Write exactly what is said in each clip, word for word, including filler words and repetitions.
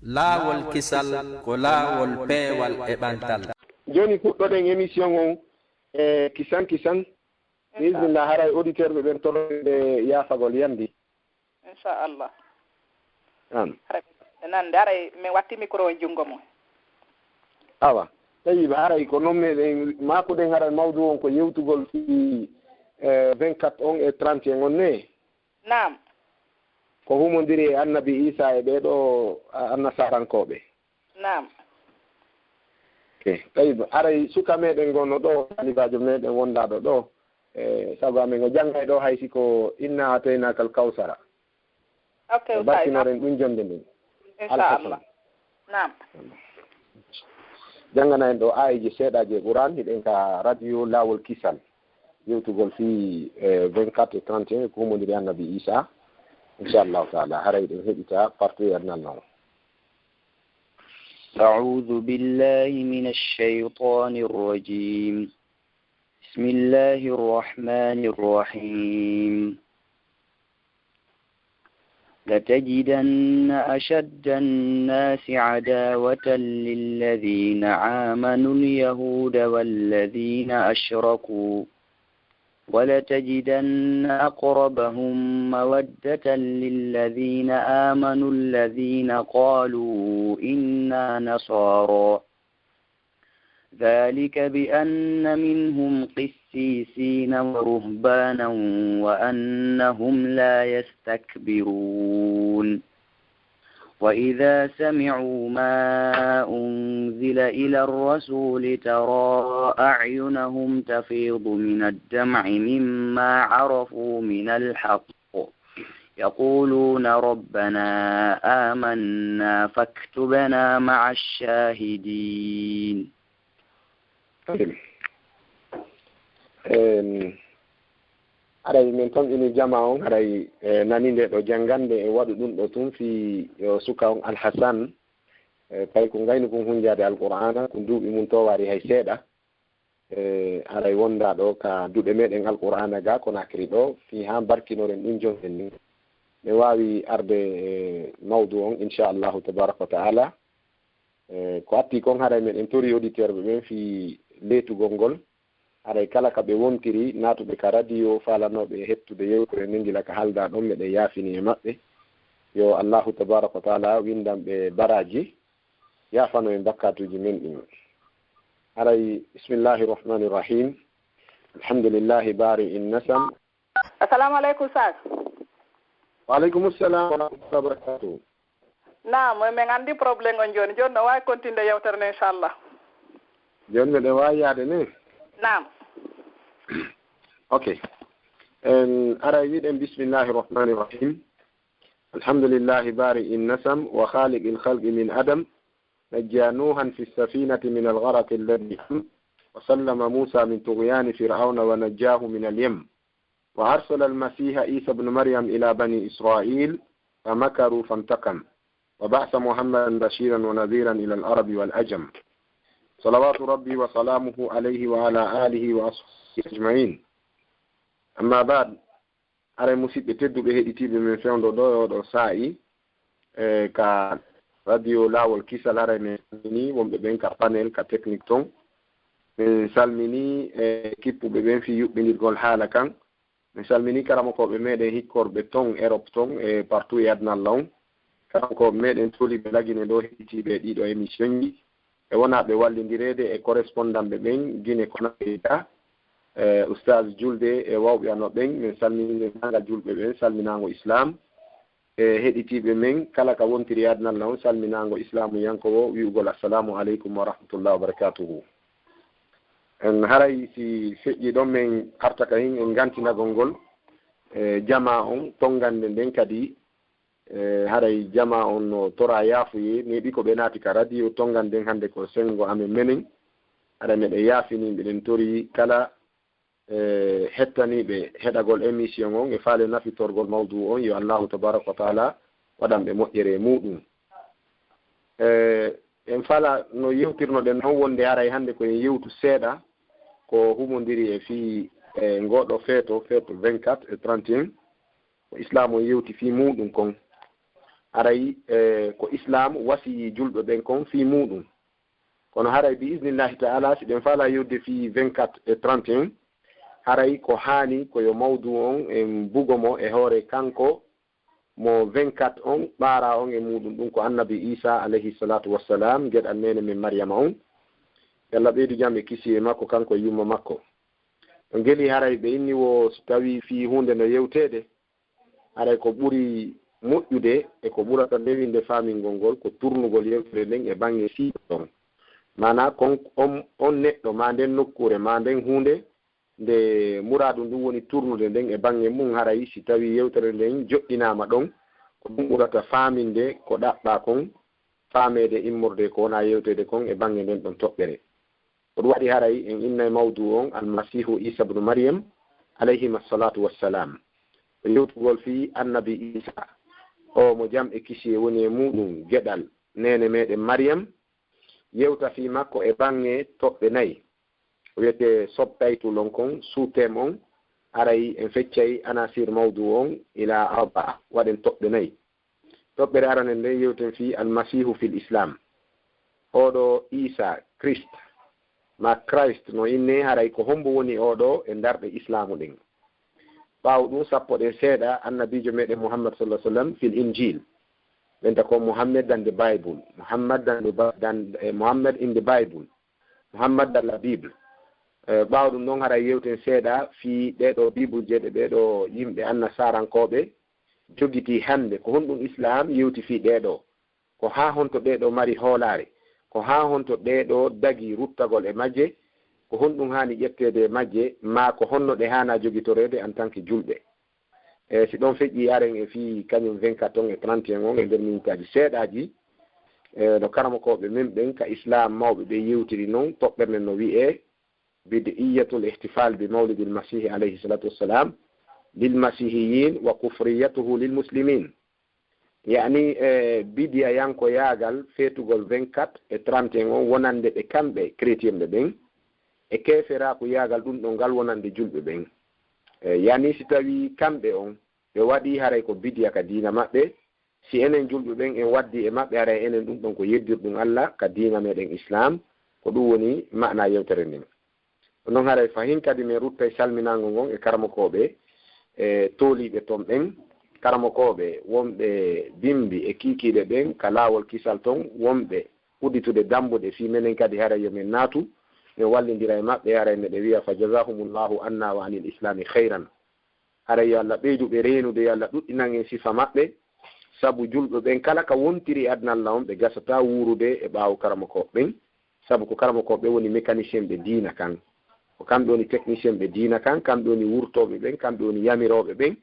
Laawol kisal ko laawol peewal e ɓantal. Jooni puɗɗoɗen émission on e kisan kisan. Bismillah, haray auditeur ɓe ɓen toroɓe yaafagol yandi. Inchallah. An. Haray nande, haray mi watti micro on junngo mum. Awa. Tawi haray ko non meɗen makuɗen haray mawdu on ko yewtugol fii eh, vingt-quatre on e trente et un on ne. Naam. Ko humondiri e annabi Isa e ɓee ɗoo a- annasarankooɓe. Naam. Ok. Tawi aray suka meɗen ngon no ɗoo, talibaajo meɗen wondaaɗo ɗoo. E sago amen o janngay ɗoo hay si ko inna ataynaaka al kawsara. Ok, E ustaz. barkinoren ɗum jonde nden. Inchallah. Naam. Janngana en ɗoo aayeeje seeɗaaje e Qur'an, hiɗen ka radio Laawol Kisal. Yewtugol fii eh, vingt-quatre et trente et un ko humondiri annabi Isa. Inchallahu taala. Haray ɗen heɓita partout e aduna non. أعوذ بالله من الشيطان الرجيم. بسم الله الرحمن الرحيم. لتجدن أشد الناس عداوة للذين آمنوا اليهود والذين أشركوا، ولتجدن أقربهم مودة للذين آمنوا الذين قالوا إنا نصارى، ذلك بأن منهم قسيسين ورهبانا وأنهم لا يستكبرون. وإذا سمعوا ما أنزل إلى الرسول ترى أعينهم تفيض من الدمع مما عرفوا من الحق، يقولون ربنا آمنا فاكتبنا مع الشاهدين. Haray min tonƴini jama on, haray e nani nde ɗo janngande e waɗu ɗum ɗo tun fii yo suka on Alhasan, e tawi ko ngaynu kun hunjaade Alqur'aana, ko duuɓi mun toowaari hay seeɗa. E haray wonda ɗo ka duɗe meɗen Alqur'aana ga Konakiri ɗo, fii haa barkinoren ɗum jonten ni. Mi waawi arde e mawdu on, insha Allahu tabaraka wa ta'ala. E ko atti kon, haray meɗen tori auditeur ɓe ɓen fii leetugol ngol. Haray kala ka ɓe wontiri, naatuɓe ka radio, faalanooɓe e hettude yewtere nden gila ka halda ɗon, meɗen yaafini e maɓɓe. Yo Allahu tabaraka wa ta'ala windan ɓe baraaji, yaafano en bakkaatuuji men ɗin. Haray, bismillahi rahmani rahim. Alhamdulillahi bari in nasam. Assalamu aleykum, Saas. Wa aleykum salam wa rahmatullahi wa barakatuhu. Naam, min anndi problème on jooni. Jooni no waawi continude yewtere nde, inchallah. Jooni miɗen waawi yaade ni? Naam. Ok. En ara wiɗen bismillahi rahmani rahim. Alhamdulillahi bari in nasam wa khaliqil khalqi min adam. نجى نوحا في السفينة من الغرق الذي هم، وسلم موسى من طغيان فرعون ونجاه من اليم. وأرسل المسيح عيسى ابن مريم إلى بني إسرائيل فمكروا فانتقم، وبعث محمدا بشيرا ونذيرا إلى العرب والعجم. صلوات ربي وسلامه عليه وعلى آله وأصحابه أجمعين. أما بعد، haray musidɓe tedduɓe heɗitiiɓe men fewndo ɗo e oɗo saa'i, e ka radio Laawol Kisal, haray men salmini wonɓe ɓen ka panel, ka technique ton. Men salmini e kippuɓe ɓen fii yuɓɓindirgol haala kan. Men salmini karamokooɓe meɗen hikkorɓe ton Europe ton e partout e aduna Allah on. Karamokooɓe meɗen toliiɓe lagine ɗo heɗitiiɓe e ɗiɗo émission ji. E wonaaɓe wallindireede e correspondant ɓe ɓen Guinée Conakry ga, e Oustaz Julde e wawɓe ano ɓen, men salmini denndaangal julɓe ɓen, salminaango Islam. E heɗitiiɓe men, kala ka wontiri e aduna Allah on, salminaango Islaamu yankowo, wi'ugol Assalamu aleykum wa rahmatullahi wa barakatuhu. En haray si feƴƴi ɗon, men arta ka hin en gantinagol ngol, e jama on, tongannde nden kadi, e haray jama on no tora yaafuye, neeɓi ko ɓe naati ka radio, tongannde nden hannde ko senngo amen menen. Haray meɗen yaafini, meɗen tori kala e hettaniiɓe heɗagol émission on e faale nafitorgol mawduu on, yo Allahu tabaraka wa taala waɗan ɓe moƴƴere e muuɗum. E en faala no yewtirnoɗen non, wonde haray hannde ko en yewtu seeɗa ko humondiri e fii e ngoɗo feeto, feeto vingt-quatre e trente et un, ko Islaam on yewti fii muuɗum kon. Haray e ko Islam wasiyi julɓe ɓen kon fii muuɗum. Kono haray bi isnillahi ta'ala, si ɗen faala yewtude fii vingt-quatre e trente et un, haray ko haani ko yo mawdu on en bugo mo e hoore kanko mo vingt-quatre on, ɓaaraa on e muuɗum. Ɗum ko annabi Isa alayhi salatu wassalam, geɗal neene men Maryama on. Yo Allah ɓeydu jam e kisiyee makko, kanko e yumma makko. Ngeli haray ɓe inni wo si tawii fii huunde no yewteede, haray ko ɓuri moƴƴude e ko ɓurata newinde faamingol ngol ko turnugol yewtere nden e baŋŋe siiɗo ɗon. Maanaa kon on, on neɗɗo maa nden nokkuure maa nden huunde nde muraadu ndun woni turnude nden e baŋŋe mum, haray si tawii yewtere nden joɗɗinaama ɗon, ko ɗum ɓurata faaminde ko ɗaɓɓaa kon faameede immorde ko wonaa yewteede kon e baŋŋe nden ɗon toɓɓere. Ko ɗum waɗi haray en innay mawdu on Almasiihu Iisa bnu Maryam, alayhima salatu wassalam. Ko yewtugol fii annabi Iisa, o mo jam e kisiyee woni e muuɗum, geɗal neene meɗen Maryam, yewta fii makko e baŋŋe toɓɓe nayi. Ko wiyetee subtitle on kon, sous-thème on, haray en feccay anasir mawdu on ila arba'a, waɗen toɓɓe nayi. Toɓɓere arane nden yewten fii Almasiihu fil Islam. Oɗo Iisa, Christ, ma Christ no innee, haray ko hombo woni oɗo e ndarɗe Islaamu ɗen? Ɓaawo ɗum sappoɗen seeɗa annabiijo meɗen Muhammad sallallahu alaihi wasallam fil Injil. Ɓenta ko Muhammad dan the Bible. Muhammad dan the Bi-, dan, eh, Muhammad in the Bible. Muhammad dan la Bible. Eh, ɓaawo ɗum ɗon haray yewten seeɗa fii ɗee ɗoo Bible je ɓe ɗee ɗoo yimɓe annasarankooɓe jogitii hannde. Ko honɗum Islaam yewti fii ɗee ɗoo? Ko haa honto ɗee ɗoo mari hoolaare? Ko haa honto ɗee ɗoo dagii ruttagol e majje? Ko honɗum haani ƴetteede e majje? Maa ko honno ɗe haanaa jogitoreede en tant que julɓe? E si ɗon feƴƴii aren e fii kañum vingt-quatre on e trente et un on e nder minitaaji seeɗaaji, e no karamokooɓe men ɓen ka Islaam mawɓe ɓe yewtiri non, toɓɓere nden no wi'ee, Bid'iyyatul ihtifal bi mawlidil masihi alayhi salatu wassalam lil masihiyin wa kufriyatuhu lil muslimin. Yaani, e bidiyayankoyaagal feetugol vingt-quatre e trente et un on wonande ɓe kamɓe chrétienɓe ɓen, e keeferaakuyaagal ɗum ɗon ngal wonande julɓe ɓen. E, yaani si tawii kamɓe on ɓe waɗii haray ko bidiya ka diina maɓɓe, si enen julɓe ɓen en waddii e maɓɓe, haray enen ɗum ɗon ko yeddirɗum Alla ka diina meɗen Islaam, ko ɗum woni maanaa yewtere nden. Ko non haray fahin kadi men ruttay salminaango ngon e karamokooɓe e tooliiɓe ton ɓen, karamokooɓe wonɓe bimbi e kiikiiɗe ɓen ka laawol kisal ton, wonɓe udditude dambuɗe fii menen kadi haray yo men naatu, men wallindira e maɓɓe, haray meɗen wi'a fa jazahumullahu anna wa anil islami khayran. Haray yo Alla ɓeydu ɓe reenude, yo Alla ɗuɗɗinan en sifa maɓɓe, sabu julɓe ɓen kala ka wontiri e aduna Alla on, ɓe gasataa wuurude e ɓaawo karamokooɓe ɓen, sabu ko karamokooɓe ɓen woni mécanicien ɓe diina kan. Ko kamɓe woni technicien ɓe diina kan, kamɓe woni wurtooɓe ɓen, kamɓe woni yamirooɓe ɓen,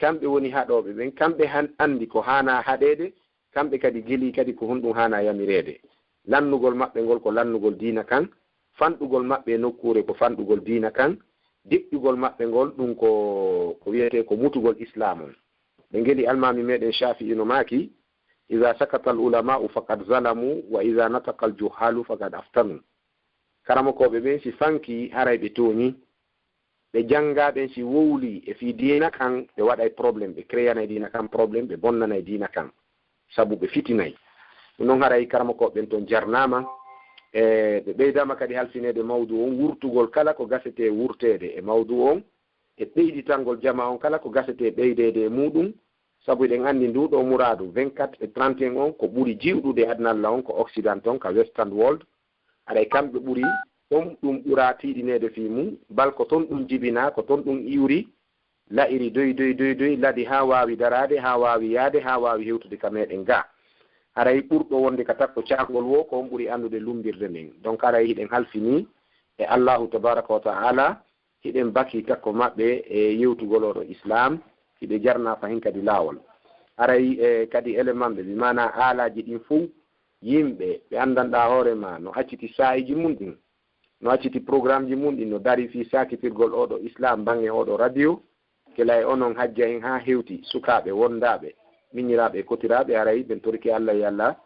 kamɓe woni haɗooɓe ɓen, kamɓe han anndi ko haanaa haɗeede, kamɓe kadi gelii kadi ko honɗum haanaa yamireede. Lannugol maɓɓe ngol ko lannugol diina kan, fanɗugol maɓɓe e nokkuure ko fanɗugol diina kan, deƴƴugol maɓɓe ngol ɗum ko, ko wiyetee ko mutugol Islaam on. Ɓe ngeli Almaami meɗen Shaafi'i no maaki, "Iza sakata al ulama'u faqad zalamu, wa iza nataqa al juhalu faqad aftanu." Karamokooɓe ɓen si fankii, haray ɓe tooñii. Ɓe janngaa ɓen si wowlii e fii diina kan, ɓe waɗay problème, ɓe créanay diina kan problème, ɓe bonnanay diina kan, sabu ɓe fitinay. Ɗum non haray karamokooɓe ɓen ton jarnaama. E, ɓe ɓeydaama kadi halfineede mawdu on, wurtugol kala ko gasetee wurteede e mawdu on, e ɓeyditangol jamaa on kala ko gasetee ɓeydeede e muuɗum, sabu eɗen anndi nduu ɗoo muraadu vingt-quatre e trente et un on ko ɓuri jiwɗude e aduna Alla on ko Occident ton ka Western world. Haray kamɓe ɓuri, ton ɗum ɓuraa tiiɗineede fii mum, bal ko ton ɗum jibinaa, ko ton ɗum iwri, la'iri doy, doy, doy, doy, ladi haa waawi daraade, haa waawi yaade, haa waawi hewtude ka meɗen gaa. Haray ɓurɗo wonde ka takko caangol woo, ko on ɓuri anndude lummbirde nden. Donc haray hiɗen halfinii e Allaahu tabaaraka wa ta'aala, hiɗen bakii takko maɓɓe e yewtugol oo ɗoo Islaam, hiɓe jarnaa fahin kadi laawol. Haray, e, kadi élément ɓe, bi maanaa aalaaji ɗin fow, yimɓe ɓe anndanɗaa hoore maa no acciti saa'iiji mum ɗin, no acciti programmeji mum ɗin, no darii fii saakitirgol oo ɗoo Islaam baŋŋe oo ɗoo radio, gila e onon hajja en haa hewti sukaaɓe wondaaɓe, miñiraaɓe e kotiraaɓe, haray ɓen torike Alla, yo Alla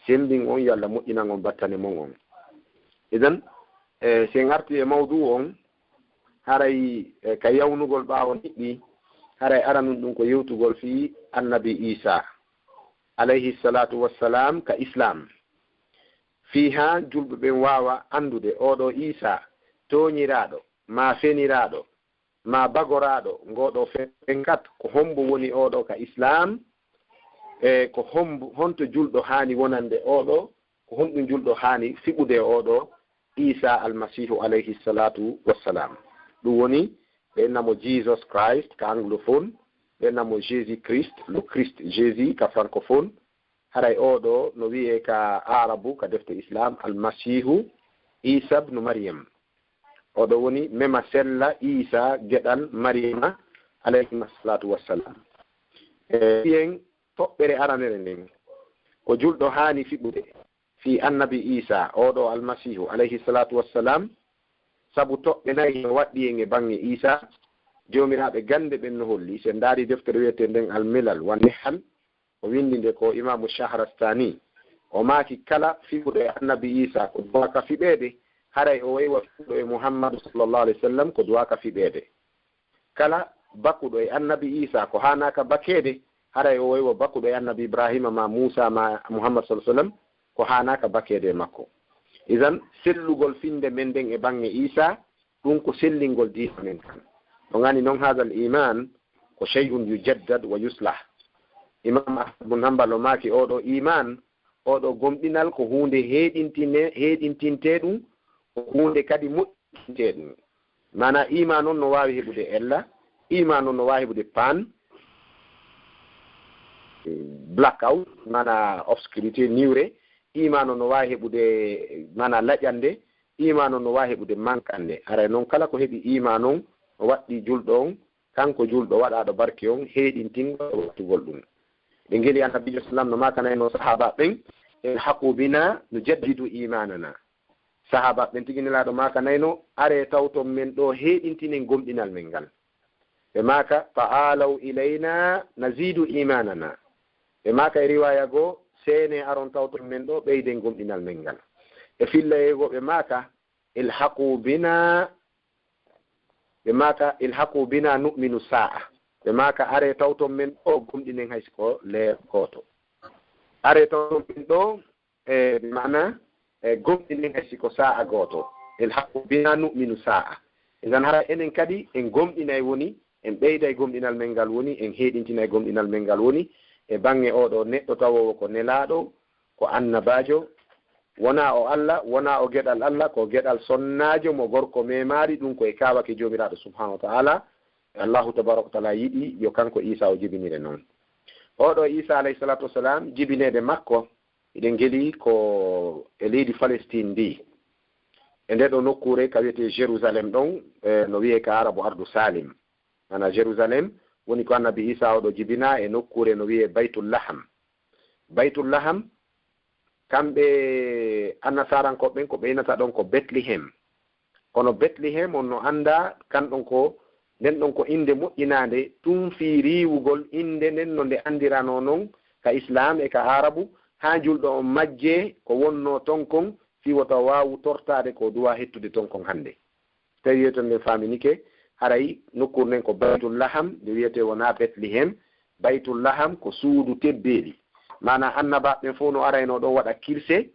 semmbin on, yo Alla moƴƴinan on battane mon on. Idan, e, si en artii e mawduu on, haray, e, ka yawnugol ɓaawo niɓɓi, haray aranun ɗum ko yewtugol fii Annabi Iisaa. alayhi salatu wassalam, ka Islam. Fii haa julɓe ɓen waawa anndude oɗo Iisaa tooñiraaɗo, maa feniraaɗo, maa bagoraaɗo, ngoɗo fe-, ɓen kat, ko hombo woni oɗo ka Islam, e ko hombo, honto julɗo haani wonande oɗo, ko honɗum julɗo haani fiɓude e oɗo Iisaa Almasiihu alayhi salatu wassalam. Ɗum woni, ɓe inna mo Jesus Christ ka anglophone, ɓe inna mo Jésus Christ, le Christ, Jésus ka francophone. Haray oɗo no wi'e ka Aarabu, ka defte Islam, Almasiihu Iisa ibnu Maryam. Oɗo woni mema sella Iisa geɗal Maryama, alayhima salatu wassalam. E, wi'en toɓɓere aranere nden, ko julɗo haani fiɓude fii annabi Iisa, oɗo Almasiihu, alayhi salatu wassalam, sabu toɓɓe nayi no waɗɗi en e baŋŋe Iisa. Joomiraaɓe gannde ɓen no holli, si en ndaari deftere wi'etee nden Al-Milal wa Nihal, o winndi nde ko Imaamu Shahrastani. O maaki, kala fiɓuɗo e annabi Iisa ko duwaaka fiɓeede, haray o waywa fiɓuɗo e Muhammadu sallallahu alayhi wa sallam ko duwaaka fiɓeede. Kala bakuɗo e annabi Iisa ko haanaaka bakeede, haray o waywa bakuɗo e annabi Ibraahiima maa Muusaa maa Muhammad sallallahu alayhi wa sallam ko haanaaka bakeede e makko. Idan, sellugol finnde men nden e baŋŋe Iisa, ɗum ko sellingol diina men kan. Ɗum woni non, haadal iman ko shay'un yujaddad wa yuslah. Imam Ahmad bun Hanbal o maaki, oɗo iman, oɗo gomɗinal ko huunde heeɗintine-, heeɗintintee ɗum, ko huunde kadi moƴƴintee ɗum. Maanaa iman on no waawi heɓude ella, iman on no waawi heɓude paan, blackout, maanaa obscurité, niwre, iman on no waawi heɓude, maanaa laƴande, iman on no waawi heɓude mankande. Haray non kala ko heɓi iman on, no waɗɗi julɗo on, kanko julɗo waɗaaɗo barke on, heeɗintingol e wattugol ɗum. Ɓe ngeli Annabiijo sallam no maakanayno sahaaba ɓen, "Ilhaqu bina nujaddidu imanana." Sahaaba ɓen tigi Nelaaɗo maakanayno, "Aree tawton men ɗoo, heeɗintinen gomɗinal men ngal." Ɓe maaka, "Ta'alaw ilayna nazidu imanana." Ɓe maaka e riwaaya goo, "Seenee aron tawton men ɗoo, ɓeyden gomɗinal men ngal." E fillere goo ɓe maaka, "Ilhaqu bina," ɓe maaka, "Ilhaqu bina nu'minu sa'a." Ɓe maaka, "Aree tawton men ɗoo, gomɗinen hay si ko leer gooto." "Aree tawton men ɗoo," e maana, e gomɗinen hay si ko sa'a gooto. "Ilhaqu bina nu'minu sa'a." Idan hara enen kadi en gomɗinay woni, en ɓeyday gomɗinal men ngal woni, en heeɗintinay gomɗinal men ngal woni, e baŋŋe oɗo neɗɗo tawoowo ko nelaaɗo, ko annabaajo, wonaa o Alla, wonaa o geɗal Alla, ko geɗal sonnaajo mo gorko meemaali, ɗum ko e kaawake Joomiraaɗo subhanahu wa ta'ala. Allahu tabaraka wa ta'ala yiɗi yo kanko Iisa o jibinire non. Oɗo Iisa alayhi salatu wassalam, jibineede makko, hiɗen ngeli ko e leydi Palestine ndi. E nde ɗo nokkuure ka wiyetee Jérusalem ɗon, e no wiyee ka Arabu Ardu Salim. Maanaa Jérusalem woni ko Annabi Iisa oɗo jibinaa e nokkuure no wiyee Baytul Laham. Baytul Laham, kamɓe Annasaarankooɓe ɓen ko ɓe inata ɗon ko Betlehem. Kono Betlehem on no anndaa, kan ɗon ko, nden ɗon ko innde moƴƴinaande, tun fii riiwugol innde nden no nde anndiranoo non ka Islaam e ka Aarabu, haa julɗo on majjee ko wonnoo ton kon, fii wota waawu tortaade ko duwaa hettude ton kon hannde. Tawi yeeto nden faaminike, haray nokkuure nden ko Baytul Laham, nde wiyetee wonaa Betlehem. Baytul Laham ko suudu tebbeeli. Maanaa annabaaɓe ɓen fow no araynoo ɗon waɗa kirse,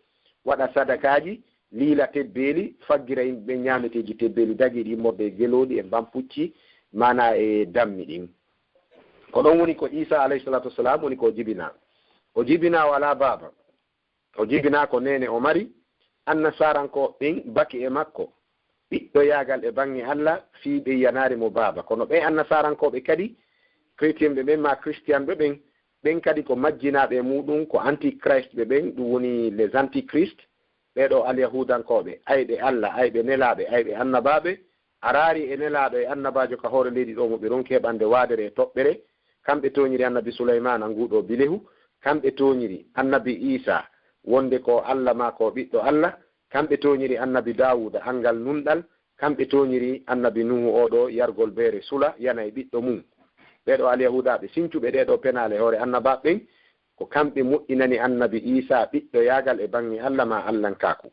waɗa sadakaaji, liila tebbeeli, faggira yimɓe ɓen ñaameteeji tebbeeli, dagiiɗi immorde e gelooɗi e mbampucci, maanaa e dammi ɗin. Ko ɗon woni ko Iisa alayhi salatu wassalam woni ko o jibinaa. O jibinaa o alaa baaba. O jibinaa ko neene o mari. Annasaarankooɓe ɓen baki e makko ɓiɗɗoyaagal e baŋŋe Alla fii ɓe yiyanaali mo baaba. Kono ɓee Annasaarankooɓe kadi, chrétienɓe ɓen maa christianɓe ɓen, ɓen kadi ko majjinaaɓe e muuɗum ko antichristɓe ɓen, ɗum woni les antichrists, ɓee ɗoo alyahuudankooɓe, ayɓe Alla, ayɓe nelaaɓe, ayɓe annabaaɓe, a raari e nelaaɗo e annabaajo ka hoore leydi ɗoo mo ɓe ronki heɓande waadere e toɓɓere, kamɓe tooñiri annabi Sulaymaana nguu ɗoo bilehu, kamɓe tooñiri annabi Iisaa wonde ko Alla maa ko ɓiɗɗo Alla, kamɓe tooñiri annabi Daawuuda anngal nunɗal, kamɓe tooñiri annabi Nuuhu oo ɗoo yargol beere sula yana e ɓiɗɗo mum. Ɓee ɗoo alyahuudaaɓe sincuɓe ɗee ɗoo penaale hoore annabaaɓe ɓen, ko kamɓe moƴƴinani annabi Iisaa ɓiɗɗoyaagal e baŋŋe Alla maa Allankaaku.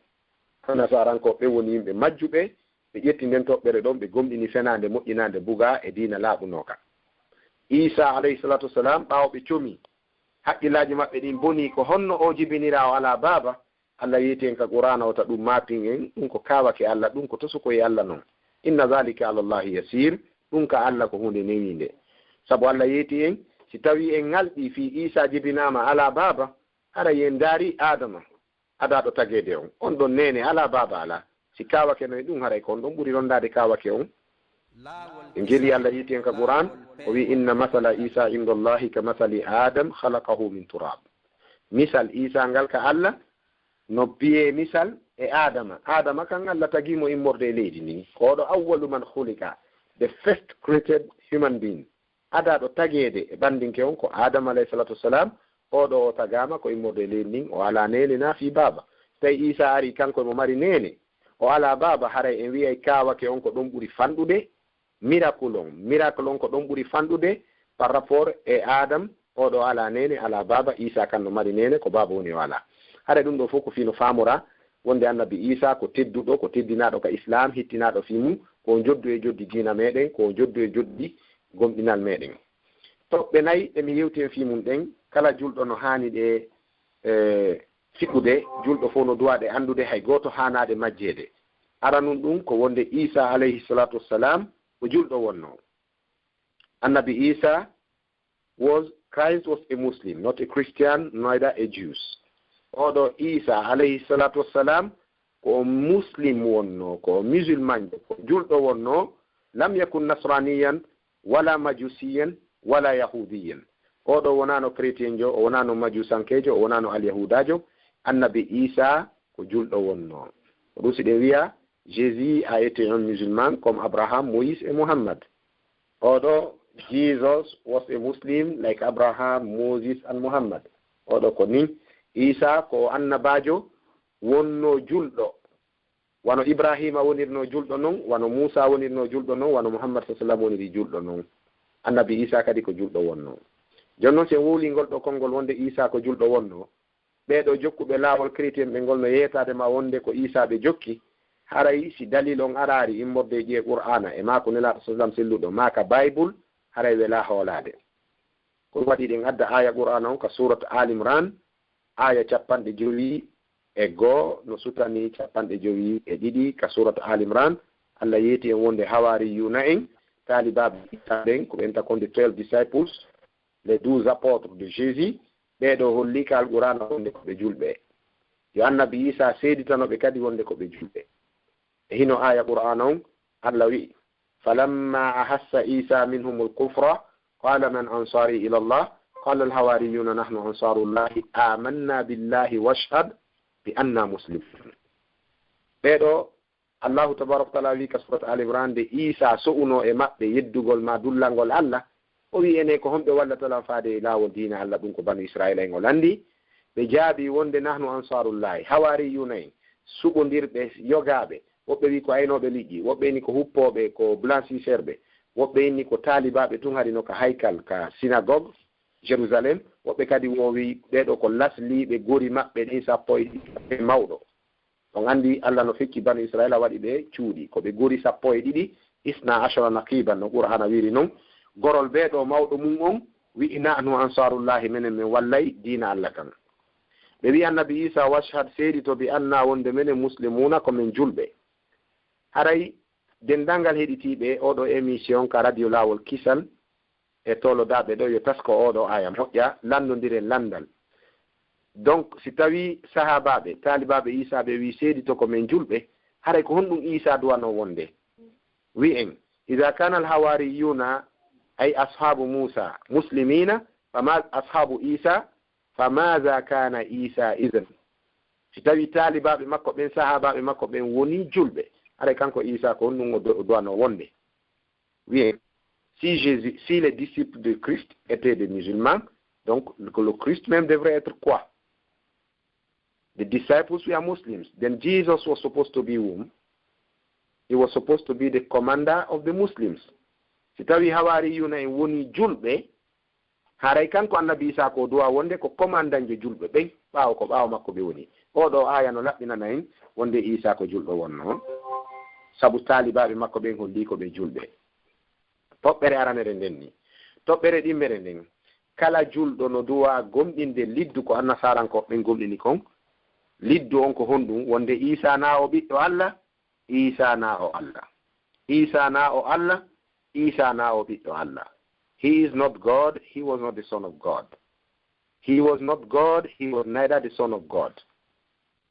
Annasaarankooɓe ɓen woni yimɓe majjuɓe, ɓe ƴetti nden toɓɓere ɗon, ɓe gomɗini fenaande moƴƴinaande bugaa e diina laaɓunooka. Iisaa alayhi salatu wassalam, ɓaawo ɓe comi, Haqqillaaji maɓɓe ɗin bonii. Ko honno o jibiniraa o alaa baaba? Allah yeeti en ka Qur'aana, wota ɗum maapin en, ɗum ko kaawake Allah, ɗum ko tosuko e Allah non. Inna zalika ala Allahi yasir, ɗum ka Allah ko huunde newiinde. Sabu Allah yeeti en, si tawii en ŋalɗii fii Iisaa jibinaama alaa baaba, haray en ndaarii Aadama, adaaɗo tageede on, on ɗon neene alaa baaba alaa. Si kaawake no e ɗum, haray ko on ɗon ɓuri rondaade kaawake on. E ngeli Allah yeeti en ka Qur'aan, o wi'i, "Inna masala Iisaa inda Allahi ka masali Aadam khalaqahu min turab." Misal Iisaa ngal ka Allah, no biyee misal e Aadama. Aadama kan Allah tagii mo immorde e leydi ndin. Ko oɗo awwalu man khuliqa, the first created human being. Adaaɗo tageede e ɓandinke on ko Aadama alayhi salatu wassalam. Oɗo o tagaama ko immorde e leydi ndin, o alaa neene naa fii baaba. Tawi Iisaa arii kanko e mo mari neene, o alaa baaba, haray en wi'ay kaawake on ko ɗon ɓuri fanɗude. Miracle on, miracle on ko ɗon ɓuri fanɗude par rapport e Aadam, oɗo alaa neene, alaa baaba, Iisaa kan no mari neene, ko baaba woni o alaa. Haray ɗum ɗoo fof ko fii no faamoraa wonde Annabi Iisaa ko tedduɗo, ko teddinaaɗo ka Islaam, hittinaaɗo fii mum, ko o joddu e joddi diina meɗen, ko o joddu e joddi gomɗinal meɗen. Toɓɓe nay ɗe mi yewti en fii mum ɗen, kala julɗo no haani ɗe, e, fiɓude, julɗo fof no duwaa ɗe anndude, hay gooto haanaa ɗe majjeede. Aranun ɗum ko wonde Iisaa alayhi salatu wassalam ko julɗo wonnoo. Annabi Iisaa was, Christ was a Muslim, not a Christian, neither a Jews. Oɗo Iisaa alayhi salatu wassalam ko o Muslim wonnoo, ko o musulmanjo, ko julɗo wonnoo. Lam yakun nasraniyan, wala majusiyan, wala yahudiyan. Oɗo wonaano chrétienjo, o wonaano majusankeejo, o wonaano alyahudaajo. Annabi Iisaa ko julɗo wonnoo. Ko ɗum si ɗen wi'a, Jésus a été un musulman comme Abraham, Moïse et Muhammad. Oɗo, Jesus was a Muslim like Abraham, Moses and Muhammad. Oɗo ko nin. Iisaa ko o annabaajo wonnoo julɗo. Wano Ibrahima wonirnoo julɗo non, wano Muusaa wonirnoo julɗo non, wano Muhammad sallallahu alaihi wasallam woniri julɗo non. Annabi Iisaa kadi ko julɗo wonnoo. Jooni non, si en wowlii ngol ɗoo konngol wonde Iisaa ko julɗo wonnoo, ɓee ɗoo jokkuɓe laawol chrétien ɓe ngol no yeetaade ma wonde ko Iisaa ɓe jokki, haray si dalil on araari immorde e ƴi'e Qur'aana e maa ko Nelaaɗo sallallahu alaihi wasallam selluɗo, maa ka Baybul, haray welaa hoolaade. Ko ɗum waɗi ɗen adda aaya Qur'aana on ka suurat Al Imran, aaya cappanɗe jowi e goo no sutani cappanɗe jowi e ɗiɗi ka suurat Al Imran. Allah yeeti en wonde hawaariyuuna en, taalibaaɓe Iisaa ɓen, ko ɓen takon the twelve disciples, les douze apôtres de Jésus, ɓee ɗoo holli ka Alqur'aana wonde ko ɓe julɓe. Yo Annabi Iisaa seeditano ɓe kadi wonde ko ɓe julɓe. E hino aaya Qur'aana on, Allah wi'i, "Falamma ahassa Iisaa minhumul kufra, qala man ansari ila Allah, qala alhawariyuna nahnu ansarullahi, amanna billahi washhad bi anna muslimun." Ɓee ɗoo, Allahu tabaraka wa taala wi'i ka surat Al Imran, nde Iisaa so'unoo e maɓɓe yeddugol maa dullangol Allah, o wi'i, "Enen ko honɓe wallata lan faade e laawol diina Allah?" Ɗum ko banu Israila en o lanndii. Ɓe jaabii wonde, "Nahnu ansarullahi." Hawaariyuuna en, suɓondirɓe, yogaaɓe. Woɓɓe wi'i ko aynooɓe liƴƴi, woɓɓe inni ko huppooɓe, ko blanchisseur ɓe. Woɓɓe inni ko taalibaaɓe tun hari no ka haykal, ka synagogue, Jérusalem. Woɓɓe kadi wo wi'i ɓee ɗoo ko lasliiɓe gori maɓɓe ɗin sappo e ɗiɗi mawɗo. On anndi Allah no fecci banu Israila, waɗi ɓe cuuɗi. Ko ɓe gori sappo e ɗiɗi, isna ashara naqiban, no Qur'aana wiiri non. Gorol bee ɗoo mawɗo mum on wi'i, "Nahnu ansarullahi, menen men wallay diina Allah kan." Ɓe wi'i Annabi Iisaa, "Washhad, seedito, bi anna, wonde menen muslimuuna, ko men julɓe." Haray denndaangal heɗitiiɓe oo ɗoo émission ka Radio Laawol Kisal, e toolodaaɓe ɗoo, yo tasko oo ɗoo aaya moƴƴa, lanndondiren lanndal. Donc, si tawii sahaabaaɓe, taalibaaɓe Iisaa ɓe wi'i, "Seedito, ko men julɓe," haray ko honɗum Iisaa duwanoo wonde? Wi'en, "Iza kana al-hawariyuna, ay ashabu Muusa, muslimina, fama ashabu Iisa, famaza kana Iisa izan?" Si tawii taalibaaɓe makko ɓen, sahaabaaɓe makko ɓen wonii julɓe, haray kanko Iisaa ko honɗum o du-, o duwanoo wonde? Wi'en, si Jésus, si les disciples de Christ étaient des musulmans, donc le, le Christ même devrait être quoi? The disciples were Muslims. Then Jesus was supposed to be whom? He was supposed to be the commander of the Muslims. Si tawii hawaariyuuna en wonii julɓe, haray kanko Annabi Iisaa ko duwa wonde ko komandanjo julɓe ɓen, ɓaawo ko ɓaawo makko ɓe woni. Oo ɗoo aaya no laɓɓinana en wonde Iisaa ko julɗo wonnoo, sabu taalibaaɓe makko ɓen hollii ko ɓe julɓe. Toɓɓere aranere nden ni. Toɓɓere ɗimmere nden, Kala julɗo no duwa gomɗinde liddu ko annasarankooɓe ɓen gomɗini kon. Liddu on ko honɗum? Wonde Iisaa na o ɓiɗɗo Alla, Iisaa na o Alla. Iisaa na o Alla, Iisaa na o ɓiɗɗo Alla. He is not God, he was not the Son of God. He was not God, he was neither the Son of God.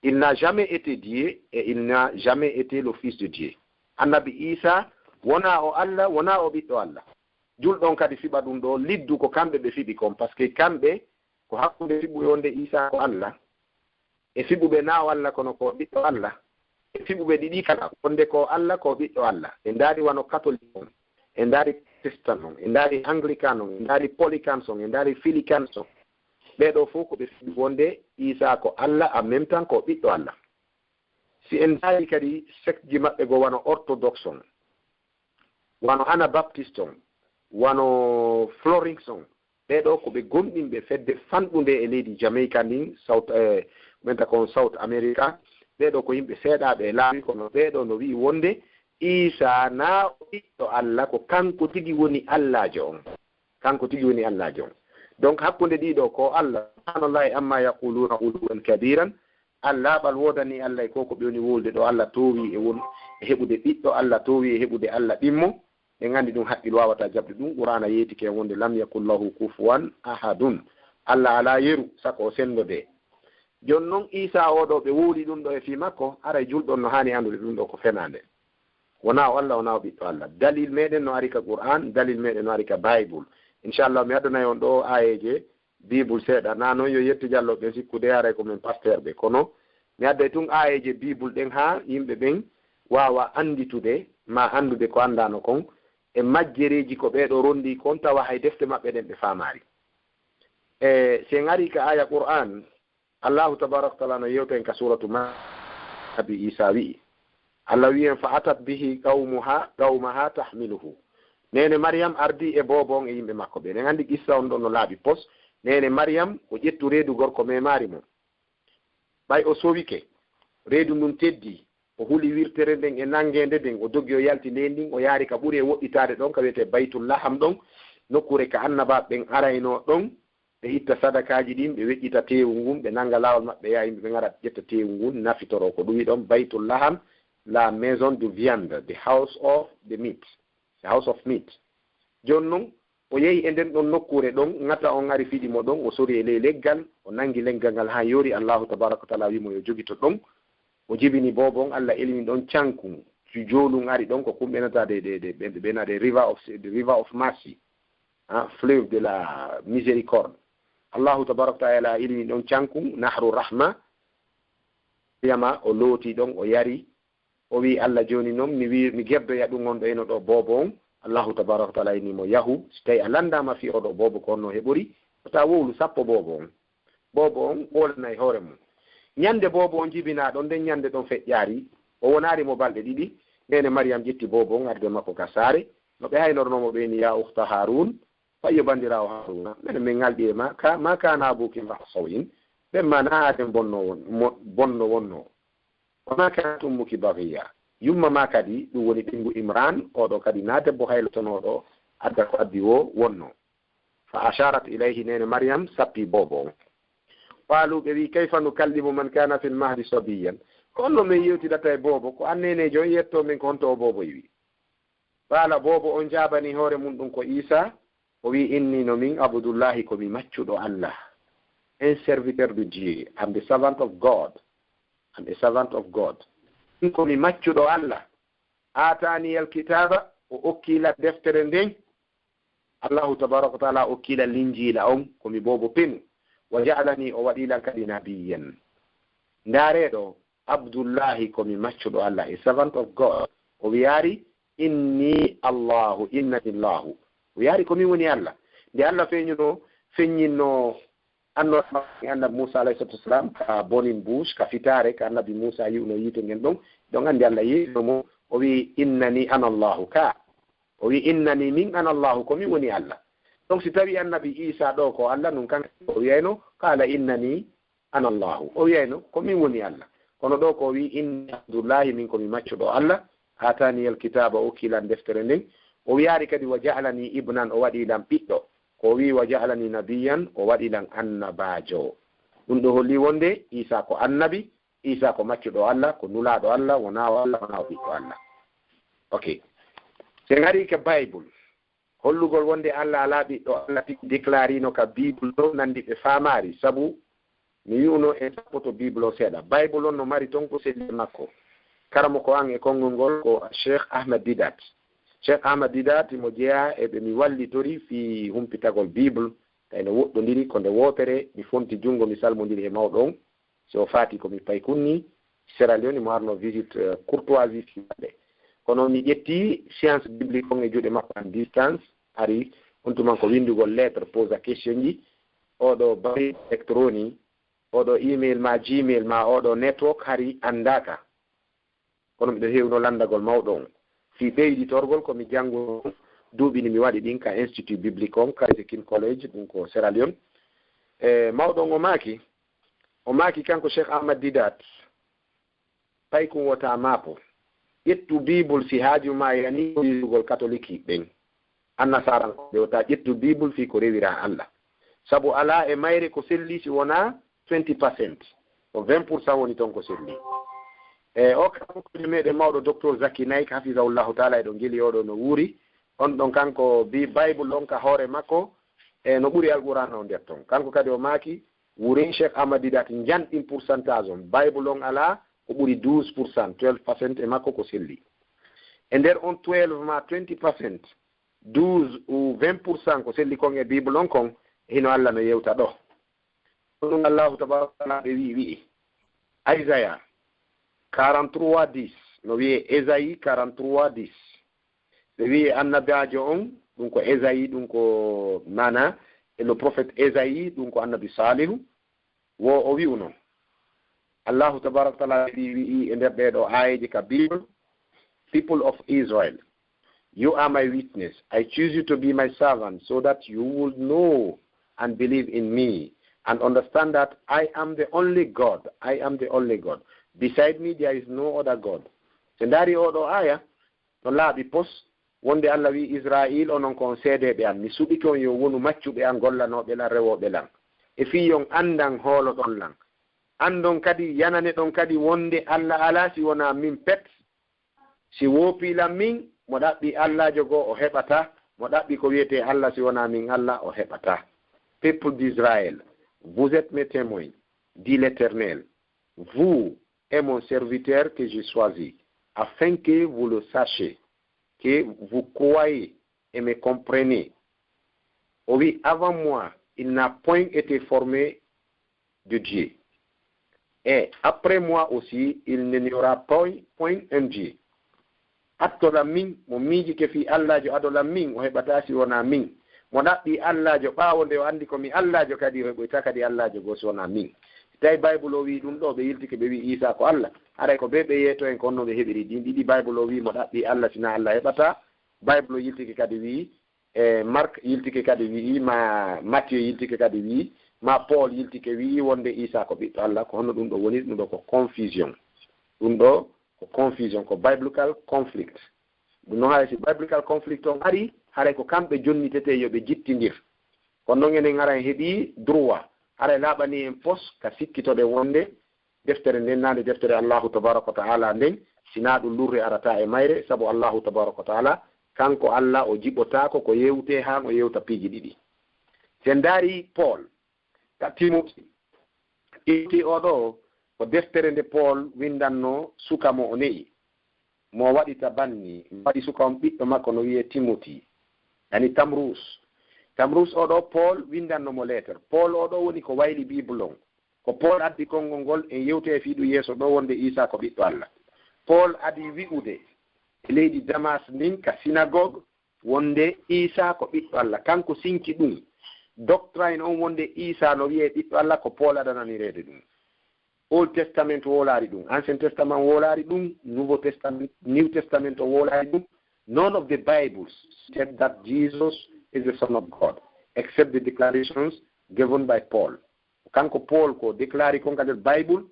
Il n'a jamais été Dieu et il n'a jamais été le Fils de Dieu. Annabi Iisaa wona o Alla, wona o ɓiɗɗo Alla. Julɗo on kadi fiɓa ɗum ɗo, liddu ko kamɓe ɓe fiɓi kon, parce que kamɓe ko hakkunde fiɓuɓe wonde Iisaa ko Alla, e fiɓuɓe na o Alla kono ko ɓiɗɗo Alla, e fiɓuɓe ɗiɗi kala wonde ko Alla ko ɓiɗɗo Alla. Ɓe ndaari wano katolik on, ɓe ndaari protestant on, ɓe ndaari anglican on, ɓe ndaari polycans on, ɓe ndaari filicans on. Ɓee ɗoo fof ko ɓe fiɓi wonde Iisaa ko Alla, en même temps ko ɓiɗɗo Alla. Si en ndaari kadi secte ji maɓɓe goo wano orthodoxe on, wano anabaptiste on, wano florinx on, ɓee ɗoo ko ɓe gomɗinɓe fedde fanɗunde e leydi Jamaica ndin, South, eh, ɓenta kon South America. Ɓee ɗoo ko yimɓe seeɗaaɓe e laawi, kono ɓee ɗoo no wi'i wonde Iisaa na o ɓiɗɗo Alla, ko kanko tigi woni Allaajo on. Kanko tigi woni Allaajo on. Donc, hakkunde ɗii ɗoo ko Alla, subhanallahi amma yaquluna uluwan kabiran, Alla laaɓal woodanii Alla e ko ko ɓe woni wowlude ɗoo. Alla toowi e won, e heɓude ɓiɗɗo, Alla toowi e heɓude Alla ɗimmo. En anndi ɗum, haqqil waawataa jaɓde ɗum. Qur'aana yeetike en wonde, "Lam yakun lahu kufuwan ahadun." Alla alaa yeru, sako o senndodee. Jooni non, Iisaa oo ɗoo, ɓe wowli ɗum ɗoo e fii makko, aray julɗo on no haani anndude ɗum ɗoo ko fenaande. Wonaa o Alla, wonaa o ɓiɗɗo Alla. Dalil meɗen no ari ka Qur'aan, dalil meɗen no ari ka Baybul. Inchallah, mi addanay on ɗoo aayeeje Bible seeɗa. Na non, yo yettu Jallo ɓe, sikkude haray ko men pasteur ɓe. Kono mi adday tun aayeeje Bible ɗen haa yimɓe ɓen waawa annditude, maa anndude ko anndaano kon, e majjereeji ko ɓee ɗoo ronndii kon, tawa hay defte maɓɓe ɗen ɓe faamaali. E si en arii ka aaya Qur'aan, Allahu tabaaraka wa taala no yewta en ka suuratu Ma-, Nabi Iisaa wi'i, Alla wi'i en, "Fa atat bihi qawmuha, qawmaha tahmiluhu." Neene Maryam ardii e boobo on e yimɓe makko ɓen. En anndi qissa on ɗon no laaɓi pos. Neene Maryam, o ƴettu reedu gorko, memaari mo. Ɓay o sowike, reedu ndun teddii. O huli wirtere nden e nanngeende nden, o dogi, o yalti leydi ndin, o yaari ka ɓuri e woɗɗitaade ɗon, ka wi'etee Baytul Laham ɗon, nokkuure ka annabaaɓe ɓen araynoo ɗon, ɓe itta sadakaaji ɗin, ɓe weƴƴita teewu ngun, ɓe nannga laawol maɓɓe, yaa yimɓe ɓe ngara ƴetta teewu ngun, nafitoroo. Ko ɗum wi'i ɗon Baytul Laham, la maison de viande, the house of the meat, the house of meat. Jooni non, o yehi e nden ɗon nokkuure ɗon, ŋata on ari fiɗi mo ɗon, o sori e ley leggal, o nanngi leggal ngal haa yoori, Allahu tabaaraka wa taala wi'i mo yo jogito ɗon. O jibini boobo on, Alla elini ɗon cankun, si joolun ari ɗon, ko kumɓe nata de, de, de, ɓe, ɓe na de river of, the river of mercy, ah, fleuve de la miséricorde. Allahu tabaaraka wa taala elini ɗon cankun, nahru rahma, yama o looti ɗon, o yari, o wi'i Alla, "Jooni non mi wi-, mi geddoya ɗum on ɗo eno ɗo boobo on." Allahu tabaaraka wa taala inni mo, "Yahu, si tawi a lanndaama fii oo ɗo boobo ko honno heɓori, wota wowlu, sappo boobo on." Boobo on wowlanay hoore mum. Ñande boobo on jibinaa ɗon, nden ñande ɗon feƴƴaari, o wonaari mo balɗe ɗiɗi, neene Mariyam ƴetti boobo on, ardi e makko ka saare, no ɓe haynornoo mo, ɓe inni, "Yaa ukhta Haaruun, fayyo banndiraawo Haaruuna, menen min ŋalɗi e ma, ka, ma kaana abuuki imra'a saw'in, ɓen ma na aaden bonno won-, mo-, bonno wonnoo. Wa ma kaanat ummuki baghiya." Yumma ma kadi, ɗum woni ɓinngu Imraan, oo ɗoo kadi na debbo haylotonooɗo, adda ko addi woo wonnoo. Fa asharat ilayhi, neene Mariyam sappi boobo on. Qaalu, ɓe wi'i, "Kayfa nukallimu man kaana fil mahdi sabiyyan?" Ko honno men yewtidata e boobo, ko an neeneejo on, yettoo men ko honto oo boobo iwi. Qaala, boobo on jaabani hoore mum ɗum ko Iisaa, o wi'i, "Inni no min Abdullahi, ko mi maccuɗo Allah." Un serviteur de Dieu, I'm the servant of God. I'm a servant of God. Min ko mi maccuɗo Allah. Aataaniyal kitaaba, o okki lan deftere nden. Allahu tabaaraka wa taala okki lan Linjiila on, ko mi boobo penu. Wa ja'alani, o waɗi lan kadi nabiyyan. Ndaaree ɗo, Abdullahi, ko mi maccuɗo Allah, a servant of God. O wiyaari, "Inni Allahu, innani Allahu." O wiyaari, "Ko min woni Allah." Nde Allah feeñuno, feññinno annoora makko e annabi Muusa alayhi salatu wassalam ka burning bush, ka fitaare, ka annabi Muusa yi'uno yiite ngen ɗon, ɗon anndi Allah yeeɗino mo, o wi'i, "Innani ana Allahu," ka. O wi'i, "Innani, min, ana Allahu, ko min woni Allah." Donc, si tawi annabi Iisaa ɗo ko Allah, nun kan o wi'ayno, "Qaala innani ana Allahu." O wi'ayno, "Ko min woni Allah." Kono ɗo ko o wi'i, "Inni Abdullahi, min ko mi maccuɗo Allah, aataaniyal kitaaba, o okki lan deftere nden." O wi'aari kadi, "Wa ja'alani ibnan, o waɗi lan ɓiɗɗo." O wi, "Wa ja'alani nabiyyan," o waɗi lan annabaajo. Ɗum ɗo holli wonde Isa ko annabi, Isa ko maccuɗo Allah, ko nulaaɗo Allah, wonaa o Allah, wonaa o ɓiɗɗo Allah. Ok. Si en ari ka Bible, hollugol wonde Allah alaa ɓiɗɗo, Allah tigi déclarino ka Bible ɗo nandi ɓe faamaari, sabu mi wi'uno en sappoto Bible o seeɗa. Bible on no mari ton ko selli e makko. Karamoko an e konngol ngol ko Cheikh Ahmed Didat. Cheikh Ahmed Didat mo jeyaa e ɓe mi wallitori fii humpitagol Bible, tawi no woɗɗondiri ko nde wootere, mi fonti junngo, mi salmondiri e mawɗo on. Si o faati ko mi pay kunni, Sierra Leone, mo arno visite, eh, courtoisie fii maɓɓe. Kono mi ƴetti science biblique on e juuɗe makko en distance, hari on tuman ko winndugol lettre, posa question ji, oɗo barre électronique, oɗo email ma, Gmail ma, oɗo network hari anndaaka. Kono miɗo heewno lanndagol mawɗo on. Fii ɓeyditorgol ko mi jannguno duuɓi ni mi waɗi ɗin ka Institut Biblique on, ka Zekin College, ɗum ko Sierra Leone. E mawɗo on o maaki, o maaki kanko Cheikh Ahmad Didat, pay kun wota maapo. Ƴettu Bible si haaju ma yani ko yilugol katoliki ɓen. Annasaarankoɓe wota ƴettu Bible fii ko rewira Allah. Sabu alaa e mayre ko selli si wonaa twenty percent. Ko vingt pour cent woni ton ko selli. E o kanko meɗen mawɗo Docteur Zaki Naik, hafizahullahu taala, eɗon geli oɗo no wuuri. On ɗon kanko bi Bible on ka hoore makko, e no ɓuri Alqur'an on nder ton. Kanko kadi o maaki, wurin Cheikh Ahmad Didat njanɗin pourcentage on. Bible on alaa ko ɓuri douze pour cent, twelve percent e makko ko selli. E nder on twelve ma twenty percent, douze ou vingt pour cent ko selli kon e Bible on kon, hino Allah no yewta ɗo. Ko ɗum Allahu tabaraka wa taala ɓe wi'i, wi'i. Isaiah quarante-trois dix, no wi'e Esaïe quarante-trois dix. Ɓe wi'i annabaajo on, ɗum ko Esaïe, ɗum ko maana, e le prophète Esaïe, ɗum ko annabi Salihu, wo o wi'uno. Allahu tabaraka wa taala wi'i, wi'i e nder ɗee ɗoo aayeeje ka Bible, "People of Israel, you are my witness. I choose you to be my servant so that you would know and believe in me and understand that I am the only God. I am the only God. Beside me, there is no other God." So ndaari oo ɗoo aaya, no laaɓi pos, wonde Allah wi'i, "Israa'iil, onon ko on seedeeɓe am. Mi suɓike on yo wonu maccuɓe am, gollanooɓe lan, rewooɓe lan. E fii yo on anndan, hooloɗon lan. Anndon kadi, yananeɗon kadi wonde Allah alaa si wonaa min pet. Si woopii lan min, mo ɗaɓɓi allaajo goo o heɓataa, mo ɗaɓɓi ko wi'etee Allah si wonaa min Allah o heɓataa. Peuple d'Israël, vous êtes mes témoins, dit l'Éternel, vous et mon serviteur que j'ai choisi, afin que vous le sachiez, que vous croyez et me comprenez." O wi, "Avant moi, il n'a point été formé de Dieu. Et après moi aussi, il n'y aura point, point un Dieu." Attoɗan min, mo miijike fii allaajo adolan min, o heɓataa si wonaa min. Mo ɗaɓɓi allaajo ɓaawo nde o anndi ko mi allaajo kadi, o heɓoytaa kadi allaajo goo si wonaa min. Si tawi Bible o wi'i ɗum ɗoo, ɓe yiltike ɓe wi'i Iisaa ko Allah, haray ko ɓe ɓe yeeto en ko honno ɓe heɓiri ɗin ɗiɗi. Bible o wi'i mo ɗaɓɓi Allah, si naa Allah heɓataa. Bible o yiltike kadi wi'i, e Mark yiltike kadi wi'i, ma Matthieu yiltike kadi wi'i, ma Paul yiltike wi'i wonde Iisaa ko ɓiɗɗo Allah. Ko honno ɗum ɗo woni? Ɗum ɗo ko confusion. Ɗum ɗo ko confusion, ko biblical conflict. Ɗum noon, haray si biblical conflict on ari, haray ko kamɓe jonnitetee yo ɓe jittindir. Kono noon enen haray en heɓii droit, haray laaɓanii en pos ka sikkitoɗen wonde deftere nden naa nde deftere Allahu tabaraka wa ta'ala nden, si naa ɗum lurre arata e mayre, sabu Allahu tabaraka wa ta'ala, kanko Allah, o jiɓotaako ko yewtee haa o yewta piiji ɗiɗi. Si en ndaari Paul, ka Timoti, Timoti oo ɗoo, ko deftere nde Paul winndanno suka mo o ne'i, mo waɗi tabanni, mo waɗi suka on ɓiɗɗo makko no wi'ee Timoti, yani Tamrus. Tamrus oo ɗoo, Paul winndanno mo leeter. Paul oo ɗoo woni ko wayli Bible on. Ko Paul addi konngol ngol, en yewtay e fii ɗum yeeso ɗoo, wonde Iisaa ko ɓiɗɗo Allah. Paul adi wi'ude e leydi Damas ndin ka sinagog wonde Iisaa ko ɓiɗɗo Allah. Kanko sinki ɗum. Doctrine on wonde Iisaa no wi'ee ɓiɗɗo Allah ko Paul adanani reede ɗum. Old Testament wowlaari ɗum. Ancien Testament wowlaari ɗum. Nouveau Testament, New Testament o wowlaari ɗum. None of the Bibles said that Jesus is the Son of God, except the declarations given by Paul. Kanko Paul ko déclaré kon ka nder Bible,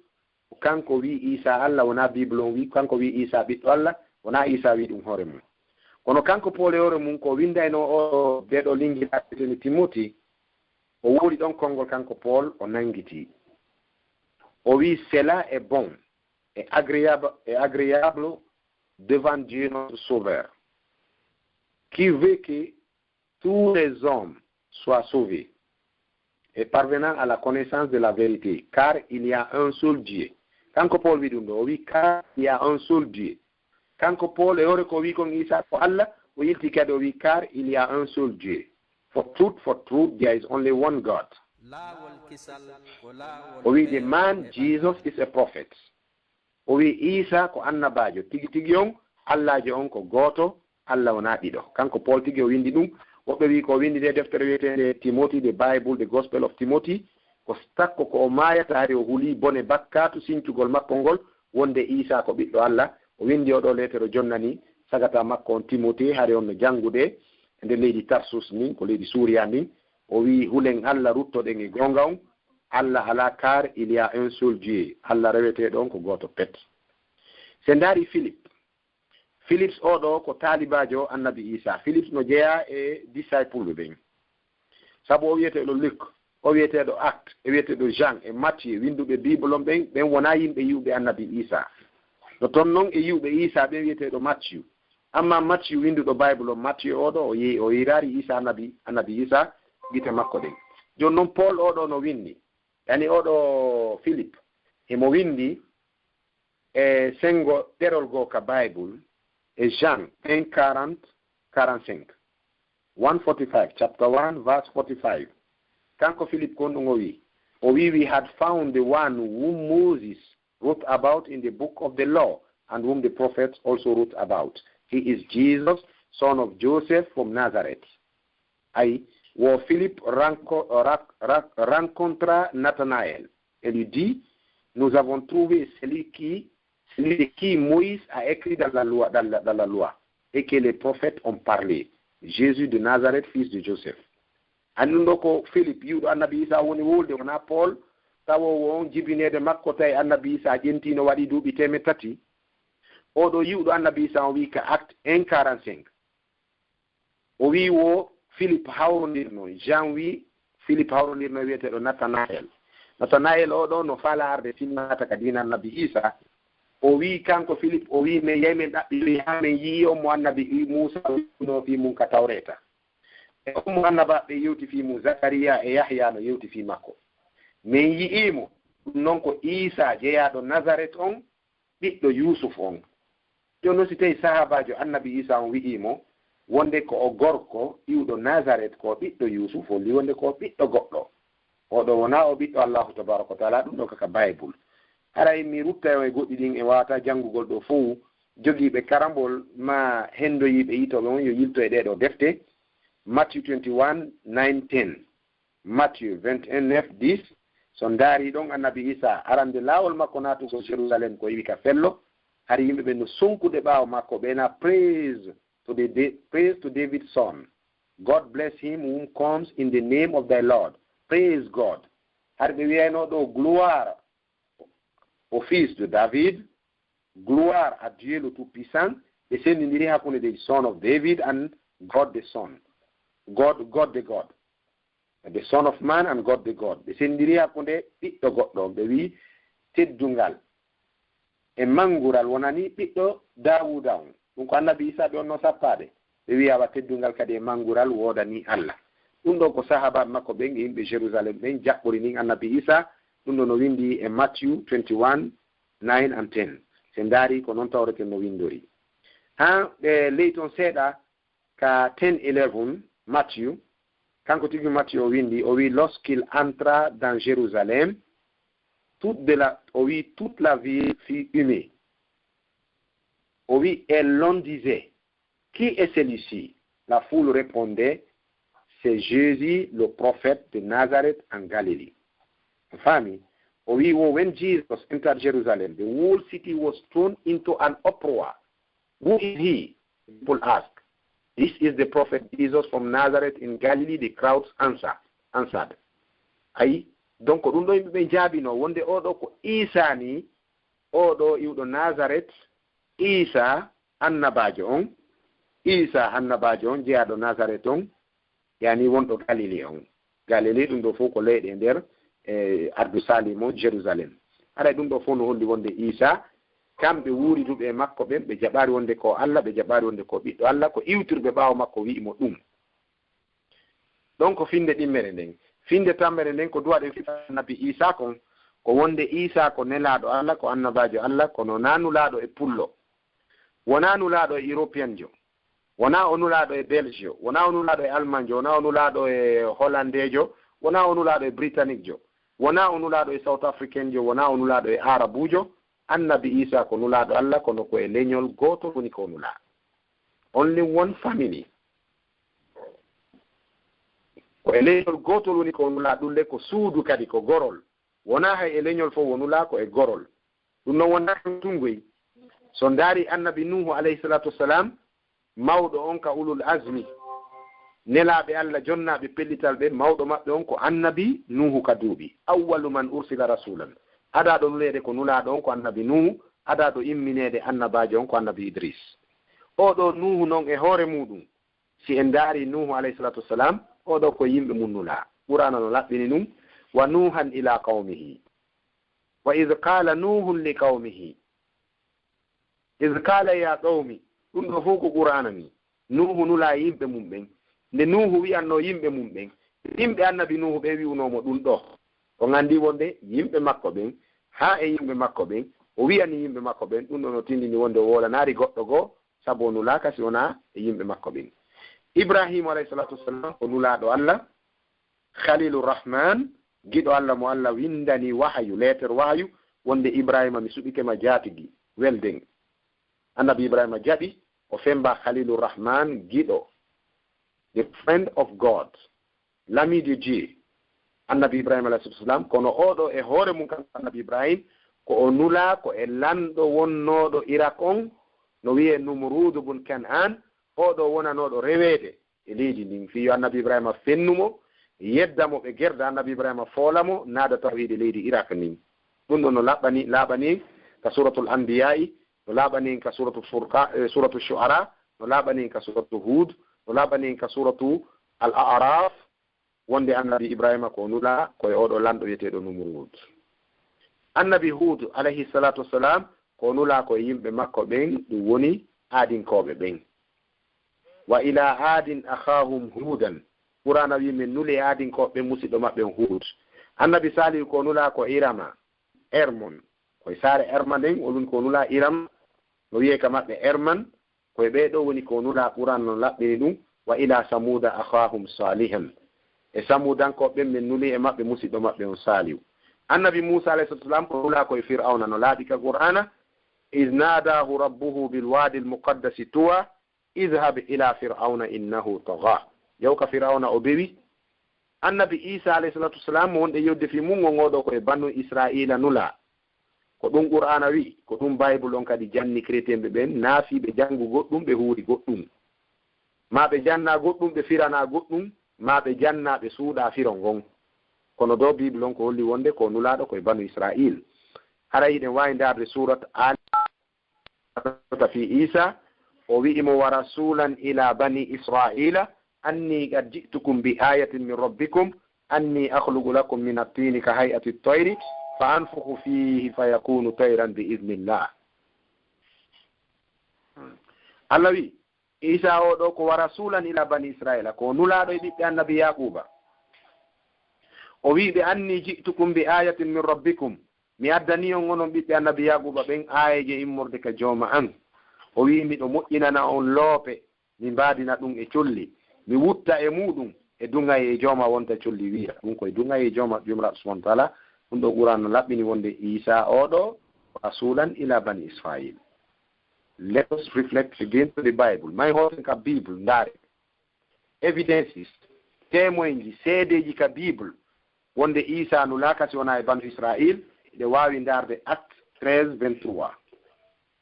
ko kanko wi Iisaa Allah, wonaa Bible on wi kanko wi Iisaa ɓiɗɗo Allah, wonaa Iisaa wi ɗum hoore mum. Kono kanko Paul e hoore mum ko winndayno o deeɗo linngilaaɓe wiyeteni Timoti, o wooli ɗon konngol kanko Paul, o nanngiti. O wi'i, cela est bon et agréable, et agréable devant Dieu notre Sauveur, qui veut que tous les hommes soient sauvés et parvenant à la connaissance de la vérité, car il y a un seul Dieu. Kanko Paul wi ɗum ɗo, o wi, car il y a un seul Dieu. Kanko Paul e hoore ko wi kon Isa ko Allah, o yilti kadi o wi, car il y a un seul Dieu. For truth, for truth, there is only one God. O wi, the man Jesus is a prophet. O wi, Isa ko annabaajo tigi tigi on, Allaajo on ko gooto, Allah wonaa ɗiɗo. Kanko Paul tigi o windi ɗum. Woɓɓe wi ko windi nde deftere wiyeteende Timoti, the Bible, the Gospel of Timothy. Ko takko ko o maayata hari o huli bone bakkaatu sincugol makko ngol wonde Isa ko ɓiɗɗo Allah. O windi o ɗo leetere o jonnani sagata makko on Timoti, hari on no janngude e nder leydi Tarsus ndin, ko leydi Suuriya ndin. O wi, hulen Allah, ruttoɗen e goonga on. Allah alaa, car il y a un seul Dieu. Allah reweteeɗo on ko gooto pet. Se ndaari Philippe, Philips oo ɗoo ko taalibaajo Annabi Iisaa. Philips no jeyaa e disciple ɓen. Sabu o wiyeteeɗo Luc, o wiyeteeɗo Acte, e wiyeteeɗo Jean, e Matthieu, winnduɓe Bible on ɓen, ɓen wonaa yimɓe yi'uɓe Annabi Iisaa. No ton non e yi'uɓe Iisaa ɓen wiyeteeɗo Matthieu. Ammaa Matthieu winnduɗo Bible on, Matthieu oo ɗoo, o yehi, o yiraari Iisaa Annabi, Annabi Iisaa, gite makko ɗen. Jooni non Paul oo ɗoo no winndi, yani oo ɗoo Philippe, himo winndi, e senngo ɗerol goo ka Bible, e Jean un quarante, quarante-cinq. One forty-five, chapter one, verse forty-five. Kanko Philip kon ɗum o wi'i, o wi'i, "We had found the one whom Moses wrote about in the book of the law and whom the prophets also wrote about. He is Jesus, son of Joseph from Nazareth." Ayi, wo Philippe ranco-, ra-, ra-, rencontra Nathanaël et lui dit, "Nous avons trouvé celui qui, celui de qui Moïse a écrit dans la loi, dans la, dans la loi, et que les prophètes ont parlé, Jésus de Nazareth, fils de Joseph." Ani ɗum ɗo ko Philippe, yi'uɗo Annabi Iisaa woni wolde, wonaa Paul, tawoowo on jibineede makko tawi Annabi Iisaa ƴentii no waɗi duuɓi teemeɗɗe tati. Oo ɗoo yi'uɗo Annabi Iisaa on wi'i ka Acte un quarante-cinq. O wi'i wo Philippe hawrondirno, Jean wi'i Philippe hawrondirno e wi'eteeɗo Nathanaël. Nathanaël oo ɗoo no faalaa arde sinnata ka diina Annabi Iisaa. O wi'i kanko Philippe, o wi'i, "Men yahi men ɗaɓɓi, haa men yi'i on mo Annabi I-, Muusaa wi'unoo fii mun ka Tawreeta. E on mo annabaaɓe yewti fii mun, Zakariyaa e Yahyaa no yewti fii makko. Men yi'ii mo, ɗum non ko Iisaa jeyaaɗo Nazaret on, ɓiɗɗo Yuusuf on." Jooni non si tawii sahaabaajo Annabi Iisaa on wi'ii mo wonde ko o gorko iwɗo Nazaret, ko o ɓiɗɗo Yuusuf, holli wonde ko o ɓiɗɗo goɗɗo. Oo ɗoo wonaa o ɓiɗɗo Allaahu tabaaraka wa taala, ɗum ɗoo kaka Baybul. Haray mi ruttay on e goɗɗi ɗin, en waawataa janngugol ɗoo fow. Jogiiɓe karambol maa henndoyiiɓe yitooɓe on yo yilto e ɗee ɗoo defte, Matthew twenty-one, nine, ten. Matthieu vingt et un, neuf, dix. So ndaarii ɗon, Annabi Iisaa, arande laawol makko naatugol Jerusalem, ko iwi ka fello. Hari yimɓe ɓen no sonkude ɓaawo makko, ɓe na, "Praise to the, the, praise to David's son. God bless him whom comes in the name of thy Lord. Praise God." Hari ɓe wi'ayno ɗoo, "Gloire au fils de David, gloire à Dieu le Tout-Puissant." Ɓe senndindiri hakkunde the son of David and God the Son. God, God the God. The Son of Man and God the God. Ɓe senndiri hakkunde ɓiɗɗo goɗɗo on. Ɓe wi'i, "Teddungal e manngural wonani ɓiɗɗo Daawuda on." Ɗum ko Annabi Iisaa ɓe on no sappaade. Ɓe wi'i, "Awa teddungal kadi e manngural woodani Allah." Ɗum ɗon ko sahaabaaɓe makko ɓen e yimɓe Jerusalem ɓen jaɓɓori nin Annabi Iisaa. Ɗum ɗon no winndi e Matthew twenty-one, nine and ten. Se ndaari ko non tawreten no winndori. Haa ɓe ley ton seeɗa, ka ten eleven, Matthew, kanko tigi Matthew o winndi, o wi'i, "Lorsqu'il entra dans Jérusalem, toute de la", o wi'i, "toute la ville fut émue." O wi'i, "Et l'on disait, 'Qui est celui-ci?' La foule répondait, 'C'est Jésus, le prophète de Nazareth en Galilée.'" A faami? O wi'i wo, "When Jesus entered Jerusalem, the whole city was thrown into an uproar. 'Who is he?' people asked. 'This is the prophet Jesus from Nazareth in Galilee,' the crowds answer, answered." Ayi, donc ɗum ɗo yimɓe ɓen jaabino wonde oo ɗoo ko Iisaa ni, oo ɗoo iwɗo Nazaret, Iisaa, annabaajo on, Iisa annabaajo on jeyaaɗo Nasaret on, yani wonɗo Galili on. Galili ɗum ɗo fof ko leyɗe e nder e ardu Salim on, Jerusalem. Haray ɗum ɗo fof no holli wonde Iisa, kamɓe wuuriduɓe e makko ɓen, ɓe jaɓaari wonde ko Allah, ɓe jaɓaari wonde ko ɓiɗɗo Allah, ko iwtirɓe ɓaawo makko wi'i mo ɗum. Ɗon ko finnde ɗimmere nden. Finnde tammere nden ko duwaɗen fiɓa Annabi Iisa kon, ko wonde Iisa ko nelaaɗo Allah, ko annabaajo Allah, kono naa nulaaɗo e pullo. Wonaa nulaaɗo e Europeanjo. Wonaa o nulaaɗo e Belgejo. Wonaa o nulaaɗo e Almanjo. Wonaa o nulaaɗo e Hollandeejo. Wonaa o nulaaɗo e Britannicjo. Wonaa o nulaaɗo e South Africanjo. Wonaa o nulaaɗo e Arabujo. Annabi Iisa ko nulaaɗo Allah, kono ko e leñol gootol woni ko o nulaa. Only one family. Ko e leñol gootol woni ko o nulaa, ɗum le ko suudu kadi, ko gorol. Wonaa hay e leñol fof o nulaa, ko e gorol. Ɗum noon wonaa ɗum tun goy. So ndaari Annabi Nuuhu alayhi salatu wassalam, mawɗo on ka ulul azmi, nelaaɓe Allah jonnaaɓe pellital ɓe, mawɗo maɓɓe on ko Annabi Nuuhu ka duuɓi. Awwalu man ursila rasulan. Adaaɗo nuleede ko nulaaɗo on ko Annabi Nuuhu, adaaɗo immineede annabaajo on ko Annabi Idris. Oo ɗoo Nuuhu noon e hoore muuɗum, si en ndaari Nuuhu alayhi salatu wassalam, oo ɗoo ko yimɓe mum nulaa. Qur'aana no laɓɓini ɗum, "Wa Nuuhan ila qawmihi. Wa iz qala Nuuhun li qawmihi. Iz qala ya qawmi." Ɗum ɗoo fof ko Qur'aana ni. Nuuhu nulaa yimɓe mum ɓen. Nde Nuuhu wi'annoo yimɓe mum ɓen, yimɓe Annabi Nuuhu ɓen wi'unoo mo ɗum ɗoo. On anndi wonde yimɓe makko ɓen, haa e yimɓe makko ɓen, o wi'ani yimɓe makko ɓen, ɗum ɗoo no tindini wonde o wolanaali goɗɗo goo, sabu o nulaaka si wonaa e yimɓe makko ɓen. Ibraahiima alayhi salatu wassalam ko nulaaɗo Allah, Khalilu Rahman, giɗo Allah mo Allah winndani wahayu, leeter wahayu, wonde Ibraahiima mi suɓike ma jaatigi, welden. Annabi Ibraahiima jaɓi, o femmba Khalilu Rahman, giɗo, the friend of God, l'ami de Dieu. Annabi Ibraahiima alayhi salatu wassalam, kono oo ɗoo e hoore mum kanko Annabi Ibraahiima, ko o nulaa ko e lanɗo wonnooɗo Irak on, no wi'ee Numruudu bun Kan'aan, oo ɗoo wonanooɗo reweede e leydi ndin, fii yo Annabi Ibraahiima fennu mo, yedda mo, ɓe gerda, Annabi Ibraahiima foola mo, naada tawhiidi leydi Irak ndin. Ɗum ɗoo no laɓɓani, laaɓani ka Suuratul Anbiyaa'i, no laaɓani ka Suuratu Furqa-, eh, Suuratu Shu'ara, no laaɓani ka Suuratu Huud, no laaɓani ka Suuratu Al-A'raaf, wonde Annabi Ibraahiima ko nulaa ko e oo ɗoo lanɗo wi'eteeɗo Numruud. Annabi Huud alayhi salatu wassalam ko nulaa ko e yimɓe makko ɓen, ɗum woni Aadinkooɓe ɓen. "Wa ila Aadin akhaahum Huudan." Qur'aana wi'i men nuli e Aadinkooɓe ɓen musiɗɗo maɓɓe on Huud. Annabi Saalihu ko nulaa ko Irama, Ermon. Ko e saare Erma nden, o ɗum ko nulaa Irama, no wi'ee ka maɓɓe Erman. Ko e ɓee ɗoo woni ko nulaa Qur'aana no laɓɓini ɗum, "Wa ila Samuuda akhaahum Saalihan." E Samuudankooɓe ɓen men nuli e maɓɓe musiɗɗo maɓɓe on Saalihu. Annabi Muusaa alayhi salatu wassalam ko nulaa ko e Fir'awna no laaɓi ka Qur'aana, "Iz naadaahu rabbuhu bil waadil muqaddasi tuwaa, idhhab ila Fir'awna innahu taghaa." Yahu ka Fir'awna o bewi. Annabi Iisaa alayhi salatu wassalam mo wonɗen yewtude fii mun on, oo ɗoo ko e Banu Israa'iila nulaa. Ko ɗum Qur'aana wi'i, ko ɗum Baybul on kadi janni kretenɓe ɓen, naafiiɓe janngu goɗɗum, ɓe huuri goɗɗum. Maa ɓe janna goɗɗum, ɓe firana goɗɗum, maa ɓe janna, ɓe suuɗa firo ngon. Kono ɗoo Bible on ko holli wonde ko nulaaɗo ko e Banu Israa'iil. Haray hiɗen waawi ndaarde suurat Aali Imraan fii Iisaa, o wi'i mo, "Wa rasuulan ilaa banii Israa'iila, annii qad ji'tukum bi aayatin min rabbikum, annii akhluqu lakum mina t-tiini ka hay'ati t-tayri, fa anfukhu fiihi fa yakuunu tayran bi idhnillah." Allah wi'i, Iisaa oo ɗoo ko wa rasuulan ilaa banii Israa'iila, ko nulaaɗo e ɓiɓɓe Annabi Yaaquuba. O wi'i ɓe, "Annii ji'tukum bi aayatin min rabbikum." Mi addanii on, onon ɓiɓɓe Annabi Yaaquuba ɓen, aayeeje immorde ka Jooma an. O wi'i, "Miɗo moƴƴinana on loope, mi mbaadina ɗum e colli, mi wutta e muuɗum e duŋayee e Jooma wonta colli wi'a." Ɗum ko e duŋayee e Jooma, Joomiraaɗo Subhaanahu wa Ta'aala. Ɗum ɗoo Qur'aana no laɓɓini wonde Iisaa oo ɗoo ko rasuulan ilaa banii Israa'iil. Let us reflect again to the Bible. Maa en hooten ka Bible, ndaaren. Evidences, témoinji, seedeeji ka Bible, wonde Iisaa nulaaka si wonaa e Banu Israa'iil, hiɗen waawi ndaarde Acte treize vingt-trois.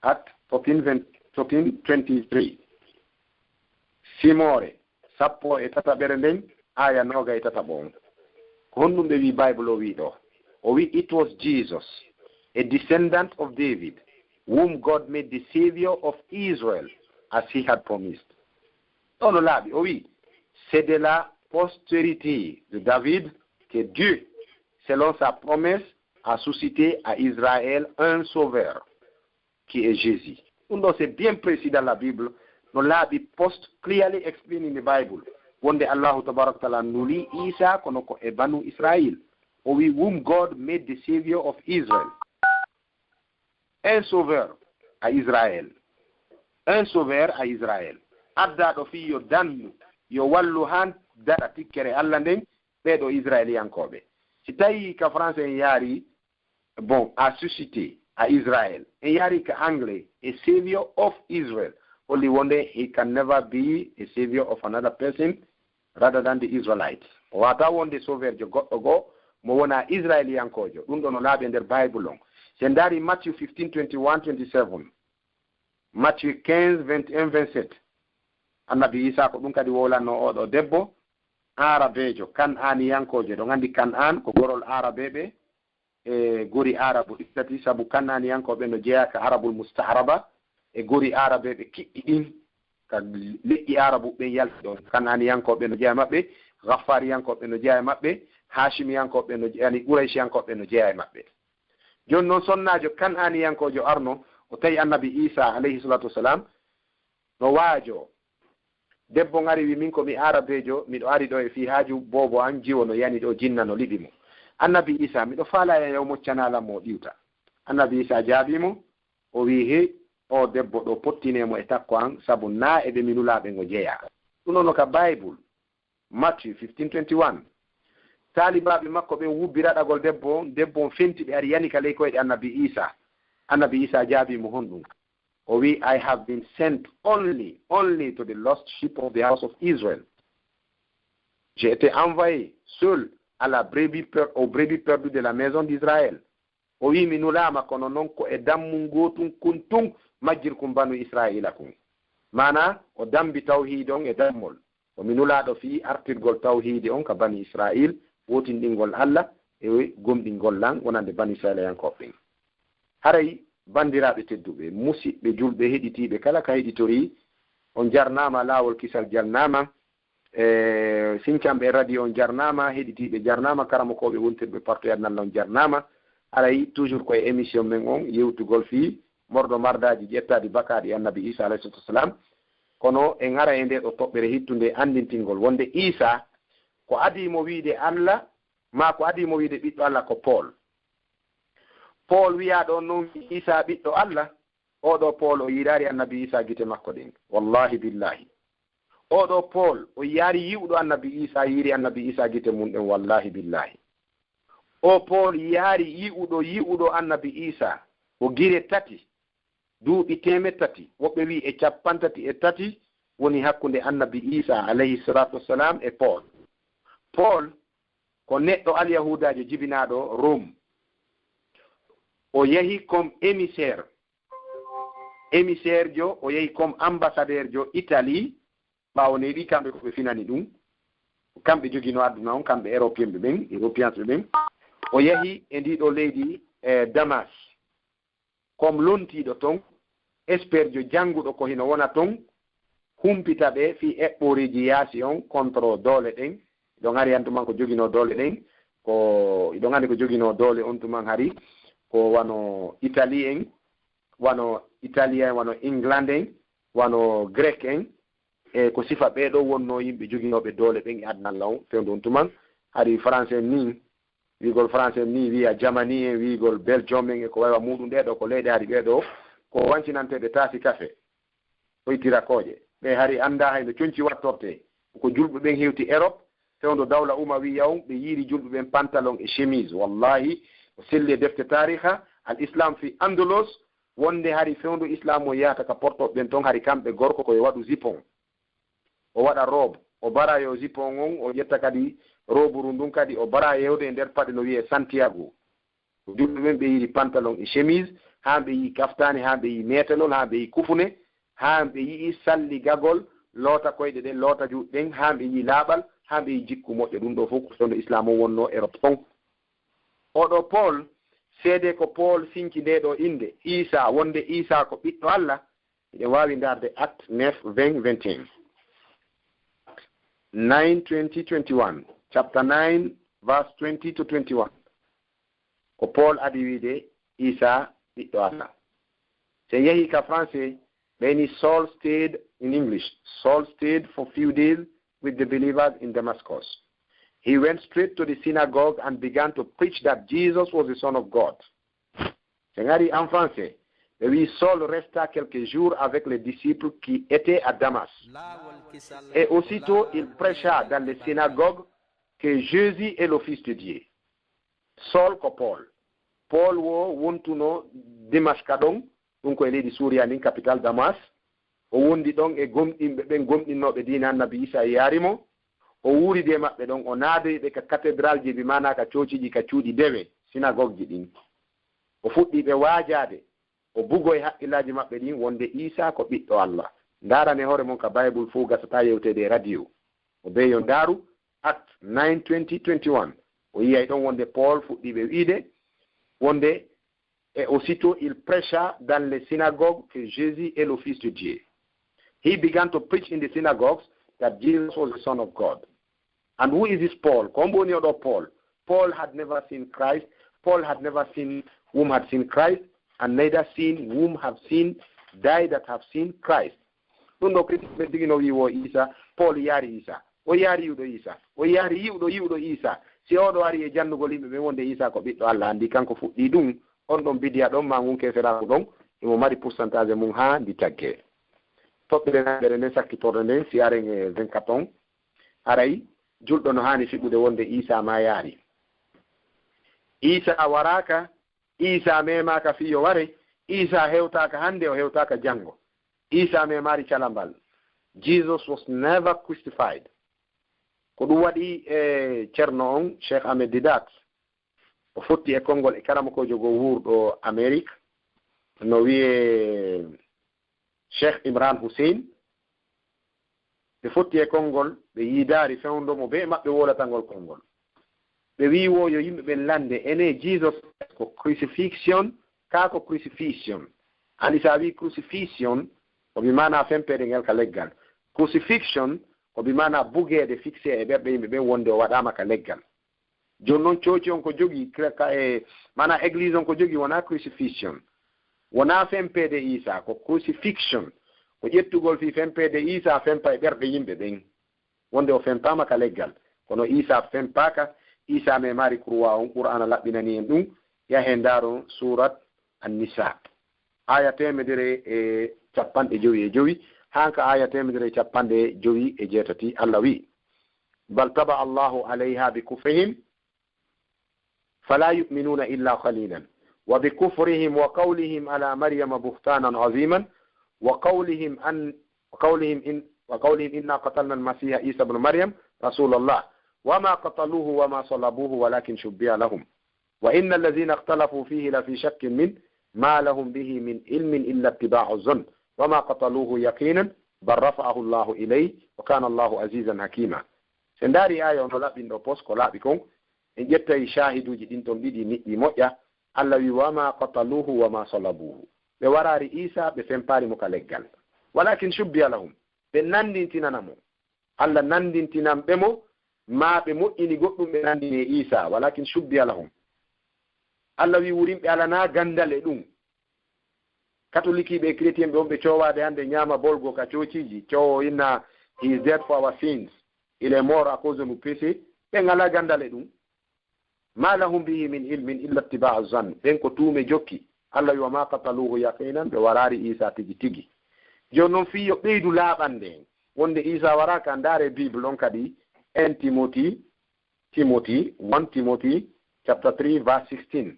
Acte fourteen vingt, fourteen twenty-three. Simoore, sappo e tataɓere nden, aaya noogay e tataɓo on. Ko honɗum ɓe wi'i Bible o wi'i ɗoo? O wi'i, "It was Jesus, a descendant of David, whom God made the Savior of Israel, as he had promised." Ɗo no laaɓi, o wi, c'est de la postérité de David que Dieu, selon sa promesse, a suscité à Israël un sauveur, qui est Jésus. Ɗum ɗo c'est bien précis dans la Bible. No laaɓi, post clearly explained in the Bible, wonde Allahu tabaraka wa taala nuli Isa kono ko e banu Israil. O wi, whom God made the savior of Israel. Un sauveur à Israël. Un sauveur à Israël. Addaɗo fii yo dannu, yo wallu haa daɗa tikkere Allah nden ɓee ɗo Israeliyankooɓe. Si tawi ka français en yaari, bon, a suscité à Israël, en yaari ka anglais, a savior of Israel, holli wonde he can never be a savior of another person rather than the Israelites. O waata wonde sauveur jo goɗɗo goo mo wona Israeliyankoojo. Ɗum ɗo no laaɓi e nder Bible on. Si en ndaari Matthew fifteen twenty-one twenty-seven, Matthew quinze vingt et un vingt-sept, Annabi Isa ko ɗum kadi wowlanno oo ɗo debbo Aarabeejo, Kan'aaniyankoojo. Ɗon anndi Kan'aan ko gorol Aarabeeɓe, e gori Aarabu ɗi tati, sabu Kan'aaniyankooɓe no jeyaa ka Arabul Musta'raba, e gori Aarabeeɓe kiɗɗi ɗin, ka leƴƴi Aarabu ɓen yalti ɗon. Kan'aaniyankooɓe no jeyaa e maɓɓe, Gaffaariyankooɓe no jeyaa e maɓɓe, Haashimiyankooɓe no jeyaa, yani Qurayshiyankooɓe no jeyaa e maɓɓe. Jooni non sonnaajo Kan'aaniyankoojo arno, o tawi Annabi Isa alayhi salatu wassalam no waajo. Debbo ngari wi, min ko mi Aarabeejo, miɗo ari ɗo e fii haaju boobo an, jiwo no yani ɗo, jinna no liɓi mo. Annabi Isa, miɗo faalaa yo yaw moccana lan mo o ɗiwta. Annabi Isa jaabii mo, o wi, he, o debbo ɗo, pottinee mo e takko an, sabu naa e ɓe mi nulaa ɓen o jeyaa. Ɗum ɗon no ka Baybul, Matthew fifteen twenty-one. Taalibaaɓe makko ɓen wubbi raɗagol debbo on, debbo on fenti ɓe ari yani ka ley koyɗe Annabi Isa. Annabi Isa jaabii mo, honɗum? O wi, I have been sent only, only to the lost sheep of the house of Israel. J'ai été envoyé seul à la brebis per-, aux brebis perdues de la maison d'Israël. O wi, mi nulaama kono non ko e dammun gootun kun tun majjirkun banu Israila kun. Maanaa, o dambi tawhiid on e dammol. O mi nulaaɗo fii artirgol tawhiidi on ka bani Israil, wootinɗingol Alla e gomɗingol lan wonande bani Israilayankooɓe ɓen. Haray, banndiraaɓe tedduɓe, musiɓɓe julɓe heɗitiiɓe kala ka heɗitorii, on jarnaama laawol kisal, jarnaama, e sincanɓe radio on jarnaama, heɗitiiɓe jarnaama, karamokooɓe wontirɓe partout e aduna on jarnaama. Haray, toujours ko e émission men on, yewtugol fii morɗo mardaaji ƴettaaɗi bakaaɗi Annabi Isa alayhi salatu wassalam. Kono en ara e ndee ɗoo toɓɓere hittunde anndintingol wonde Isa ko adii mo wiide Alla, maa ko adii mo wiide ɓiɗɗo Alla ko Paul. Paul wiyaaɗo on non Isa ɓiɗɗo Alla, oo ɗoo Paul o yiiraali Annabi Isa gite makko ɗen. Wallahi billahi. Oo ɗoo Paul o yiyaali yi'uɗo Annabi Isa, yiiri Annabi Isa gite mun ɗen, wallahi billahi. Oo Paul yiyaali yi'uɗo, yi'uɗo Annabi Isa, o gire tati, duuɓi teemeɗɗe tati, woɓɓe wi'i e cappanɗe tati e tati woni hakkunde Annabi Isa alayhi salatu wassalam e Paul. Paul ko neɗɗo alyahuudaajo jibinaaɗo Rome. O yahi comme émissaire. Émissaire jo, o yahi comme ambassadeur jo Italie, ɓaawo neeɓi kamɓe ko ɓe finani ɗum. Kamɓe joginoo aduna on, kamɓe Européen ɓe ɓen, Europeans ɓe ɓen. O yahi e ndii ɗoo leydi, e Damas, comme lontiiɗo ton, expert jo jannguɗo ko hino wona ton, humpita ɓe fii eɓɓooreeji yaasi on contre doole ɗen. Hiɗon hari on tuma ko joginoo doole ɗen, ko, hiɗon anndi ko joginoo doole on tuma hari, ko wano Italie en, wano Italien, wano England en, wano Grek en, e ko sifa ɓee ɗoo wonnoo yimɓe joginooɓe doole ɓen e aduna on fewndo on tuma. Hari Français en nii, wi'ugol Français en nii, wi'a Germany en, wi'ugol Belgium en, e ko way wa muuɗum, ɗee ɗoo ko leyɗe hari ɓee ɗoo ko wancinanteeɓe taasi kafe, hoytira kooƴe. Ɓe hari anndaa hay no conci wattortee. Ko julɓe ɓen hewti Europe, fewndo dawla Umawiya on, ɓe yiiri julɓe ɓen pantalon e chemise. Wallahi, o selli e defte taariha, Al Islam fi Andalus, wonde hari fewndo Islam o yahata ka portooɓe ɓen ton, hari kamɓe gorko ko yo waɗu jupon. O waɗa robe, o bara yo jupon on, o ƴetta kadi roburu ndun kadi, o bara yewde e nder paɗe no wi'ee Santiago. Ko julɓe ɓen ɓe yiiri pantalon e chemise, haa ɓe yi'i kaftaani, haa ɓe yi'i meetelol, haa ɓe yi'i kufune, haa ɓe yi'i salligagol, loota koyɗe ɗen, loota juuɗe ɗen, haa ɓe yi'i laaɓal, haa ɓe yi'i jikku moƴƴo. Ɗum ɗoo fof ko fewndo Islam on wonnoo Europe ton. Oo ɗoo Paul, seedee ko Paul sinci ndee ɗoo innde, Iisaa, wonde Iisaa ko Ɓiɗɗo Alla, hiɗen waawi ndaarde Acte neuf, vingt, vingt et un. nine, twenty, twenty-one. Chapter nine, verse twenty to twenty-one. Ko Paul adi wiide Isa ɓiɗɗo Allah. So en yehi ka français, ɓeyni Saul stayed, in English, Saul stayed for few days with the believers in Damascus. He went straight to the synagogue and began to preach that Jesus was the Son of God. So en ari en français, ɓe wi Saul resta quelques jours avec les disciples qui étaient à Damas. Et aussitôt il prêcha dans les synagogues que Jésus est le Fils de Dieu. Saul ko Paul. Paul wo wontuno Dimaska ɗon, ɗum ko e leydi Suuriya ndin, capital Damas. O wondi ɗon e gomɗinɓe ɓen, gomɗinnooɓe diina Annabi Isa e yaari mo. O wuuridi e maɓɓe ɗon, o naadoyi ɓe ka katedralji, bi maanaa ka coociiji, ka cuuɗi dewe, sinagogji ɗin. O fuɗɗi ɓe waajaade, o bugoyi haqqillaaji maɓɓe ɗin wonde Isa ko ɓiɗɗo Allah. Ndaarane hoore mon ka Baybul, fow gasataa yewteede e radio. O bee yo ndaaru Acte nine, twenty, twenty-one. O yiyay ɗon wonde Paul fuɗɗi ɓe wiide wonde, et aussitôt il prêcha dans les synagogues que Jésus est le Fils de Dieu. He began to preach in the synagogues that Jesus was the Son of God. And who is this Paul? Ko hombo woni oɗo Paul? Paul had never seen Christ. Paul had never seen whom had seen Christ, and neither seen whom have seen, they that have seen Christ. Ɗum ɗo Kristian ɓen tigi no wi'i wo Isa, Paul yaari Isa. O yaari yi'uɗo Isa. O yaari yi'uɗo yi'uɗo Isa. Si oɗo ari e jannugol yimɓe ɓen wonde Isa ko ɓiɗɗo Allah, anndi kanko fuɗɗii ɗum. On ɗon bidiya ɗon, maa ngun keeferaaku ɗon, himo mari pourcentage mun haa ndi taggee. Toɓɓere naɓere nden sakkitorde nden, si aren e vingt-quatre on, haray julɗo no haani fiɓude wonde Isa ma yaari. Isa waraaka, Isa memaaka fii yo ware, Isa hewtaaka hannde, o hewtaaka janngo. Isa memaari calambal. Jesus was never crucified. Ko ɗum waɗi e Ceerno on, Cheikh Ahmed Deedat, o fotti e konngol e karamokoojo goo wuurɗo Amerique, no wi'ee Cheikh Imran Hussein. Ɓe fotti e konngol, ɓe yiidaari fewndo mo bee maɓɓe wowlata ngol konngol. Ɓe wi'i wo yo yimɓe ɓen lannde, enee Jesus ko crucifixion, kaa ko crucifixion? Anndi si a wi'i crucifixion, ko bi maanaa fempeede ngel ka leggal. Crucifixion, ko bi maanaa bugeede, fixé e ɓerɗe yimɓe ɓen wonde o waɗaama ka leggal. Jooni non cooci on ko jogii, kra-, ka e, maanaa église on ko jogii wonaa crucifixion. Wonaa fempeede Isa, ko crucifixion. Ko ƴettugol fii fempeede Isa fempa e ɓerɗe yimɓe ɓen. Wonde o fempaama ka leggal. Kono Isa fempaaka, Isa memaari kurwa on, Qur'aana laɓɓinani en ɗum. Yahen ndaaron Surat An-Nisa. Aaya teemedere e capanɗe jowi e jowi, haa ka aaya teemedere e capanɗe jowi e jeetati, Allah wi'i, بل طبع الله عليها بكفرهم فلا يؤمنون إلا قليلا وبكفرهم وقولهم على مريم بهتانا عظيما وقولهم أن وقولهم إن وقولهم إنا قتلنا المسيح عيسى ابن مريم رسول الله وما قتلوه وما صلبوه ولكن شبه لهم وإن الذين اختلفوا فيه لفي شك منه ما لهم به من علم إلا اتباع الظن وما قتلوه يقينا بل رفعه الله إليه وكان الله عزيزا حكيما. Si en ndaari aaya on no laɓɓin ɗo pos, ko laaɓi kon, en ƴettay shaahiduuji ɗin ton ɗiɗi niɓɓi moƴƴa. Allah wi, وما قتلوه وما صلبوه. Ɓe waraari Isa, ɓe fempaari mo ka leggal. ولكن شبه لهم. Ɓe nanndintinana mo. Allah nanndintinan ɓe mo, maa ɓe moƴƴini goɗɗum ɓe nanndini e Isa. ولكن شبه لهم. Allah wi wurin ɓe alanaa ganndal e ɗum. Katolikiiɓe e chrétien ɓe on ɓe coowaade hannde ñaama bolgo ka coociiji, coowo inna, "He is dead for our sins. Il est mort à cause de nos péchés." Ɓen alaa ganndal e ɗum. ما لهم به من علم إلا اتباع الظن. Ɓen ko tuume jokki. Allah wi, وما قتلوه يقينا, ɓe waraari Isa tigi tigi. Jooni non fii yo ɓeydu laaɓande en wonde Isa waraaka, ndaare Bible on kadi, un Timothy, Timothy, one Timothy chapter three verse sixteen.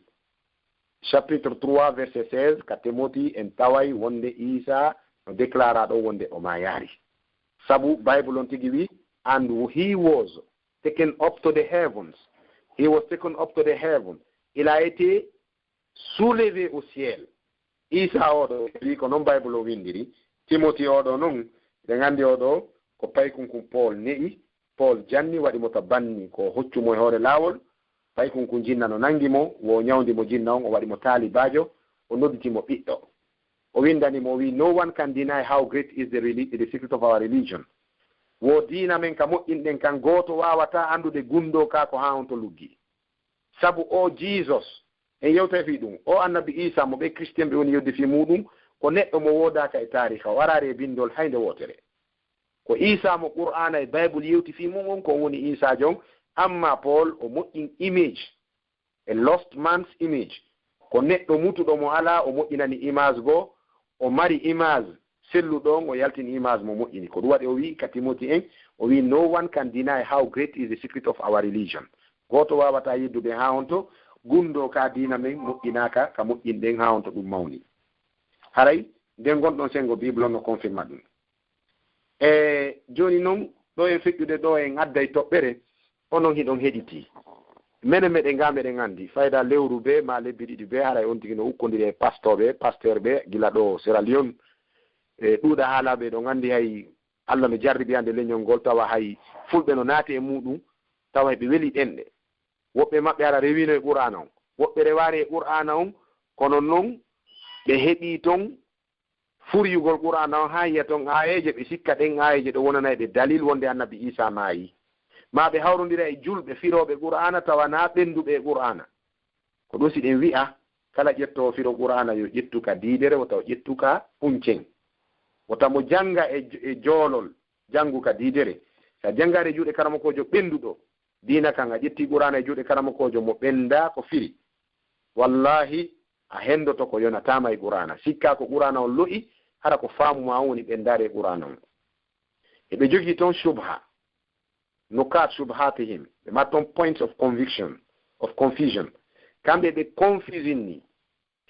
Chapitre trois verset seize ka Timothy en taway wonde Isa no déclara ɗo wonde o maayaari. Sabu Bible on tigi wi, "And he was taken up to the heavens." He was taken up to the heaven. Il a été soulevé au ciel. Isa oɗo, wi ko non Bible o windiri. Timothy oɗo non, ɓe nganndi oɗo ko paykunkun Paul ne'i, Paul janni, waɗi mo ta banni, ko hoccu mo e hoore laawol. Paykunkun jinna no nangi mo, wo ñawndi mo jinna on, o waɗi mo taalibaajo, o nodditi mo ɓiɗɗo. O windani mo, o wi, "No one can deny how great is the reli-, the secret of our religion." Wo diina men ka moƴƴinɗen kan, gooto waawataa anndude gunndoo kaa ko haa on to luggi. Sabu o Jesus, en yewtay fii ɗum, o annabi Iisaa mo ɓee Christian ɓe woni yewde fii muuɗum, ko neɗɗo mo woodaaka e taariika, o araari e binndol hay nde wootere. Ko Iisaa mo Qur'aana e Baybul yewti fii mum on, ko woni Iisaa jon, amma Paul o moƴƴin image, a lost man's image. Ko neɗɗo mutuɗo mo alaa, o moƴƴinani image goo, o mari image selluɗo on, o yaltini image mo moƴƴini. Ko ɗum waɗi o wi'i ka Timoti en, o wi'i, "No one can deny how great is the secret of our religion." Gooto waawataa yeddude haa on to gunndoo kaa diina men moƴƴinaaka ka moƴƴinɗen haa on to ɗum mawni. Haray nden ngonɗon senngo Bible on no confirma ɗum. E jooni non, ɗo en feƴƴude ɗo, en adday toɓɓere, onon hiɗon heɗitii. Menen meɗen ga meɗen anndi, fayda lewru bee maa lebbi ɗiɗi bee, haray on tigi no ukkondiri e pastooɓe, pasteur ɓe, gila ɗo Sierra Leone. E ɗuuɗa haalaaɓe ɗon anndi hay Alla no jarribi hannde leñol ngol, tawa hay fulɓe no naati e muuɗum, tawa ɓe weli ɗenɗe. Woɓɓe maɓɓe hara rewiino e Qur'aana on, woɓɓe rewaali e Qur'aana on, kono non ɓe heɓii ton furyugol Qur'aana on haa yiya ton aayeeje, ɓe sikka ɗen aayeeje ɗo wonanay ɓe dalil wonde Annabi Iisaa maayii. Maa ɓe hawrondira e julɓe firooɓe Qur'aana tawa naa ɓennduɓe e Qur'aana. Ko ɗum si ɗen wi'a, kala ƴettoowo firo Qur'aana yo ƴettu ka diidere, wota o ƴettu ka huncen. Wota mo jannga e, e joolol, janngu ka diidere. Si a janngaare juuɗe karamokoojo ɓennduɗo diina kan, a ƴettii Qur'aana e juuɗe karamokoojo mo ɓenndaa ko firi. Wallaahi, a henndoto ko yonataa ma e Qur'aana. Sikkaa ko Qur'aana on lo'i, hara ko faamu maa on woni ɓenndaare e Qur'aana on. Eɓe jogii ton shubha. Nukat shubhatihim. Ɓe maa ton points of conviction, of confusion. Kamɓe ɓe confusion ni.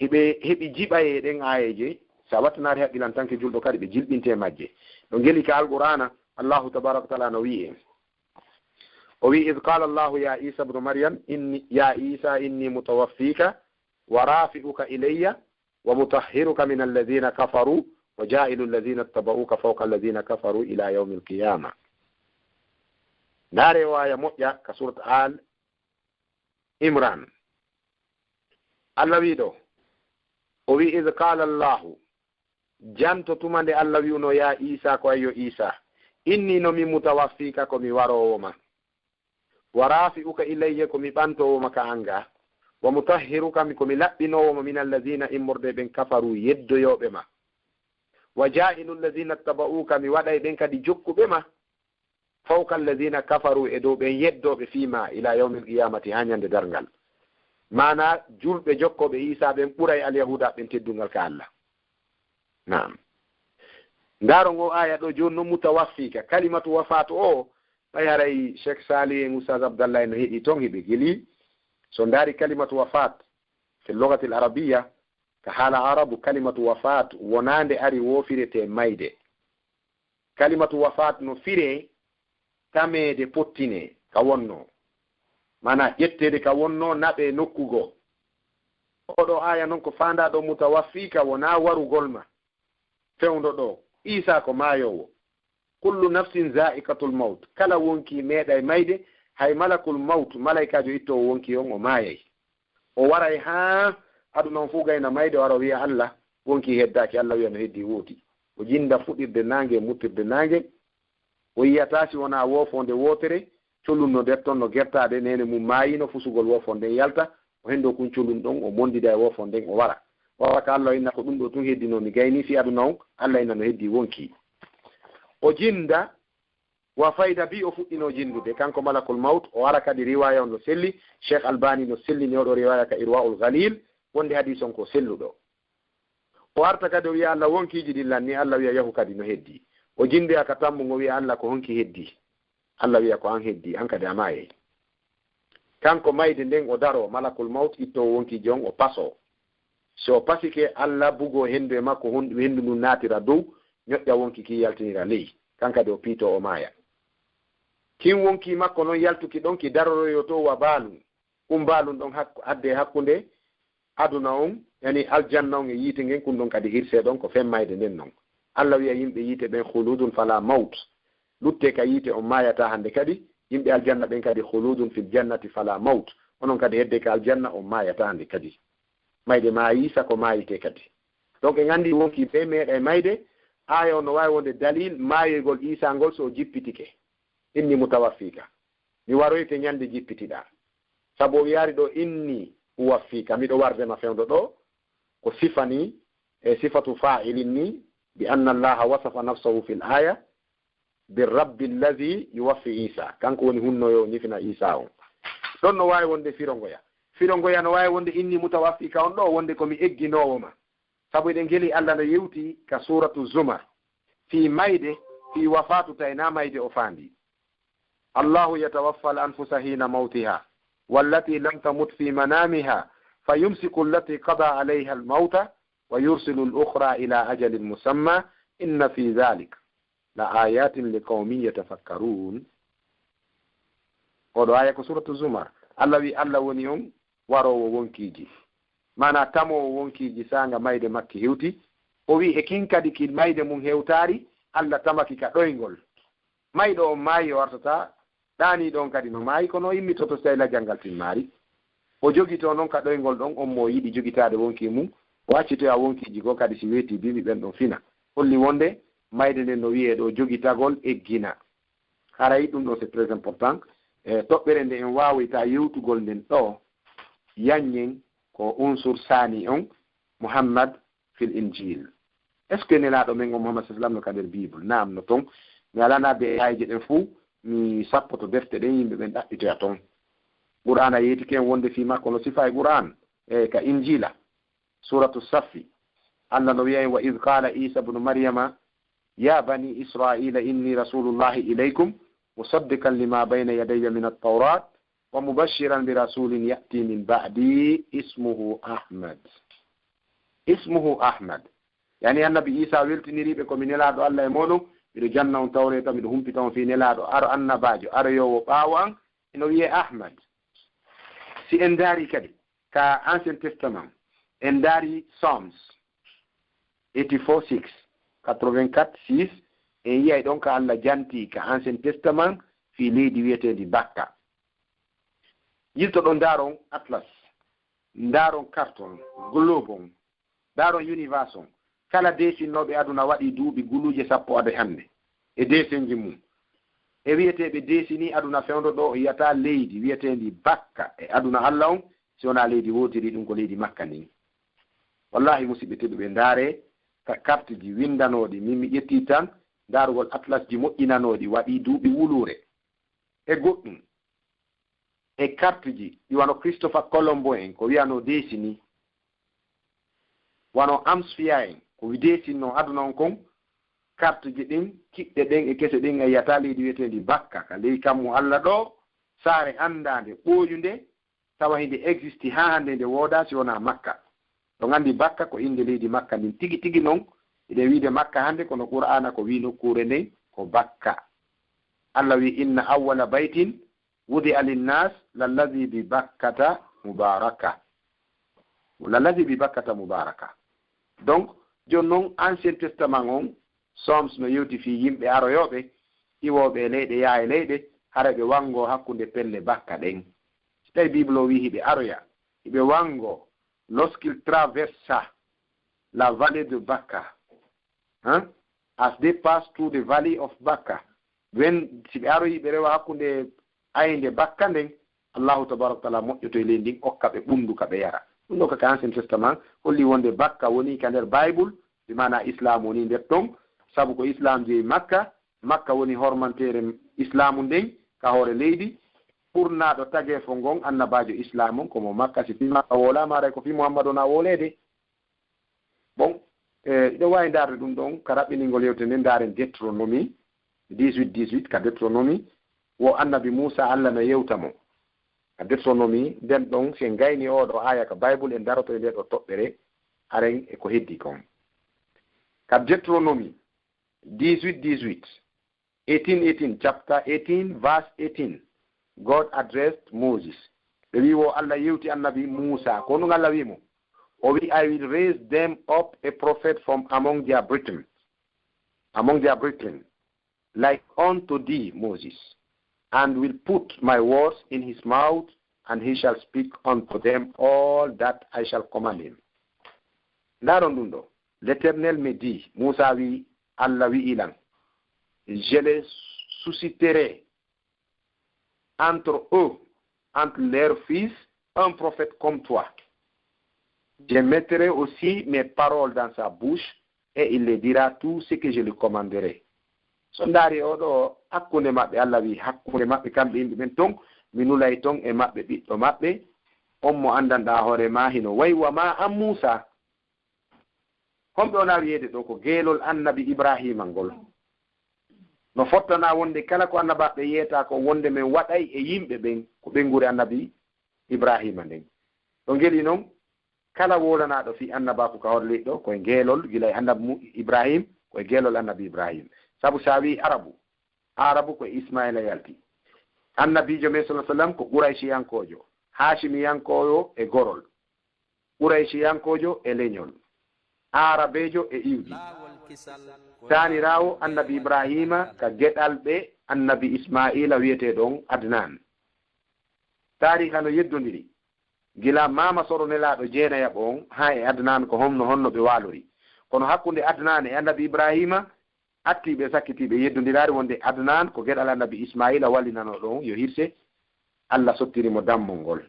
Hiɓe heɓi jiɓaye e ɗen aayeeje. Si a wattanaali haqqilantanke julɗo kadi ɓe jilɓinte e majje. Ɗo ngeli ka Alqur'aana, Allahu tabaaraka wa ta'aala no wi'i en. O wi'i, "Idh qala Allahu ya Isa ibn Maryam, inni, ya Isa, inni mutawaffika wa rafi'uka ilayya wa mutahhiruka min alladhina kafaru wa ja'ilu alladhina ittaba'uka fawqa alladhina kafaru ila yawmi alqiyama." Ndaare o aaya moƴƴa ka surat Al Imran. Allah wi'i ɗo, o wi'i, "Idh qala Allahu," janto tuma nde Allah wi'uno, "Ya Isa," ko ayyo Isa, "inni no mi mutawaffika, ko mi waroowo ma. Wa rafi'uka ilayya, ko mi ɓantoowo ma ka anga. Wa mutahhiruka, mi ko mi laɓɓinoowo ma min alladhina, immorde ɓen, kafaru, yeddoyooɓe ma. Wa ja'ilu alladhina ittaba'uka, mi waɗay ɓen kadi jokkuɓe ma. Fawqa alladhina kafaru, e dow ɓen yeddooɓe fii ma, ila yawmil qiyamati, haa ñande darngal." Maana, julɓe jokkooɓe Isa ɓen ɓuray alyahuda ɓen teddungal ka Allah. Naam. Ndaaro ngo aaya ɗo jooni non, mutawaffika. Kalimatu wafaat o, ɓay haray Cheikh Sali en Oustaz Abdallah en no heɗi ton, hiɓe gili. So ndaari kalimatu wafaat, fi lugatil arabiyya, ka haala Arabu, kalimatu wafaat wonaande ari woo firete mayde. Kalimatu wafaat no firee tameede, pottinee ka wonnoo. Maanaa ƴetteede ka wonnoo, naɓee nokku goo. Oɗo aaya non ko faandaa ɗo mutawaffiika wonaa warugol ma. Fewndo ɗo, Iisaa ko maayoowo. Kullu nafsin zaa'iqatul mawt. Kala wonkii meeɗay mayde, hay malakul mawt, malaykaajo ittoowo wonkii on, o maayay. O waray haa aduna on fuu gayna mayde, o ara o wi'a Allah, wonkii heddaaki, Allah wi'a no heddii wooti. O jinda fuɗirde naange e muttirde naange. O yi'ataa si wonaa woofoonde wootere, colun no nder ton no gertaade, neene mum maayiino, fusugol woofoonde nden yalta, o henndoo kun colun ɗon, o mondida e woofoonde nden, o wara. O wara ka Allah o inna ko ɗum ɗoo tun heddinoo mi gaynii fii aduna on, Allah inna no heddii wonkii. O jinda Wa fayda bi o fuɗɗinoo jinndude, kanko malakul mawt, o ara kadi riwaaya on no selli, Cheikh Albani no sellini oɗo riwaaya ka Irwaul Ghalil, wonde hadiis on ko selluɗo. O arta kadi o wi'a Allah wonkiiji ɗin lanni, Allah wi'a yahu kadi no heddii. O jinndoya ka tammu ngon wi'a Allah ko honki heddii? Allah wi'a ko an heddii, an kadi a maayay. Kanko mayde nden o daroo, malakul mawt ittoowo wonkiiji on o pasoo. Si o pasike, Allah bugoo henndu e makko, hon-, henndu ndun naatira dow, ñoƴƴa wonki kin yaltinira ley. Kan kadi o piitoo o maaya. Kin wonkii makko non yaltuki ɗon ki daroroyoo to wa baalun. Kun baalun ɗon hakku-, addee hakkunde aduna on, yani aljanna on e yiite ngen, kun ɗon kadi hirsee ɗon ko fen mayde nden non. Allah wi'a yimɓe yiite ɓen, "Khuludun fala mawt." Luttee ka yiite, on maayataa hannde kadi. Yimɓe aljanna ɓen kadi, "Khuludun fil jannati fala mawt." Onon kadi heddee ka aljanna, on maayataa hannde kadi. Mayde maayii, sako maayitee kadi. Donc en anndi wonkii ɓe meeɗay mayde, Aaya on no waawi wonde dalil maayoygol Iisaa ngol so o jippitike. Inni mutawaffika. Mi waroyte ñande jippitiɗaa. Sabu o wiyaali ɗoo inni uwaffika, miɗo warde ma fewndo ɗoo, ko sifa ni, e sifatu faa'ilin ni, bi anna Allaha wasafa nafsahu fil aaya, bi rabbi allazi yuwaffi Iisaa. Kanko woni hunnoyoowo ñifina Iisaa on. Ɗon no waawi wonde firongoya. Firongoya no waawi wonde inni mutawaffika on ɗoo, wonde ko mi egginoowo ma. Sabu eɗen ngeli Alla no yewti ka suuratu Zumar, fii mayde, fii wafaatu tawi na mayde o faandi. Allahu yatawaffa al anfusa hiina mawtiha, wallati lam tamut fi manamiha, fa yumsiku allati qada alayha al mawta, wa yursilu al ukhra ila ajalin musamma, inna fi dhalik la ayatin li qawmin yatafakkarun. Oɗo aya ko suuratu Zumar. Alla wi Alla woni on waroowo wonkiiji, maanaa tamoowo wonkiiji saanga mayde makki hewti. O wi e kin kadi ki mayde mum hewtaari, Alla tamaki ka ɗoyngol. Mayɗo on maayi o artataa, ɗaaniiɗo on kadi no maayi, kono o immitoto si tawi lajal ngal timmaari. O jogitoo non ka ɗoyngol ɗon on mo o yiɗi jogitaade wonkii mum, o accitoya wonkiiji goo kadi si weetii bimbi ɓen ɗon fina. Holli wonde mayde nden no wiyee ɗoo jogitagol eggina. Haray ɗum ɗoo c'est très important. E toɓɓere nde en waawoyta yewtugol nden ɗoo, yanñen ko unsur saani on, Muhammad fil Injil. Est-ce que Nelaaɗo men on Muhammad sallallahu alaihi wasallam no ka nder Bible? Naam, no ton. Mi alaa naatde e aayje ɗen fuu, mi sappoto defte ɗen, yimɓe ɓen ɗaɓɓitoya ton. Qur'aana yeetike en wonde fii makko no sifa e Qur'aan, e ka Injiila, suuratu Saffi. Alla no wiya en, wa idh qala Isa ibnu Maryama ya bani Israila inni rasulullahi ilaykum musaddiqan lima bayna yadayya min at-tawrat wa mubashiran bi rasulin ya'ti min ba'di ismuhu Ahmad. Ismuhu Ahmad. Yani Annabi Isa weltiniri ɓe ko mi Nelaaɗo Alla e mooɗon, miɗo janna on Tawreeta, miɗo humpita on fii Nelaaɗo, aro annabaajo, aroyoowo ɓaawo an, hino wiyee Ahmad. Si en ndaari kadi ka Ancien Testament, en ndaari Psalms eighty-four six, quatre-vingt-quatre six, en yi'ay ɗon ka Alla janti ka Ancien Testament fii leydi wi'eteendi Bakka. Yiltoɗon ndaaron Atlas, ndaaron carte on, globe on, ndaaron universe on. Kala deesinnooɓe aduna waɗii duuɓi guluuje sappo ade hannde e deesenji mum. E wi'etee ɓe deesinii aduna fewndo ɗoo, o yi'ataa leydi wi'eteendi Bakka e aduna Alla on, si wonaa leydi wootiri, ɗum ko leydi Makka ndin. Wallaahi, musidɓe tedduɓe, ndaaree ka kartiji winndanooɗi, min mi ƴettii tan ndaarugol atlasji moƴƴinanooɗi waɗii duuɓi wuluure. E goɗɗum, e kartiji ɗi wano Christopher Colombo en ko wi'anoo deesini, wano Amsfia en ko wi-, deesinnoo aduna on kon, kartiji ɗin, kiɗɗe ɗen e kese ɗen, a yi'ataa leydi wi'eteendi Bakka, ka ley kammu Alla ɗoo, saare anndaande, ɓooyunde, tawa hinde existe haa hannde, nde woodaa si wonaa Makka. Ɗon anndi Bakka ko innde leydi Makka ndin tigi tigi non. Hiɗen wi'ude Makka hannde, kono Qur'aana ko wi'i nokkuure nden ko Bakka. Alla wi'i, "Inna awwala baytin wudi'a linnas lallazi bi Bakkata mubaraka." Lallazi bi Bakkata mubaraka. Donc, jooni non, Ancien Testament on, Psalms no yewti fii yimɓe aroyooɓe, iwooɓe e leyɗe, yaha e leyɗe, hara ɓe wanngo hakkunde pelle Bakka ɗen. Si tawi Bible o wi'i hiɓe aroya, hiɓe wanngo, lorsqu'il traversa la vallée de Bakka, hein? As they pass through the valley of Bakka, when, si ɓe aroyi ɓe rewa hakkunde aynde Bakka nden, Allahu tabaraka wa taala moƴƴoto e leydi ndin, okka ɓe ɓunndu ka ɓe yara. Ɗum ɗoo ka, ka Ancien Testament holli wonde Bakka woni ka nder Bible, bi maana Islam woni nder ton, sabu ko Islam jeyi Makka, Makka woni hormanteere Islaamu nden ka hoore leydi. Ɓurnaaɗo tageefo ngon annabaajo Islaamu on ko mo Makka. Si fii Makka woolaama, haray ko fii Muhammadu wona wooleede. Bon, e, hiɗen waawi ndaarde ɗum ɗon ka raɓɓiningol yewtere nden, ndaaren Deutéronomie dix-huit dix-huit, ka Deutéronomie, wo Annabi Muusa Alla no yewta mo. Ka Deutéronomie nden ɗon, si en gayni oo ɗoo aaya ka Bible, en daroto e ndee ɗoo toɓɓere, haren e ko heddii kon. Ka Deutéronomie dix-huit dix-huit, eighteen eighteen, chapter eighteen, verse eighteen, God addressed Moses. Ɓe wi'i wo Alla yewti Annabi Muusa. Ko honɗum Alla wi'i mo? O wi'i, "I will raise them up a prophet from among their brethren, among their brethren, like unto thee, Moses, and will put my words in his mouth, and he shall speak unto them all that I shall command him." Ndaaron ɗum ɗoo. L'Éternel me dit, Muusa wi'i, Allah wi'i lan, je les susciterai entre eux, entre leurs fils, un prophète comme toi. Je mettrai aussi mes paroles dans sa bouche et il les dira tout ce que je lui commanderai. So ndaari oɗo hakkunde maɓɓe, Allah wi hakkunde maɓɓe kamɓe yimɓe ɓen ton, mi nulay ton e maɓɓe ɓiɗɗo maɓɓe, on mo anndanɗaa hoore maa hino wayi wa maa an Muusa. Homɓe wona wiyeede ɗo ko geelol annabi Ibrahima ngol. No fottana wonde kala ko annabaaɓe yeeta ko wonde men waɗay e yimɓe ɓen ko ɓeynguure annabi Ibrahima nden. Ɗo ngeli non, kala woolanaaɗo fii annabaaku ka hoore leydi ɗo, ko e geelol gila e annabi mu-, Ibrahim, ko e geelol annabi Ibrahim. Sabu sa wi'i Arabu, Arabu ko e Ismaila yalti. Annabiijo men sallallahu alaihi wasallam ko Qurayshiyankoojo, Haashimiyankoojo e gorol, Qurayshiyankoojo e leñol, Aarabeejo e iwdi. Taaniraawo annabi Ibrahima ka geɗal ɓe annabi Ismaila wi'eteeɗo on Adnan. Taariika no yeddondiri. Gila maama soro nelaaɗo jeenayaɓo on, haa e Adnan ko honno honno ɓe waalori. Kono hakkunde Adnan e annabi Ibrahima, attiiɓe e sakkitiiɓe yeddondiraari wonde Adnan ko geɗal annabi Ismaila wallinanooɗo on, yo hirse, Allah sottiri mo dammol ngol.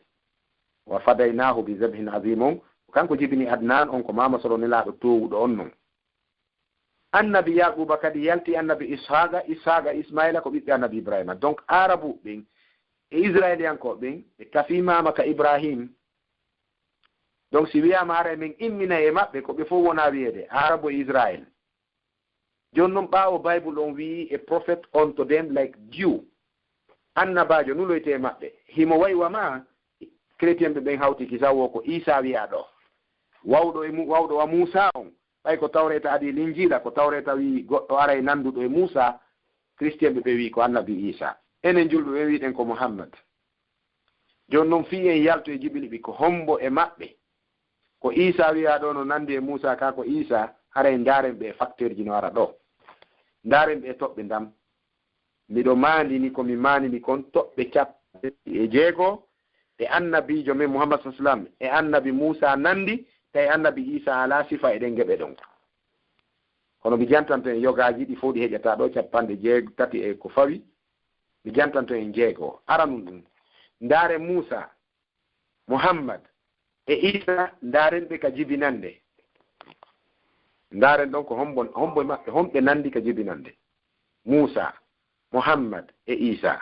Wa fadaynaahu bi zabhin azim on, ko kanko jibini Adnan on ko maama soro nelaaɗo toowuɗo on non. Annabi Yaquba kadi yalti annabi Ishaqa, Ishaqa Ismaila ko ɓiɓɓe annabi Ibrahima. Donc Arabu ɓen e Israiliyankooɓe ɓen ɓe kafi maama ka Ibrahim. Donc si wiyaama haray men imminay e maɓɓe ko ɓe fof wona wiyeede Arabu e Israil. Jooni non ɓaawo Bible on wi'i a prophet unto them like Jew. Annabaajo nuloyte e maɓɓe. Himo wayi wa ma chrétien ɓe ɓen hawti ki sawo ko Isa wi'a ɗo. Wawɗo e mu-, wawɗo wa Musa on. Ɓay ko Tawreeta adii Linjiila, ko Tawreeta wi'i goɗɗo aray nanduɗo e Muusa, Kristiyanɓe ɓe wi'i ko Annabi Iisaa. Enen julɓe ɓe wi'ɗen ko Muhammad. Jooni non fii en yaltu e jiɓiliɓi ko hombo e maɓɓe? Ko Iisaa wi'aa ɗoo no nandi e Muusa kaa ko Iisaa, haray ndaaren ɓe e facteurji no ara ɗoo. Ndaaren ɓe e toɓɓe ndam. Miɗo maandini ko mi maandini kon toɓɓe capanɗe tati e jeego ɗe annabiijo men Muhammad sallallahu alaihi wasallam e annabi Muusa nandi, tawi annabi Iisa alaa sifa e ɗen geɓe ɗon. Kono mi jantanto en yogaaji ɗi fof ɗi heƴata ɗo, capanɗe jeetati e ko fawi, mi jantanto en jeego. Aranun ɗum, ndaare Muusa, Muhammad e Iisa, ndaaren ɓe ka jibinande. Ndaaren ɗon ko hombo, hombo e maɓɓe, homɓe nandi ka jibinande. Muusa, Muhammad e Iisa.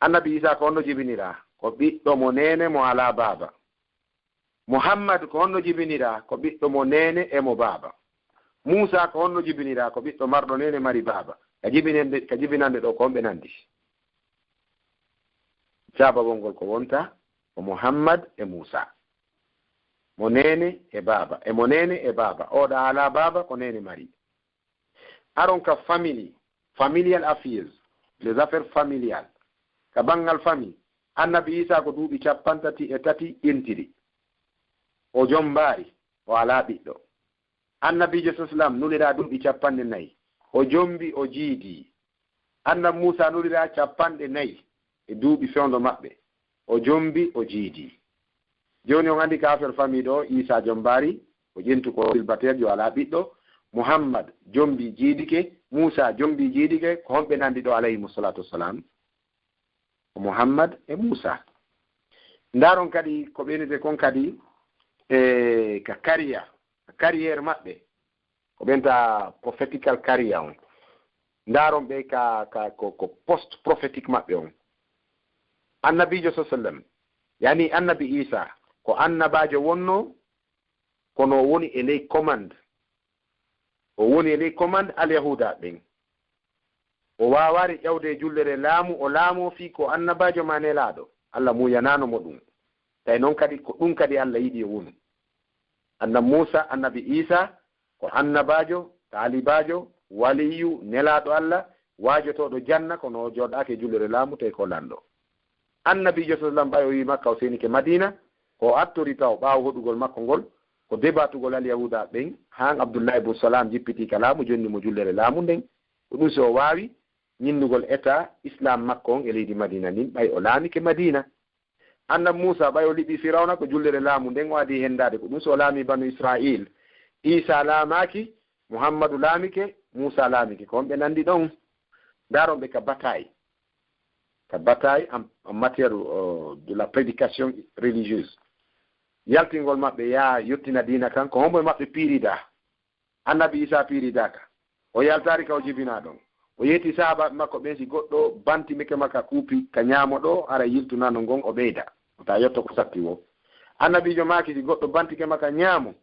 Annabi Iisa ko honno jibiniraa? Ko ɓiɗɗo mo neene mo alaa baaba. Muhammad ko honno jibiniraa? Ko ɓiɗɗo mo neene e mo baaba. Muusa ko honno jibiniraa? Ko ɓiɗɗo marɗo neene mari baaba. Ka jibinande, ka jibinande ɗo ko homɓe nandi? Jaabawol ngol ko wonta ko Muhammad e Muusa. Mo neene e baaba, e mo neene e baaba. Oɗa alaa baaba, ko neene mari. Aron ka family, familial affairs, les affaires familiales. Ka banngal famille, annabi Iisa ko duuɓi capanɗe tati e tati intiri. O jombaari, o alaa ɓiɗɗo. Annabiijo sallallahu alaihi wasallam nuliraa duuɓi capanɗe nayi. O jombi, o jiidi. Annabi Muusa nuliraa capanɗe nayi e duuɓi fewndo maɓɓe. O jombi, o jiidi. Jooni on anndi ka affaire famille ɗo, Iisa jombaari, o ƴentu ko célibataire, yo alaa ɓiɗɗo. Muhammad jombi, jiidike. Muusa jombi, jiidike. Ko homɓe nandi ɗo, alayhimu salatu wassalam? Ko Muhammad e Muusa. Ndaron kadi ko ɓeynete kon kadi e ka kariya, ka carrière maɓɓe. Ko ɓenta prophetical carrier on. Ndaron ɓe ka, ka, ko, ko post prophétique maɓɓe on. Annabiijo sallallahu alaihi wasallam, yani annabi Iisa, ko annabaajo wonno, kono o woni e ley commande. O woni e ley commande Alyahuuda ɓen. O waawaali ƴawde e jullere laamu, o laamoo fii ko annabaajo maa nelaaɗo. Allah muuyanaano mo ɗum. Tawi non kadi, ko ɗum kadi Allah yiɗi o wonu. Annabi Muusa, annabi Iisa, ko annabaajo, taalibaajo, waliyu, nelaaɗo Allah, waajotooɗo janna, kono o jooɗaaki e jullere laamu, tawi ko lanɗo. Annabiijo sallallahu alaihi wasallam ɓay o yii Makka, o seenike Madiina, ko o attori taw ɓaawo hoɗugol makko ngol, ko debatugol Alyahuuda ɓen, haan Abdullahi bun Salaam jippitii ka laamu, jonni mo jullere laamu nden. Ko ɗum si o waawi ñinnugol état Islam makko on e leydi Madiina ndin, ɓay o laamike Madiina. Annabi Muusa, ɓay o liɓii Firawna, ko jullere laamu nden o adii henndaade. Ko ɗum si o laamii Banu Israa'iil. Iisa laamaaki, Muhammadu laamike, Muusa laamike. Ko honɓe nanndi ɗon? Ndaaron ɓe ka bataille. Ka bataille en, en matière, euh, de la prédication religieuse. Yaltingol maɓɓe yaa yottina diina kan, ko hombo e maɓɓe piiridaa? Annabi Iisaa piiridaaka. O yaltaali ka o jibinaa ɗon. O yeeti sahaabaaɓe makko ɓen, si goɗɗo bantimike ma ka kuupi ka ñaamo ɗoo, hara yiltunano ngon o ɓeyda. Wota yotto ko satti woo. Annabiijo maaki, si goɗɗo bantike ma ka ñaamo,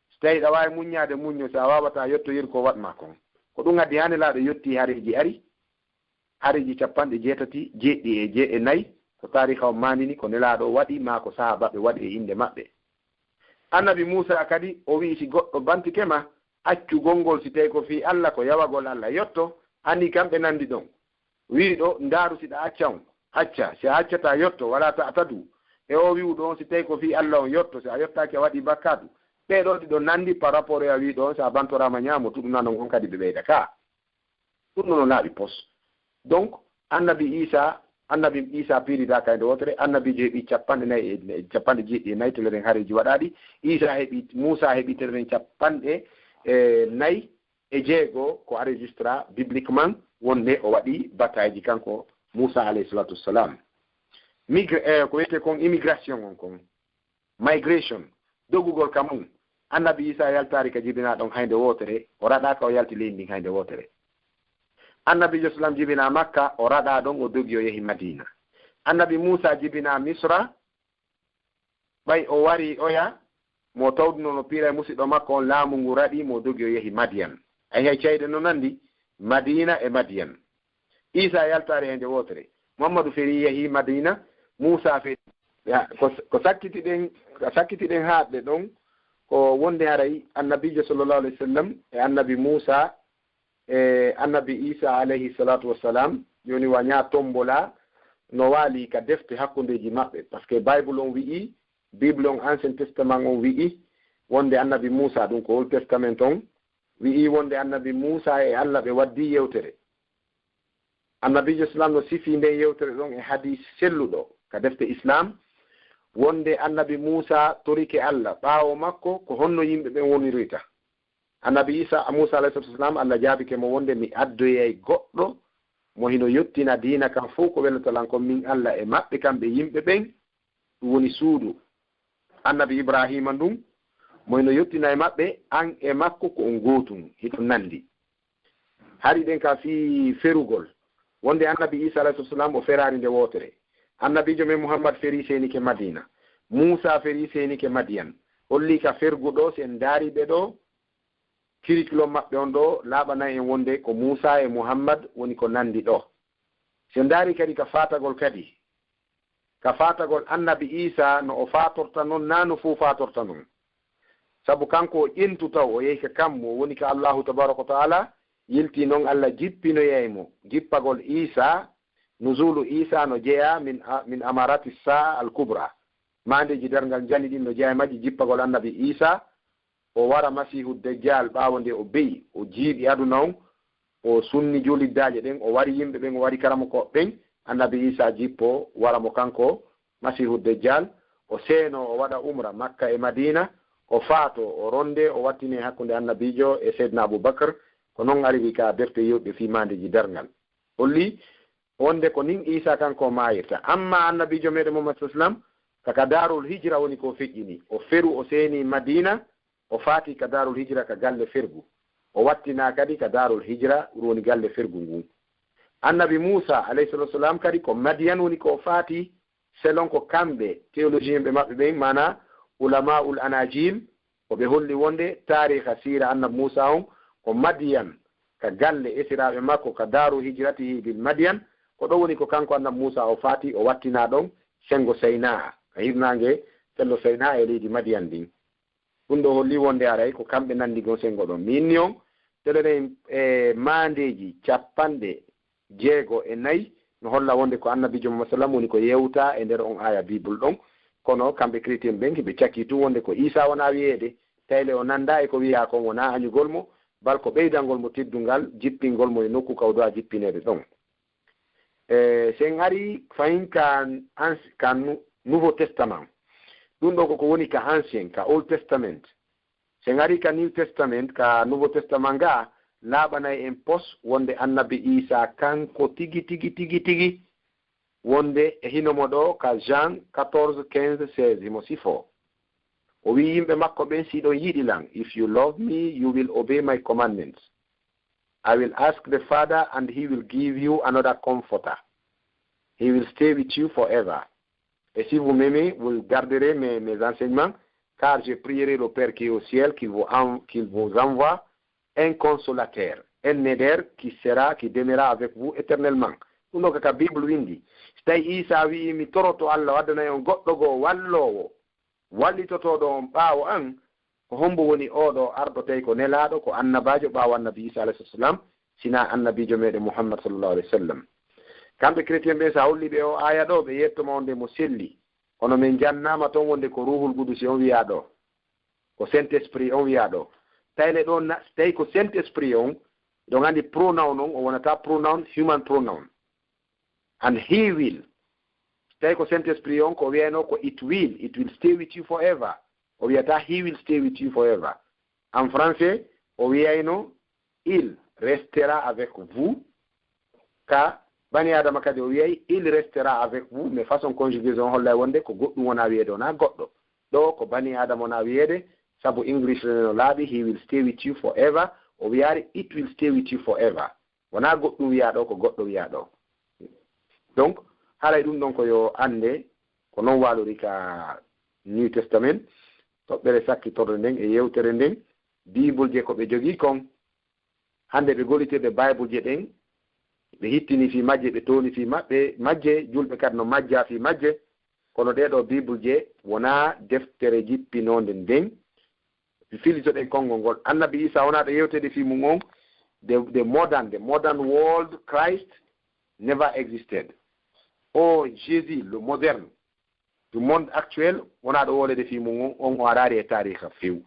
si tawii hiɗa waawi muññaade, muñño, si a waawataa yottoyir ko waɗ maa kon. Ko ɗum addi haa Nelaaɗo yottii hareeji ari, hareeji cappanɗe jeetati, jeeɗiɗi e je-, e nayi, ko taariika on maandini, ko Nelaaɗo waɗi, maa ko sahaabaaɓe waɗi e innde maɓɓe. Annabi Muusaa kadi, o wi'i, si goɗɗo bantike ma, accu gonngol, si tawii ko fii Alla, ko yawagol Alla, yotto, anndi kamɓe nanndi ɗon. Wi'i ɗoo, ndaaru si ɗa acca on, acca, si a accataa, yotto, walaa ta'tadu. E oo wi'uɗo on, si tawii ko fii Alla on, yotto, si a yottaaki, a waɗii bakkaatu. Ɓee ɗoo ɗiɗo nanndi par rapport e a wi'i ɗoo on, si a bantoraama ñaamo, tuɗunano ngon kadi ɓe ɓeyda ka. Ɗum ɗoo no laaɓi pos. Donc, Annabi Iisaa, Annabi Iisaa piiridaaka e nde wootere, Annabiijo heɓi capanɗe nayi e, e capanɗe jeeɗiɗi e nayi, telen hareeji waɗaaɗi. Iisaa heɓi, Muusaa heɓi telen capanɗe, e, nayi e jeego ko enregistra bibliquement wonde o waɗi batailleji kanko Muusaa alayhi salatu wassalam. Migr-, eh, ko wiyetee kon immigration on kon. Migration, dogugol ka mun. Annabi Iisaa yaltaali ka jibinaa ɗon hay nde wootere, o raɗaaka o yalti leydi ndin hay nde wootere. Annabiijo sallam jibinaa Makka, o raɗaa ɗon, o dogi o yehi Madiina. Annabi Muusaa jibinaa Misra, ɓay o warii oya, mo tawduno no piira e musiɗɗo makko on, laamu ngu raɗi mo, o dogi o yehi Madiyan. Ay hay cayɗe no nanndi Madiina e Madiyan. Iisaa yaltaali hay nde wootere. Muhammadu ferii yehi Madiina, Muusaa ferii. Ya, ko, ko sakkitiɗen, ko sakkitiɗen haaɗde ɗon, ko wonde haray Annabiijo sallallahu alayhi wa sallam e Annabi Muusaa, e Annabi Iisaa alayhi salatu wassalam, jooni wa ñaa tombola no waali ka defte hakkundeeji maɓɓe. Parce que Bible on wi'i, Bible on, Ancien Testament on wi'i, wonde Annabi Muusaa, ɗum ko Old Testament on, wi'i wonde Annabi Muusaa e Alla ɓe waddii yewtere. Annabiijo Islam no sifii nden yewtere ɗon e hadiis selluɗo ka defte Islam, wonde Annabi Muusaa torike Alla, ɓaawo makko ko honno yimɓe ɓen wonirta? Annabi Iisaa, Muusaa alayhi salatu wassalam, Alla jaabike mo wonde, mi addoyay goɗɗo mo hino yottina diina kan fow ko welata lan kon min Alla e maɓɓe kamɓe yimɓe ɓen, ɗum woni suudu Annabi Ibraahiima ndun, mo hino yottina e maɓɓe, an e makko ko on gootun, hiɗon nanndi. Hari ɗen ka fii ferugol, wonde Annabi Iisaa alayhi salatu wassalam o feraali nde wootere. Annabiijo men Muhammad ferii seenike Madiina. Muusaa ferii seenike Madiyan. Holli ka fergu ɗoo, si en ndaari ɓe ɗoo, curriculum maɓɓe on ɗoo laaɓanay en wonde ko Muusaa e Muhammad woni ko nanndi ɗoo. Si en ndaari kadi ka faatagol kadi, ka faatagol Annabi Iisaa, no o faatorta non, naa no fow faatorta non. Sabu kanko o ƴentu taw, o yehi ka kammu, o woni ka Allaahu tabaaraka wa taala, yilti non Alla jippinoyay mo. Jippagol Iisaa, nuzuulu Iisaa no jeyaa min a-, min amaarati saa al kubra. Maandeeji darngal njani ɗin no jeyaa e majji, jippagol Annabi Iisaa, o wara Masiihu Dajjal ɓaawo nde o beyi, o jiiɓi aduna on, o sunni juuliddaaje ɗen, o wari yimɓe ɓen, o wari karamokooɓe ɓen, Annabi Iisaa jippo wara mo kanko Masiihu Dajjal, o seeno, o waɗa umra Makka e Madiina, o faato, o ronde, o wattine hakkunde Annabiijo e Seydina Abubakar, ko non ariri ka defte yewtuɗe fii maandeeji darngal. Holli wonde ko nin Iisaa kanko maayirta. Amma Annabiijo meɗen Muhammad sallallahu alayhi wa sallam, ka, ka Daarul Hijra woni ko feƴƴini. O feru, o seeni Madiina, o faati ka Daarul Hijra ka galle fergu. O wattinaa kadi ka Daarul Hijra, ɗum woni galle fergu ngun. Annabi Muusaa alayhi salatu wassalam kadi ko Madiyan woni ko o faati, selon ko kamɓe théologien ɓe maɓɓe ɓen, maanaa Ulamaa'ul Anajil, ko ɓe holli wonde taariika siira Annabi Muusaa on ko Madiyan, ka galle esiraaɓe makko, ka daaru hijratihi bil Madiyan, ko ɗon woni ko kanko Annabi Muusaa o faati, o wattinaa ɗon senngo Saynaa, ka hirnaange fello Saynaa e leydi Madiyan ndin. Ɗum ɗoo holli wonde haray ko kamɓe nanndi gon senngo ɗon. Mi inni on, teleren e maandeeji capanɗe jeego e nayi no holla wonde ko Annabiijo Muhammad sallam woni ko yewtaa e nder on aaya Bible ɗon. Kono kamɓe chrétien ɓen, hiɓe cakki tun wonde ko Iisaa wonaa wiyeede, tayle o nanndaa e ko wiyaa kon, wonaa añugol mo, bal ko ɓeydangol mo teddungal, jippingol mo e nokku ka o duwaa jippineede ɗon. E, si en arii fahin ka ans-, ka Nu-, Nouveau Testament, ɗum ɗoo ko ko woni ka Ancien, ka Old Testament. Si en arii ka New Testament, ka Nouveau Testament ga, laaɓanay en pos wonde annabi Iisaa kanko tigi, tigi, tigi, tigi, wonde e hino mo ɗoo ka Jean quatorze, quinze, seize, himo sifoo. O wi'i yimɓe makko ɓen, "Si hiɗon yiɗi lan, if you love me, you will obey my commandments. I will ask the Father and he will give you another comforter. He will stay with you forever. Et si vous m'aimez, vous garderez mes, mes enseignements, car je prierai le Père qui est au ciel, qu'il vous en-, qu'il vous envoie un consolateur, un aideur qui sera, qui demeurera avec vous éternellement." Ɗum ɗo kaka Bible windi. Si tawi Iisaa wi'i, "Mi toroto Alla, o addanay on goɗɗo goo walloowo, wallitotooɗo on ɓaawo an," ko hombo woni oo ɗoo arɗo tawi ko nelaaɗo, ko annabaajo ɓaawo annabi Iisaa alayhi salam, sinaa annabiijo meɗen Muhammad sallallahu alayhi wa sallam? Kamɓe chrétien ɓen, sa holli ɓe oo aaya ɗoo, ɓe yetto ma wonde mo selli. Kono men jannaama ton wonde ko Ruuhul Qudusi on wi'aa ɗoo. Ko Saint-Esprit on wi'aa ɗoo. Tawi le ɗon na, tawi ko Saint-Esprit on, ɗon anndi pronoun on, o wonata pronoun, human pronoun. And he will. Tawi ko Saint-Esprit on, ko o wi'ayno ko it will, it will stay with you forever. O wi'ata he will stay with you forever. En français, o wi'ayno il restera avec vous. Ka bani Adama kadi o wi'ay, il restera avec vous, mais façon conjugaison hollay wonde ko goɗɗum wona wi'eede, wona goɗɗo. Ɗoo ko bani Adama wona wi'eede, sabu English no laaɓi, he will stay with you forever. O wi'aali, it will stay with you forever. Wona goɗɗum wi'aa ɗoo, ko goɗɗo wi'aa ɗoo. Donc, haray ɗum ɗon ko yo annde, ko non waalori ka New Testament, toɓɓere sakkitorde nden e yewtere nden, Bible je ko ɓe jogii kon. Hannde ɓe gollitirde Bible je ɗen, ɓe hittini fii majje, ɓe tooni fii maɓɓe, majje, julɓe kadi no majja fii majje, kono ɗee ɗoo Bible je wonaa deftere jippinoonde nden. Filitoɗen konngol ngol. Annabi Iisaa wonaa ɗo yewteede fii mum on, the, the modern, the modern world Christ never existed. O Jésus, le moderne, du monde actuel, wonaa ɗo wooleede fii mum on, on o araali e taariika few.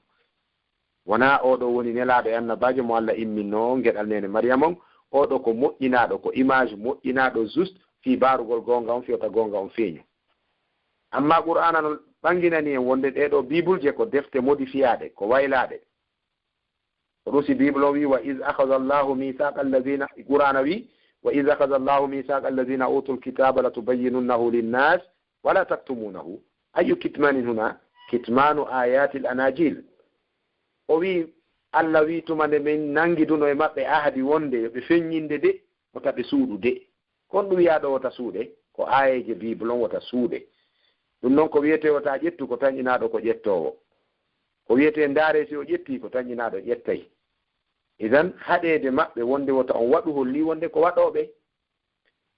Wonaa oo ɗoo woni nelaaɗo e annabaajo mo Alla imminnoo on, geɗal neene Mariyama on. Oo ɗoo ko moƴƴinaaɗo, ko image moƴƴinaaɗo, juste, fii barugol goonga on, fii wota goonga on feeñu. Amma Qur'aana no ɓanginani en wonde ɗee ɗoo Bible je ko defte modifiyaaɗe, ko waylaaɗe. Ko ɗum si Bible on wi'i, "Wa iz akhadha Allahu mithaqa alladhina," Qur'aana wi'i, "Wa iz akhadha Allahu mithaqa alladhina utul kitaba latubayyinunnahu linnas wa la taktumunahu." Ayyu kitmanin huna? Kitmanu ayatil anajil. O wi'i, Alla wi'i, "Tuma nde min nangiduno e maɓɓe ahadi wonde yo ɓe feññinde de, wota ɓe suuɗu de." Kon ɗum wi'aa ɗoo wota suuɗe, ko aayeeje Bible on wota suuɗe. Ɗum noon ko wiyetee wota ƴettu, ko tanƴinaaɗo ko ƴettoowo. Ko wiyetee ndaaree si o ƴettii, ko tanƴinaaɗo ƴettay. Idan, haɗeede maɓɓe wonde wota on waɗu hollii wonde ko waɗooɓe.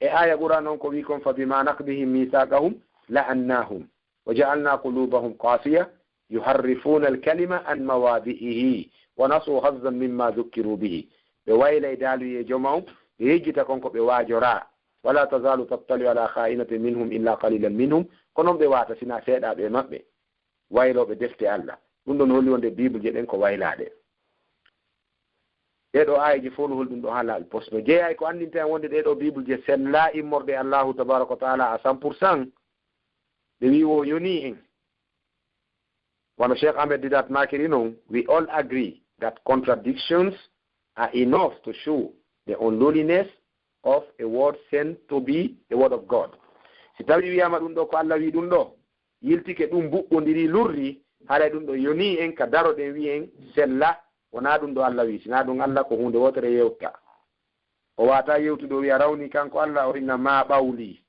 E aaya Qur'aan on ko wi'i kon, "Fa bima naqdihim mithaqahum la'annahum wa ja'alna qulubahum qasiya yuharrifuna al-kalima an mawadi'ihi wa nasu hazzan mimma dhukkiru bihi." Ɓe waylay daaluyee Jooma on, ɓe yejjita kon ko ɓe waajoraa. "Wala tazalu tattali'u ala kha'inatin minhum illa qalilan minhum." Ko non ɓe waata, sinaa seeɗaaɓe e maɓɓe, waylooɓe defte Alla. Ɗum ɗon holli wonde Bible je ɗen ko waylaaɗe. Ɗee ɗoo aayeeje fof no holi ɗum ɗoo haa laaɓi pos. No jeyaa e ko anndinta en wonde ɗee ɗoo Bible je sellaa immorde e Allahu tabaraka wa taala à cent pour cent. Ɓe wi'i wo yonii en. Wano Sheikh Ahmed Deedat maakiri non, "We all agree that contradictions are enough to show the unlawfulness of a word sent to be the word of God." Si tawi wi'aama ɗum ɗoo ko Alla wi'i ɗum ɗoo, yiltike ɗum, buɓɓondiri, lurri, haray ɗum ɗoo yonii en ka daroɗen wi'en sella, wonaa ɗum ɗoo Alla wi'i, sinaa ɗum Alla ko huunde wootere yewta. O waawataa yewtude o wi'a rawnii kanko Alla, o inna maa ɓawli.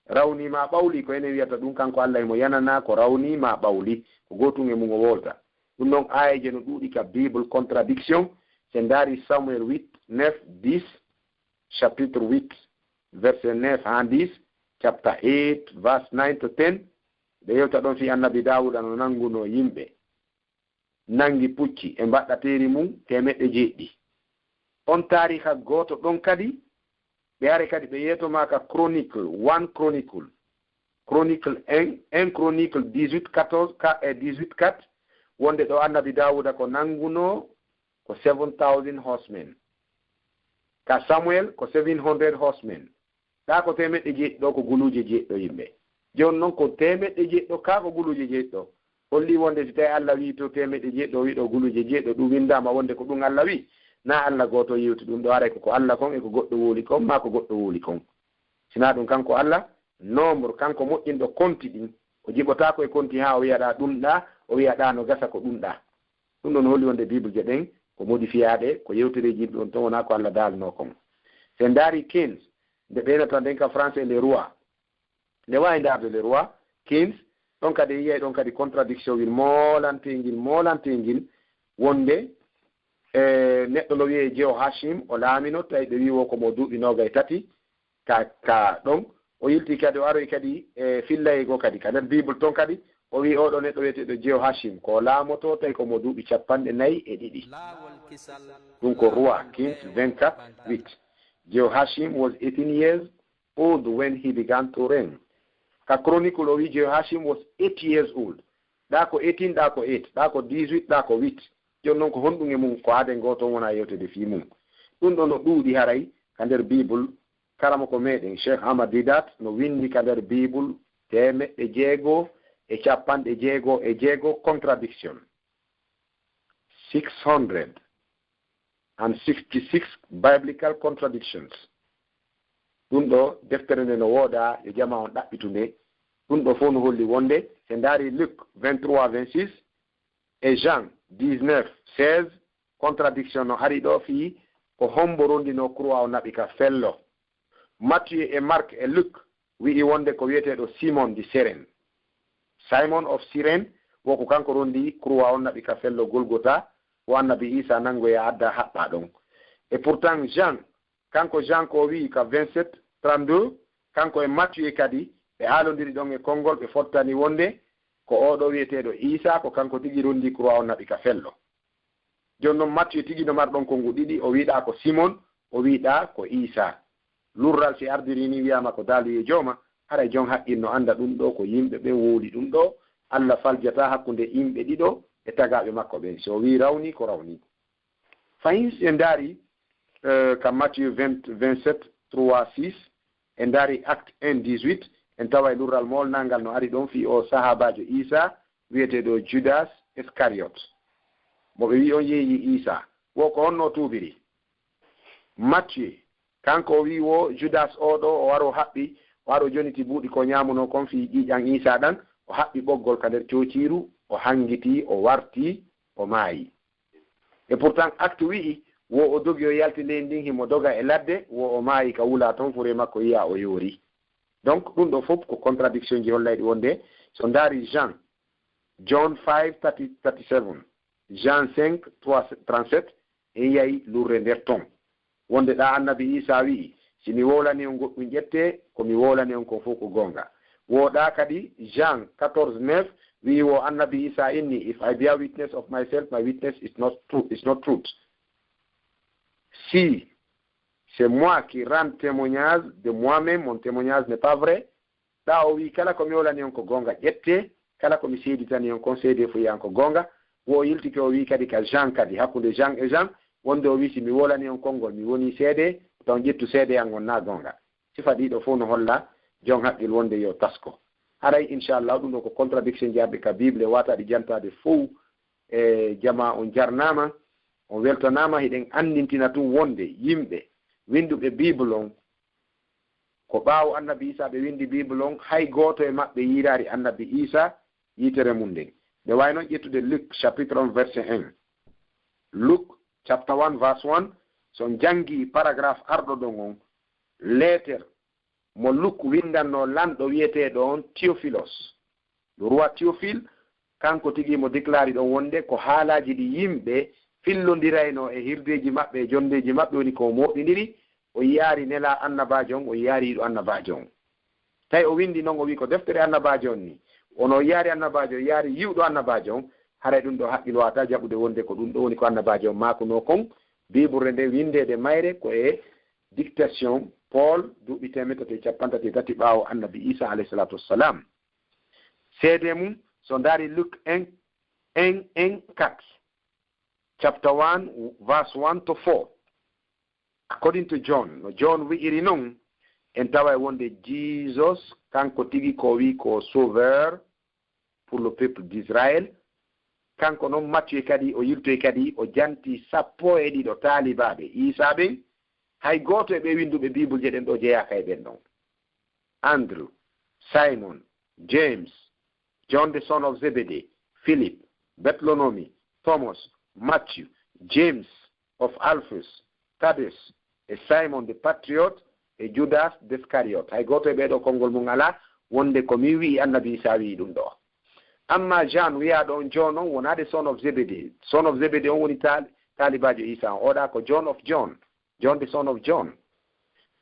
Rawnii maa ɓawli, ko enen wiyata ɗum kanko Alla, himo yananaa ko rawnii maa ɓawli. Ko gootum e mum o wolta. Ɗum noon aayeeje no ɗuuɗi ka Bible, contradiction. Si en ndaari Samuel huit, neuf, dix, chapitre huit, verset neuf haa dix, chapter eight, verse nine to ten, ɓe yewta ɗon fii Annabi Daawuda no nanngunoo yimɓe. Nanngi pucci e mbaɗɗateeri mum teemeɗɗe jeeɗiɗi. On taariika gooto ɗon kadi, ɓe are kadi ɓe yeeto maa ka Chronicle, one Chronicle. Chronicle un, un Chronicle dix-huit quatorze, ka, e dix-huit quatre, wonde ɗo Annabi Daawuda ko nanngunoo ko seven thousand horsemen. Ka Samuel ko seven hundred horsemen. Kaa ko teemeɗɗe jeeɗiɗi ɗo ko guluuje jeeɗiɗo yimɓe. Jooni noon ko teemeɗɗe jeeɗiɗo, kaa ko guluuje jeeɗiɗo. Holli wonde si tawi Alla wi'i to teemeɗɗe jeeɗiɗo, o wi'i ɗo guluuje jeeɗiɗo, ɗum winndaama wonde ko ɗum Alla wi'i. Na Allah gooto yewti ɗum ɗo, haray ko ko Allah kon e ko goɗɗo wowli kon, maa ko goɗɗo wowli kon. Sinaa ɗum kanko Allah, nombre kanko moƴƴinɗo konti ɗin, o jiɓotaako e konti haa o wi'a ɗa ɗum ɗa, o wi'a ɗa no gasa ko ɗum ɗa. Ɗum ɗon holli wonde Bible je ɗen ko modifiyaaɗe, ko yewtereeji yimɓe on ton, wonaa ko Allah daalnoo kon. Si en ndaari quinze, nde ɓeynata nden ka français le roi, nde waawi ndaarde le roi, quinze, ɗon kadi en yiyay ɗon kadi contradiction wil moolantengil, moolantengil, wonde, e, neɗɗo no wiyee Jehoiachim, o laamino, tawi ɓe wii wo ko mo duuɓi noogay tati, ka, ka ɗon, o yilti kadi, o aroyi kadi e fillayee goo kadi, ka nder Bible ton kadi, o wii oɗo neɗɗo wiyeteeɗo Jehoiachim, ko o laamoto, tawi ko mo duuɓi capanɗe nayi e ɗiɗi. Ɗum ko Roi, quinze, vingt-quatre, huit. Jehoiachim was eighteen years old when he began to reign. Ka Chronicle o wii Jehoiachim was eight years old. Ɗa ko eighteen, ɗa ko eight, ɗa ko dix-huit, ɗa ko huit. Jooni non ko honɗum e mum ko aaden goo ton wona yewtede fii mum. Ɗum ɗo no ɗuuɗi haray ka nder Bible. Karamoko meɗen Cheikh Ahmad Deedat no winndi ka nder Bible teemeɗɗe jeego e capanɗe jeego e jeego contradiction. Six hundred and sixty-six biblical contradictions. Ɗum ɗo deftere nde no wooda, yo jamaa on ɗaɓɓitu nde. Ɗum ɗo fof no holli wonde, si en ndaari Luc vingt-trois vingt-six e Jean dix-neuf seize, contradiction no ari ɗo fii ko hombo rondinoo croix o naɓi ka fello. Matthieu e Marc e Luc wi'i wonde ko wi'eteeɗo Simon di Cyrène. Simon of Cyrène, wo ko kanko rondi croix on naɓi ka fello Golgota, wo annabi Isa nangoya adda haɓɓa ɗon. Et pourtant Jean, kanko Jean ko o wi'i ka vingt-sept trente-deux, kanko e Matthieu kadi, ɓe aalondiri ɗon e konngol, ɓe fottani wonde ko oo ɗo wi'eteeɗo Isa, ko kanko tigi rondi croix on naɓi ka fello. Jooni non Matthieu tigi no mari ɗon konngu ɗiɗi, o wi'ɗaa ko Simon, o wi'ɗaa ko Isa. Lurral si ardiri ni wi'aama ko daaluyee jooma, haray jon haqqil no annda ɗum ɗo ko yimɓe ɓen wowli ɗum ɗo, Allah faljataa hakkunde yimɓe ɗiɗo e tagaaɓe makko ɓen. Si o wi'i rawni, ko rawni. Fahin si en ndaari, eh, ka Matthieu vingt, vingt-sept, trois, six, en ndaari Acte un dix-huit, en taway lurral moolnangal no ari ɗon fii o sahaabaajo Isa, wi'eteeɗo Judas Iscariot. Mo ɓe wi'i on yeeyi Isa. Wo ko honno o tuubiri? Matthieu, kanko o wi'i wo Judas oo ɗo, o waro haɓɓi, o waro joniti buuɗi ko ñaamunoo kon fii ƴiiƴan Isa ɗan, o haɓɓi ɓoggol ka nder coociiru, o hangiti, o warti, o maayi. Et pourtant, Acte wi'i, wo o dogi o yalti leydi ndin, himo doga e ladde, wo o maayi ka wula ton, furee makko yi'a o yoori. Donc, ɗum ɗo fof ko contradiction ji hollayɗi wonde, so ndaari Jean, John five thirty, thirty-seven, Jean cinq, trois, trente-sept, en yiyay lurre nder ton. Wonde ɗa annabi Isa wi'i, si mi wowlani on goɗɗum ƴette, ko mi wowlani on kon fof ko goonga. Wo ɗa kadi Jean quatorze neuf wi'i wo annabi Isa inni, "If I bear witness of myself, my witness is not true, is not truth. Si c'est moi qui rends témoignage de moi-même, mon témoignage n'est pas vrai." Ɗa o wi'i, "Kala ko mi wowlani on ko goonga, ƴette, kala ko mi seeditani on kon, seede fo yi'an ko goonga." Wo o yiltike o wi'i kadi ka Jean kadi, hakkunde Jean e Jean, wonde o wi'i, "Si mi wowlani on konngol, mi wonii seede, taw ƴettu seede an ngon na goonga." Sifa ɗiɗo fof no holla jon haqqil wonde yo tasko. Haray, inchallah, ɗum ɗo ko contradiction jarɗi ka Bible, e wata ɗi jantaade fow. E jamaa on jarnaama, on weltanaama, hiɗen anndintina tun wonde yimɓe winnduɓe Bible on, ko ɓaawo annabi Isa ɓe winndi Bible on, hay gooto e maɓɓe yiiraari annabi Isa yitere mum nden. Nde waawi noon ƴettude Luc chapitre un verset un. Luc chapter one verse one, so on janngii paragraphe arɗo ɗon on, leeter mo Luc winndannoo lanɗo wiyeteeɗo on Théophilus. Le roi Théophile, kanko tigi mo déclari ɗon wonde ko haalaaji ɗi yimɓe fillondiraynoo e hirdeeji maɓɓe e jonndeeji maɓɓe woni ko o mooɓindiri, o yiyaari nelaa annabaajo on, o yiyaari yiɗo annabaajo on. Tawi o winndi non, o wi'i ko deftere annabaajo on ni. Ono o yiyaari annabaajo, o yiyaari yi'uɗo annabaajo on, haray ɗum ɗo haqqil waawataa jaɓude wonde ko ɗum ɗo woni ko annabaajo on maakunoo kon. Bible nde winndeede mayre ko e dictation Paul duuɓi teemeɗɗe tati e capanɗe tati e tati ɓaawo annabi Isa alayhi salatu wassalam. Seede mum, so ndaari Luc un, un, un, quatre, chapter one, verse one to four. According to John, no John wi'iri non, en taway wonde Jesus, kanko tigi ko o wi'i ko sauveur pour le peuple d'Israël, Kanko noon Mathieu kadi o yiltoyi kadi, o janti sappo e ɗiɗo taalibaaɓe Iisaa ɓen. Hay gooto e ɓee winnduɓe Biibulje ɗen ɗoo jeyaaka e ɓen ɗon. Andrew, Simon, James, John the son of Zebedee, Philip, Bartholomew, Thomas, Matthew, James of Alphaeus, Thaddeus, e Simon the Patriot, e Judas Descariyot. Hay gooto e ɓee ɗoo konngol mum alaa, wonde ko min wi'i, Annabi Iisaa wi'i ɗum ɗoo. Amma Jean wiyaaɗo on John on wonaa the son of Zebedee. Son of Zebedee on woni taal-, taalibaajo Iisaa on. Oɗa ko John of John. John the son of John.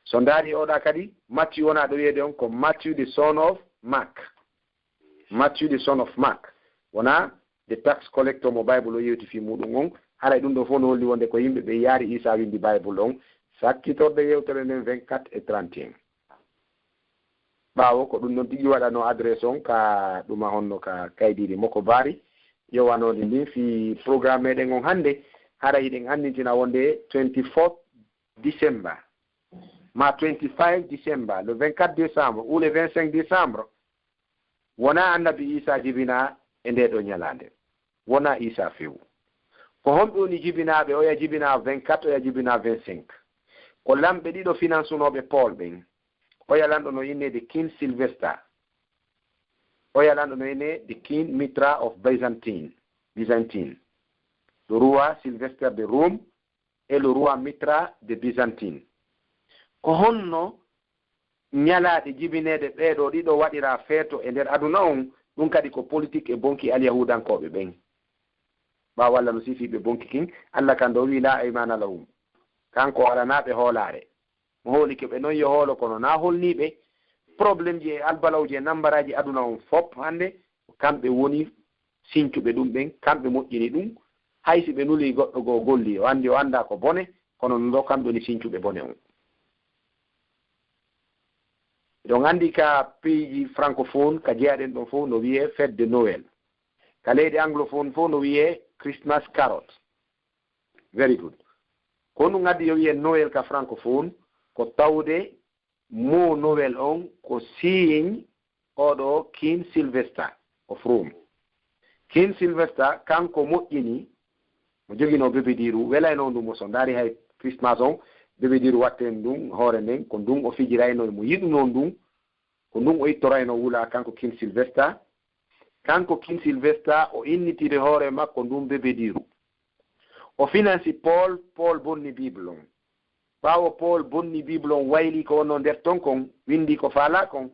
So ndaari oɗa kadi, Matthew wonaa ɗo wiyeede on ko Matthew the son of Mark. Matthew the son of Mark. Wonaa the tax collector mo Bible o yewti fii muuɗum on. Haray ɗum ɗoo fof no holli wonde ko yimɓe ɓe yaari Iisaa winndi Bible on. Sakkitorde yewtere nden vingt-quatre et trente et un. Ɓaawo ko ɗum ɗon tigi waɗanoo adresse on ka ɗuma honno ka kaydiiri Moko Bari yowanooli ndin fii programme meɗen on hannde. Hara hiɗen anndintina wonde twenty-fourth December, ma twenty-five December, le vingt-quatre décembre ou le vingt-cinq décembre, wonaa Annabi Iisaa jibinaa e ndee ɗoo ñalaande. Wonaa Iisaa few. Ko honɓe woni jibinaaɓe? Oya jibinaa vingt-quatre, oya jibinaa vingt-cinq. Ko lamɓe ɗiɗo finansunooɓe Paul ɓen. Oya lanɗo no inneede King Sylvester. Oya lanɗo no inneede King Mithra of Byzantine, Byzantine. Le roi Sylvester de Rome et le roi Mithra de Byzantine. Ko honno ñalaaɗe jibineede ɓee ɗoo ɗiɗo waɗiraa feeto e nder aduna on? Ɗum kadi ko politik e bonki alyahuudankooɓe ɓen. Ɓaawo Alla no sifii ɓe bonki kin, Alla kan ɗoo wi'i, "Laa aymaana lahum." Kanko o alanaa ɓe hoolaare. Mo hoolike ɓe non yo hoolo, kono naa holnii ɓe. Problemji e albalawji e nambaraaji aduna on fop hannde, ko kamɓe woni sincuɓe ɗum ɓen, kamɓe moƴƴini ɗum. Hay si ɓe nulii goɗɗo goo golli, o anndi o anndaa ko bone, kono no ɗoo kamɓe woni sincuɓe bone on. Eɗon anndi ka piiji francophone, ka jeyaɗen ɗon fof no wiyee fête de Noël. Ka leyɗe anglophone fof no wiyee Christmas carol. Very good. Ko ɗum addi yo wiyee Noël ka francophone, ko tawde mo Noël on ko signe oɗo King Sylvester of Rome. King Sylvester kanko moƴƴini, mo joginoo bebediiru, welaynoo ndu mo. So ndaari hay Christmas on, bebediiru watten ndun hoore nden, ko ndun o fijiraynoo, mo yiɗunoo ndun, ko ndun o ittoraynoo wula kanko King Sylvester. Kanko King Sylvester o innitiri hoore makko ndun bebediiru. O finansi Paul, Paul bonni Bible on. Ɓaawo Paul bonni Bible on, wayli ko wonnoo nder ton kon, windi ko faalaa kon,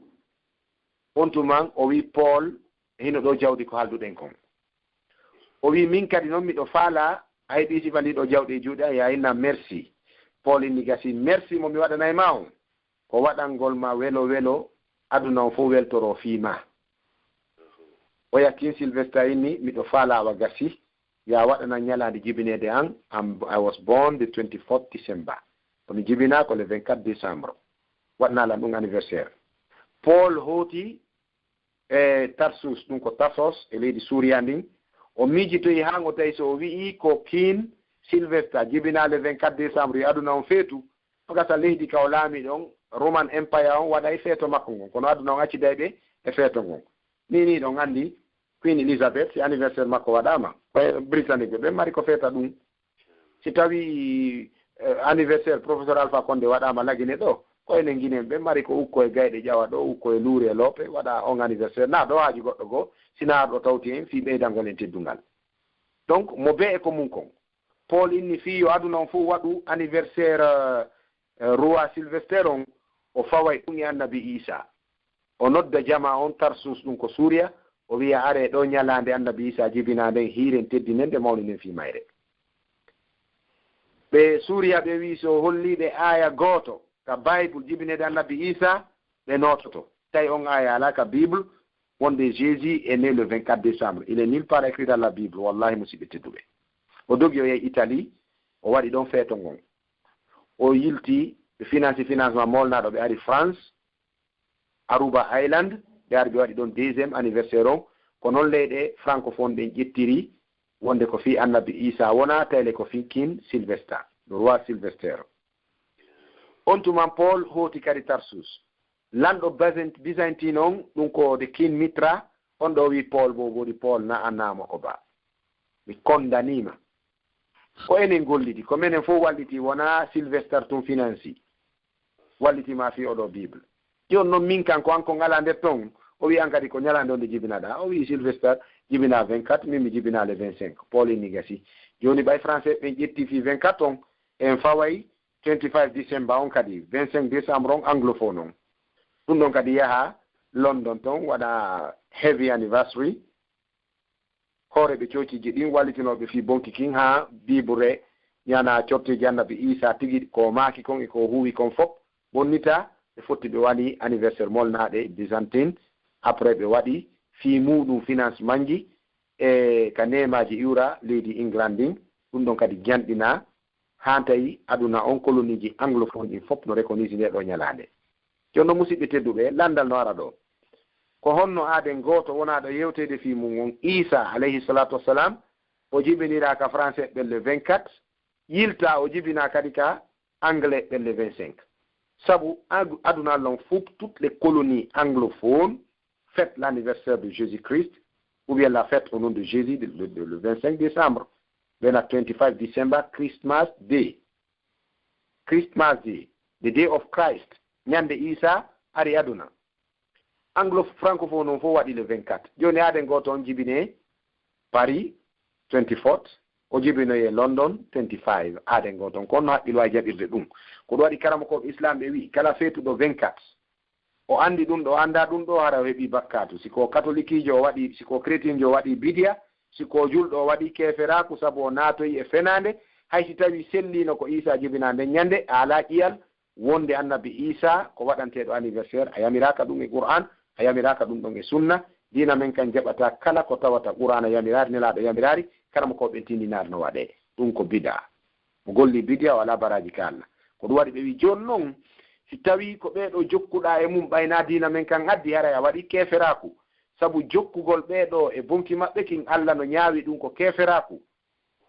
on tuman o wi'i Paul, "Hino ɗoo jawdi ko haalduɗen kon." O wi'i, "Min kadi non miɗo faalaa, a heɓii sifa ndii ɗoo jawdi e juuɗe an, yaa inna merci." Paul inni, "Gasi, merci mo mi waɗanay maa on, ko waɗangol ma welo welo aduna on fof weltoroo fii maa." Oya King Sylvester inni, "Miɗo faalaa, wa gasi, yaa waɗanan ñalaande jibineede an, am, I was born the twenty-fourth December. Kono jibinaa ko le vingt-quatre décembre. Waɗanaa lan ɗum anniversaire." Paul hooti e Tarsus, ɗum ko Tarsos e leydi Suuriya ndin. O miijitoyi haa ngo tawi so o wi'ii ko King Sylvester jibinaa le vingt-quatre décembre, yo aduna on feetu, o gasa leydi ka o laami ɗon, Roman Empire on waɗay feeto makko ngon. Kono aduna on acciday ɓe e feeto ngon. Ni, ni ɗon anndi Queen Elizabeth, si anniversaire makko waɗaama, eh, Britannique ɓe, ɓe mari ko feeta ɗum. Si tawi, eh, anniversaire Professeur Alpha Condé waɗaama Lagine ɗo, ko enen Guinéen ɓe mari ko ukko e gayɗe ƴawa ɗo, ukko e luure e loope, waɗa on anniversaire. Na ɗo haaji goɗɗo goo, si na ɗo tawti en fii ɓeydangol en teddungal. Donc, mo bee e ko mum kon. Paul inni fii yo aduna on fof waɗu anniversaire, eh, eh, roi Sylvester on, o faway ɗum e Annabi Iisaa. O nodda jamaa on Tarsus, ɗum ko Suuriya, o wi'a, "Aree ɗoo ñalaande Annabi Iisaa jibinaa nden, hiiren, teddinen nde, mawninen fii mayre." Ɓe Suuriya ɓe wi'i so o hollii ɓe aaya gooto ka Bible jibineede Annabi Iisaa, ɓe noototo. Tawi on aaya alaa ka Bible, wonde Jésus est né le vingt-quatre décembre. Il est nulle part écrit dans la Bible, wallahi, musidɓe tedduɓe. O dogi o yahi Italie, o waɗi ɗon feeto ngon. O yilti, ɓe finansi financement molnaaɗo, ɓe ari France, Aruba Island, ɓe ari ɓe waɗi ɗon deuxième anniversaire on. Ko non leyɗe francophone ɗen ƴettiri wonde ko fii Annabi Iisaa wonaa, tawi le ko fii King Sylvester, le roi Sylvester. On tuman Paul hooti kadi Tarsus. Lanɗo Byzant-, Byzantine on, ɗum ko the King Mithra, on ɗo wi Paul, bo woodi Paul na annamo ko ba. Mi kondaniima. Ko enen gollidi, ko menen fof walliti, wonaa Sylvester tun finansi. Walliti ma fii oɗo Bible. Jooni noon min kan ko an ko ngalaa nder ton, o wi'i an kadi ko ñalaande wonde jibinaɗaa. O wi'i Sylvester jibinaa vingt-quatre, min mi jibinaa le vingt-cinq. Pauline ni gasi. Jooni ɓay français ɓen ƴetti fii vingt-quatre on, en faway twenty-five December on kadi, vingt-cinq décembre on anglophone on. Ɗum ɗon kadi yaha London ton waɗa heavy anniversary. Hooreeɓe coociiji ɗin wallitinooɓe fii bonki kin haa Biibure ñana corteeji Annabi Iisaa tigi ko maaki kon e ko huuwi kon fof bonnitaa, ɓe fotti ɓe waɗi anniversaire molnaaɗe Byzantine, après ɓe waɗi fii muuɗum finance manji e ka neemaaji iwra leydi England ndin, ɗum ɗon kadi janɗinaa. Haa tawi aduna on koloniiji anglophone ɗin fof no rekonisi ndee ɗoo ñalaande. Jooni noon, musidɓe tedduɓe, lanndal no ara ɗoo. Ko honno aaden gooto wonaaɗo yewteede fii mum on, Iisaa alayhi salaatu wassalaam, o jibiniraa ka français ɓen le vingt-quatre, yiltaa o jibinaa kadi ka anglais ɓen le vingt-cinq. Sabu ag-, aduna lon fof, toutes les colonies anglophones fêtent l'anniversaire de Jésus-Christ, ou bien la fête au nom de Jésus, le, le, le vingt-cinq décembre. Ɓe na twenty-five December, Christmas Day. Christmas Day, the day of Christ, ñande Iisaa ari aduna. Anglo francophone on fof waɗi le vingt-quatre. Jooni aaden gooto on jibinee Paris twenty-fourth, o jibinoyee London twenty-five, aaden gooto on. Ko honno haqqil waawi jaɓirde ɗum? Ko ɗum waɗi karamokooɓe Islam ɓe wi'i, kala feetuɗo vingt-quatre, o anndi ɗum ɗo, o anndaa ɗum ɗo, hara o heɓii bakkaatu. Si ko katolikiijo o waɗi, si ko kretienjo o waɗi bidiya, si ko julɗo o waɗi keeferaaku sabu o naatoyi e fenaande, hay si tawii selliino ko Iisaa jibinaa nden ñande, a alaa ƴiyal wonde Annabi Iisaa ko waɗanteeɗo anniversaire, a yamiraaka ɗum e Qur'aan, a yamiraaka ɗum ɗon e sunna. Diina men kan jaɓataa kala ko tawata Qur'aana yamiraari, Nelaaɗo yamiraari, karamokooɓe ɓen tindinaari no waɗee. Ɗum ko bid'a. Mo golli bidiya o alaa baraaji ka Alla. Ko ɗum waɗi ɓe wi'i, jooni non, si tawii ko ɓee ɗoo jokkuɗaa e mum, ɓay na diina men kan addi, haray a waɗi keeferaaku. Sabu jokkugol ɓee ɗoo e bonki maɓɓe kin, Alla no ñaawi ɗum ko keeferaaku.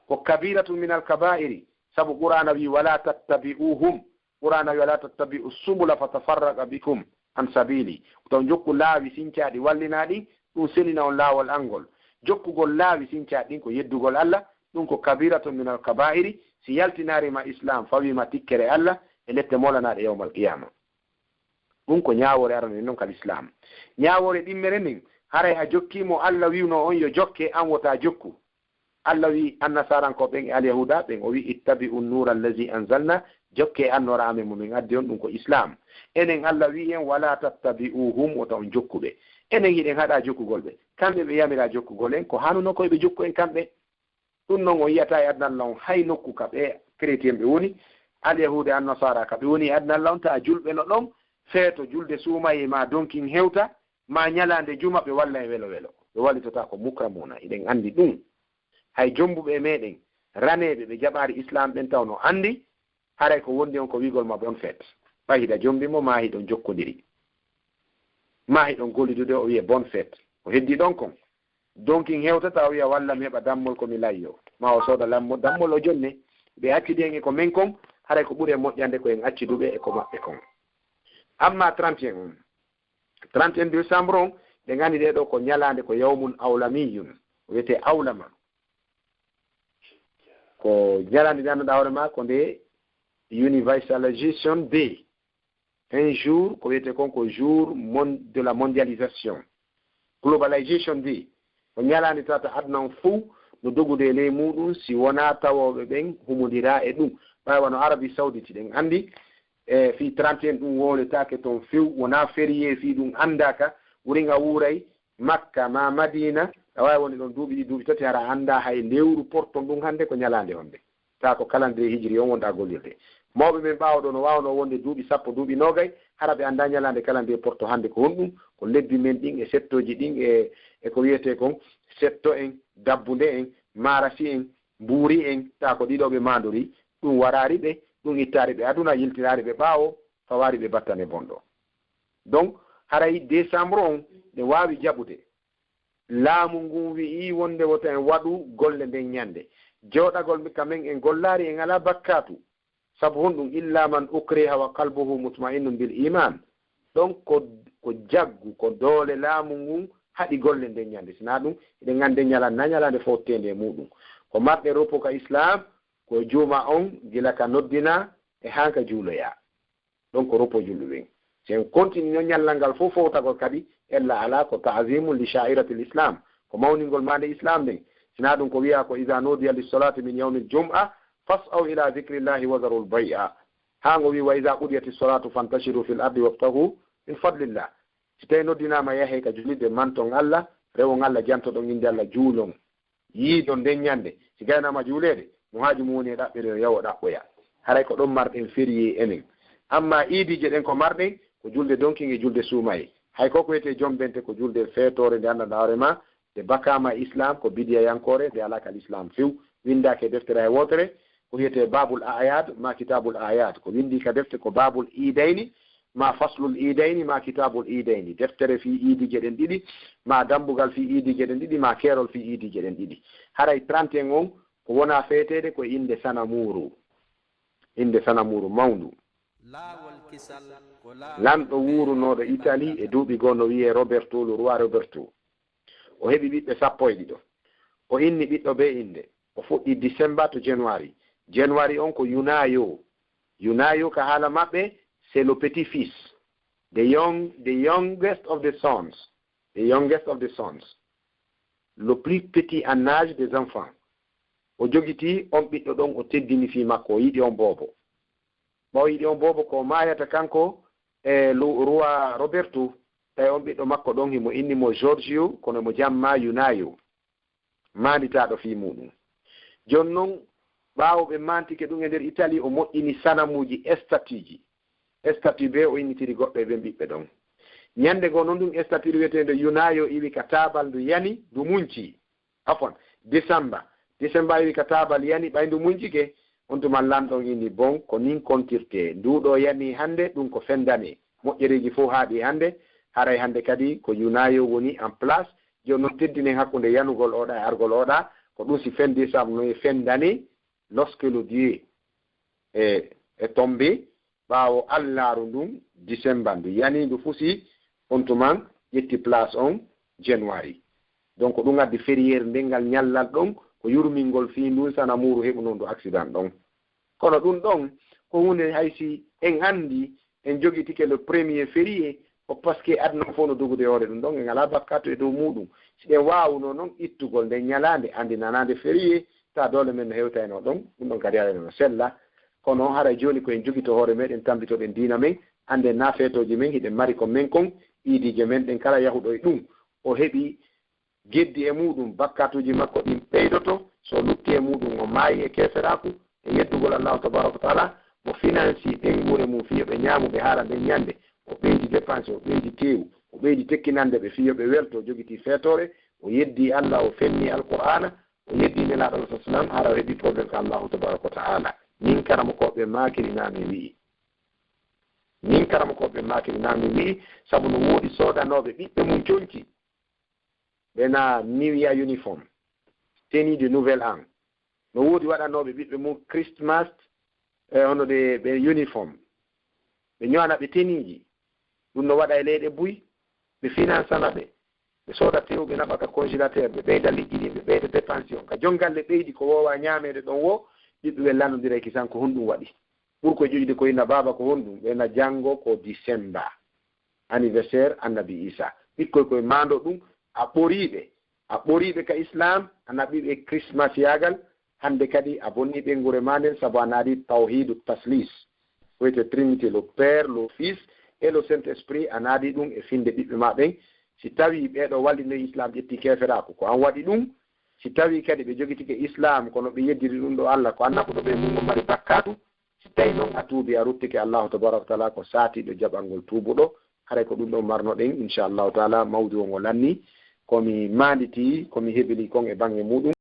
Ko kabiratun minal kabaa'iri. Sabu Qur'aana wi'i, "Wala tattabi'uhum." Qur'aana wi'i, "Wala tattabi'u subula fatafarraqa bikum an sabili." Taw jokku laawi sincaaɗi wallinaaɗi, ɗum selina on laawol an ngol. Jokkugol laawi sincaaɗi ɗin ko yeddugol Alla, ɗum ko kabiratun minal kabaa'iri, si yaltinaari ma Islaam, fawii ma tikkere Alla e lette molanaaɗe yawmal qiyaama. Ɗum ko ñaawoore arande non ka Lislaam. Ñaawoore ɗimmere nden, haray a jokkii mo Alla wi'unoo on yo jokke, an wota jokku. Alla wi'i Annasaarankooɓe ɓen e Alyahuuda ɓen, o wi'i, "Ittabi'u nuura allazi anzalna", jokke annoora amen mo min addi on, ɗum ko Islaam. Enen Alla wi'i en, "Wala tattabi'uhum", wota on jokku ɓe. Enen hiɗen haɗa jokkugol ɓe. Kamɓe ɓe yamira jokkugol en, ko hanuno koye ɓe jokku en kamɓe. Ɗum non on yi'ata e aduna Alla on hay nokku ka ɓe chrétien ɓe woni, Alyahuuda e Annasaara ka ɓe woni e aduna Alla on, tawa julɓe no ɗon, feeto julde suumayee maa donkin hewta, maa ñalaande juma ɓe walla e welo welo. Ɓe wallitotaako mukramuuna, hiɗen anndi ɗum. Hay jommbuɓe e meɗen, raneeɓe ɓe jaɓaari Islaam ɓen taw no anndi, haray ko wondi on ko wi'gol ma bonne fête. Ɓay hiɗa jommbi mo, maa hiɗon jokkondiri. Maa hiɗon gollidude, o wi'e bonne fête. Ko heddi ɗon kon. Donkin hewtata, o wi'a, "Walla mi heɓa dammol ko mi layyo." Maa o sooda lammo-, dammol o jonne. Ɓe accidi en e ko men kon, haray ko ɓuri en moƴƴande ko en acciduɓe e ko maɓɓe kon. Amma trente et un on, trente et un décembre on, ɓe nganndi ɗee ɗoo ko ñalaande, ko yawmun awlamiyun. O wiyetee awlama. Ko ñalaande nde annduɗaa hoore maa ko nde Universalization Day. Un jour, ko wiyetee kon ko jour mon-, de la mondialisation. Globalization Day. Ko ñalaande tata aduna on fow no dogude e ley muuɗum si wonaa tawooɓe ɓen humondiraa e ɗum. Ɓay wano Arabie Saoudite, hiɗen anndi, e fii trente et un ɗum wowletaake ton few, wonaa férié fii ɗum anndaaka, wurin a wuuray Makka maa Madiina, a waawi wonde ɗon duuɓi ɗiɗi, duuɓi tati, hara a anndaa hay lewru porton ɗum hannde ko ñalaande honde. Taa ko calendrier hijri on wonɗaa gollirde. Mawɓe men ɓaawo ɗoo no waawnoo wonde duuɓi sappo, duuɓi noogay, hara ɓe anndaa ñalaande calendrier porto hannde ko honɗum, ko lebbi men ɗin e settooji ɗin e, e ko wiyetee kon setto en, dabbunde en, maarasi en, mbuuri en, taa ko ɗiɗo ɓe maandori, ɗum waraari ɓe, ɗum ittaari ɓe aduna, yiltiraari ɓe ɓaawo, fawaari ɓe battane bonɗo. Donc, haray décembre on, ɓe waawi jaɓude. Laamu ngun wi'i wonde wota en waɗu golle nden ñande. Jooɗagol mi ka men en gollaari, en alaa bakkaatu. Sabu honɗum? "Illa man ukriha wa qalbuhu mutma'innun bil iman." Ɗon ko, ko jaggu, ko doole laamu ngun haɗi golle nden ñande. Sinaa ɗum, eɗen anndi nden ñalande, na ñalande fowteende e muuɗum. Ko marɗe repos ka Islam, ko juma on, gila ka noddina e haa ka juuloya. Ɗon ko repos julɓe ɓen. Si en continue non ñallal ngal fof fowtagol kadi, ella alaa ko ta'zimun li sha'iratil Islam, ko mawningol maande Islam nden. Sinaa ɗum ko wiyaa ko iza nudiya lis-salati min yawmil jum'a fas'aw ila dhikrillahi wa dharul bay'a. Haa ngo wi'i wa iza qudiyatis salatu fantashiru fil ardi wabtaghu min fadlillah. Si tawi noddinaama yahe ka julirde manton Allah, rewon Allah, jantoɗon innde Allah, juulon. Yiidon nden ñande, si gaynaama juuleede, mo haaju mum woni e ɗaɓɓere o yawo ɗaɓɓoya. Haray ko ɗon marɗen férié enen. Amma iidiije ɗen ko marɗen, ko julde donkin e julde suumaye. Hay ko ko wiyetee jombente ko julde feetoore nde anndanɗaa hoore maa, nde bakaama e Islam, ko bidiyayankoore, nde alaa ka Lislaam few, winndaaka e deftere hay wootere, ko wiyetee Babul A'yad maa Kitabul A'yad, ko winndii ka defte ko Babul Iidayni maa Faslul Iidayni maa Kitabul Iidayni, deftere fii iidiije ɗen ɗiɗi maa dambugal fii iidiije ɗen ɗiɗi maa keerol fii iidiije ɗen ɗiɗi. Haray trente et un on ko wonaa feeteede ko e innde sanamuuru, innde sanamuuru mawndu. Laawol kisal ko laawol Lanɗo wuurunooɗo Itali e duuɓi goo no wiyee Roberto, le roi Roberto. O heɓi ɓiɓɓe sappo e ɗiɗo. O inni ɓiɗɗo bee innde. O fuɗɗi December to January. January on ko Yunayo. Yunayo ka haala maɓɓe, c'est le petit-fils. The young, the youngest of the sons. The youngest of the sons. Le plus petit en âge des enfants. O jogitii on ɓiɗɗo ɗon, o teddini fii makko, o yiɗi on boobo. Ɓawo yiɗi on boobo ko maayata kanko e lu-, roi Roberto, tawi on ɓiɗɗo makko ɗon himo inni mo Giorgio, kono mo jamma Yunayo, maanditaaɗo fii muuɗum. Jooni non, ɓaawo ɓe maantike ɗum e nder Italie, o moƴƴini sanamuuji, statueji. Statue bee o innitiri goɗɗo e ɓen ɓiɓɓe ɗon. Ñande goo non ɗum statue wi'eteende Yunayo iwi ka taabal ndu yani, ndu munci. Afwan, December. December iwi ka taabal yani, ɓay ndu muncike, on tuma lanɗo on inni, bon, ko nin kontirtee. Ndu ɗoo yani hannde, ɗum ko fendane. Moƴƴereeji fow haaɗi hannde, haray hannde kadi ko Yunayo woni en place. Jooni non teddinen hakkunde yanugol oɗa e argol oɗa, ko ɗum si fin décembre no e fendane, lorsque le Dieu est, est tombé, ɓaawo allaaru ndun, December ndu yani, ndu fusi, on tuman ƴetti place on January. Donc ɗum addi férié nden ngal ñallal ɗon, ko yurmingol fii ndun sanamuuru heɓunoo ndu accident ɗon. Kono ɗum ɗon ko huunde hay si en anndi en jogitike le premier férié, ko parce que aduna fof no dogude e hoore ɗum ɗon, en alaa bakkaatu e dow muuɗum. Si ɗen waawunoo non ittugol nden ñalaande, anndinanaa nde férié, ta doole men no hewtaynoo ɗon, ɗum ɗon kadi haray no sella. Kono haray jooni ko en jogito hoore meɗen, tambitoɗen diina men, annden naa feetooji men, hiɗen mari ko men kon, iidiije men ɗen, kala yahuɗo e ɗum, o heɓi geddi e muuɗum, bakkaatuuji makko ɗin ɓeydoto, so lutti e muuɗum, o maayi e keeferaaku, e yeddugol Allahu tabaaraka wa taala, mo finansi ɓeynguure mum fii yo ɓe ñaamu, ɓe haara nden ñande, o ɓeydi dépense, o ɓeydi teewu, o ɓeydi tekkinande ɓe fii yo ɓe welto, o jogitii feetoore, o yeddi Allah, o fenni Alqur'aana, o yeddi Nelaaɗo Allah sallam, hara o heɓi problème ka Allahu tabaaraka wa taala. Min karamokooɓe maakiri naa mi wi'i. Min karamokooɓe maakiri naa mi wi'i, sabu no woodi soodanooɓe ɓiɓɓe mum conci. Ɓe na New Year uniform, tenue de Nouvel An. No woodi waɗanooɓe ɓiɓɓe mum Christmas, e hono ɗe ɓe uniform. Ɓe ño'ana ɓe teniiji. Ɗum no waɗa e leyɗe buy. Ɓe finansana ɓe. Ɓe sooda teewu, ɓe naɓa ka congélateur, ɓe ɓeyda liƴƴi ɗin, ɓe ɓeyda dépense on. Ka jon galle ɓeydi ko woowaa ñaameede ɗon woo, ɓiɓɓe ɓen lanndondiray kisan ko honɗum waɗi. Ɓurko e ƴoƴude ko inna baaba ko honɗum? Ɓe na janngo ko December. Anniversaire Annabi Isa. Ɓikkoy koye maando ɗum, a ɓoriiɓe. A ɓoriiɓe ka Islam, a naɓiiɓe Christmas yaagal, hannde kadi a bonnii ɓeynguure maa nden sabu a naadii tawhidu taslis. Ko wiyetee Trinité, le Père, le Fils et le Saint-Esprit, a naadii ɗum e finnde ɓiɓɓe maa ɓen. Si tawii ɓee ɗoo wallinoyi Islam, ƴettii keeferaaku, ko an waɗi ɗum. Si tawii kadi ɓe jogitike Islam, kono ɓe yeddiri ɗum ɗoo Allah, ko an naɓuɗo ɓe, mun on mari bakkaatu. Si tawii non a tuubii, a ruttike Allahu tabaaraka wa taala, ko saatiiɗo jaɓangol tuubuɗo. Haray ko ɗum ɗoo marnoɗen, inchallahu taala, mawdu on o lanni. Ko mi maanditii, ko mi hebili kon e baŋŋe muuɗum.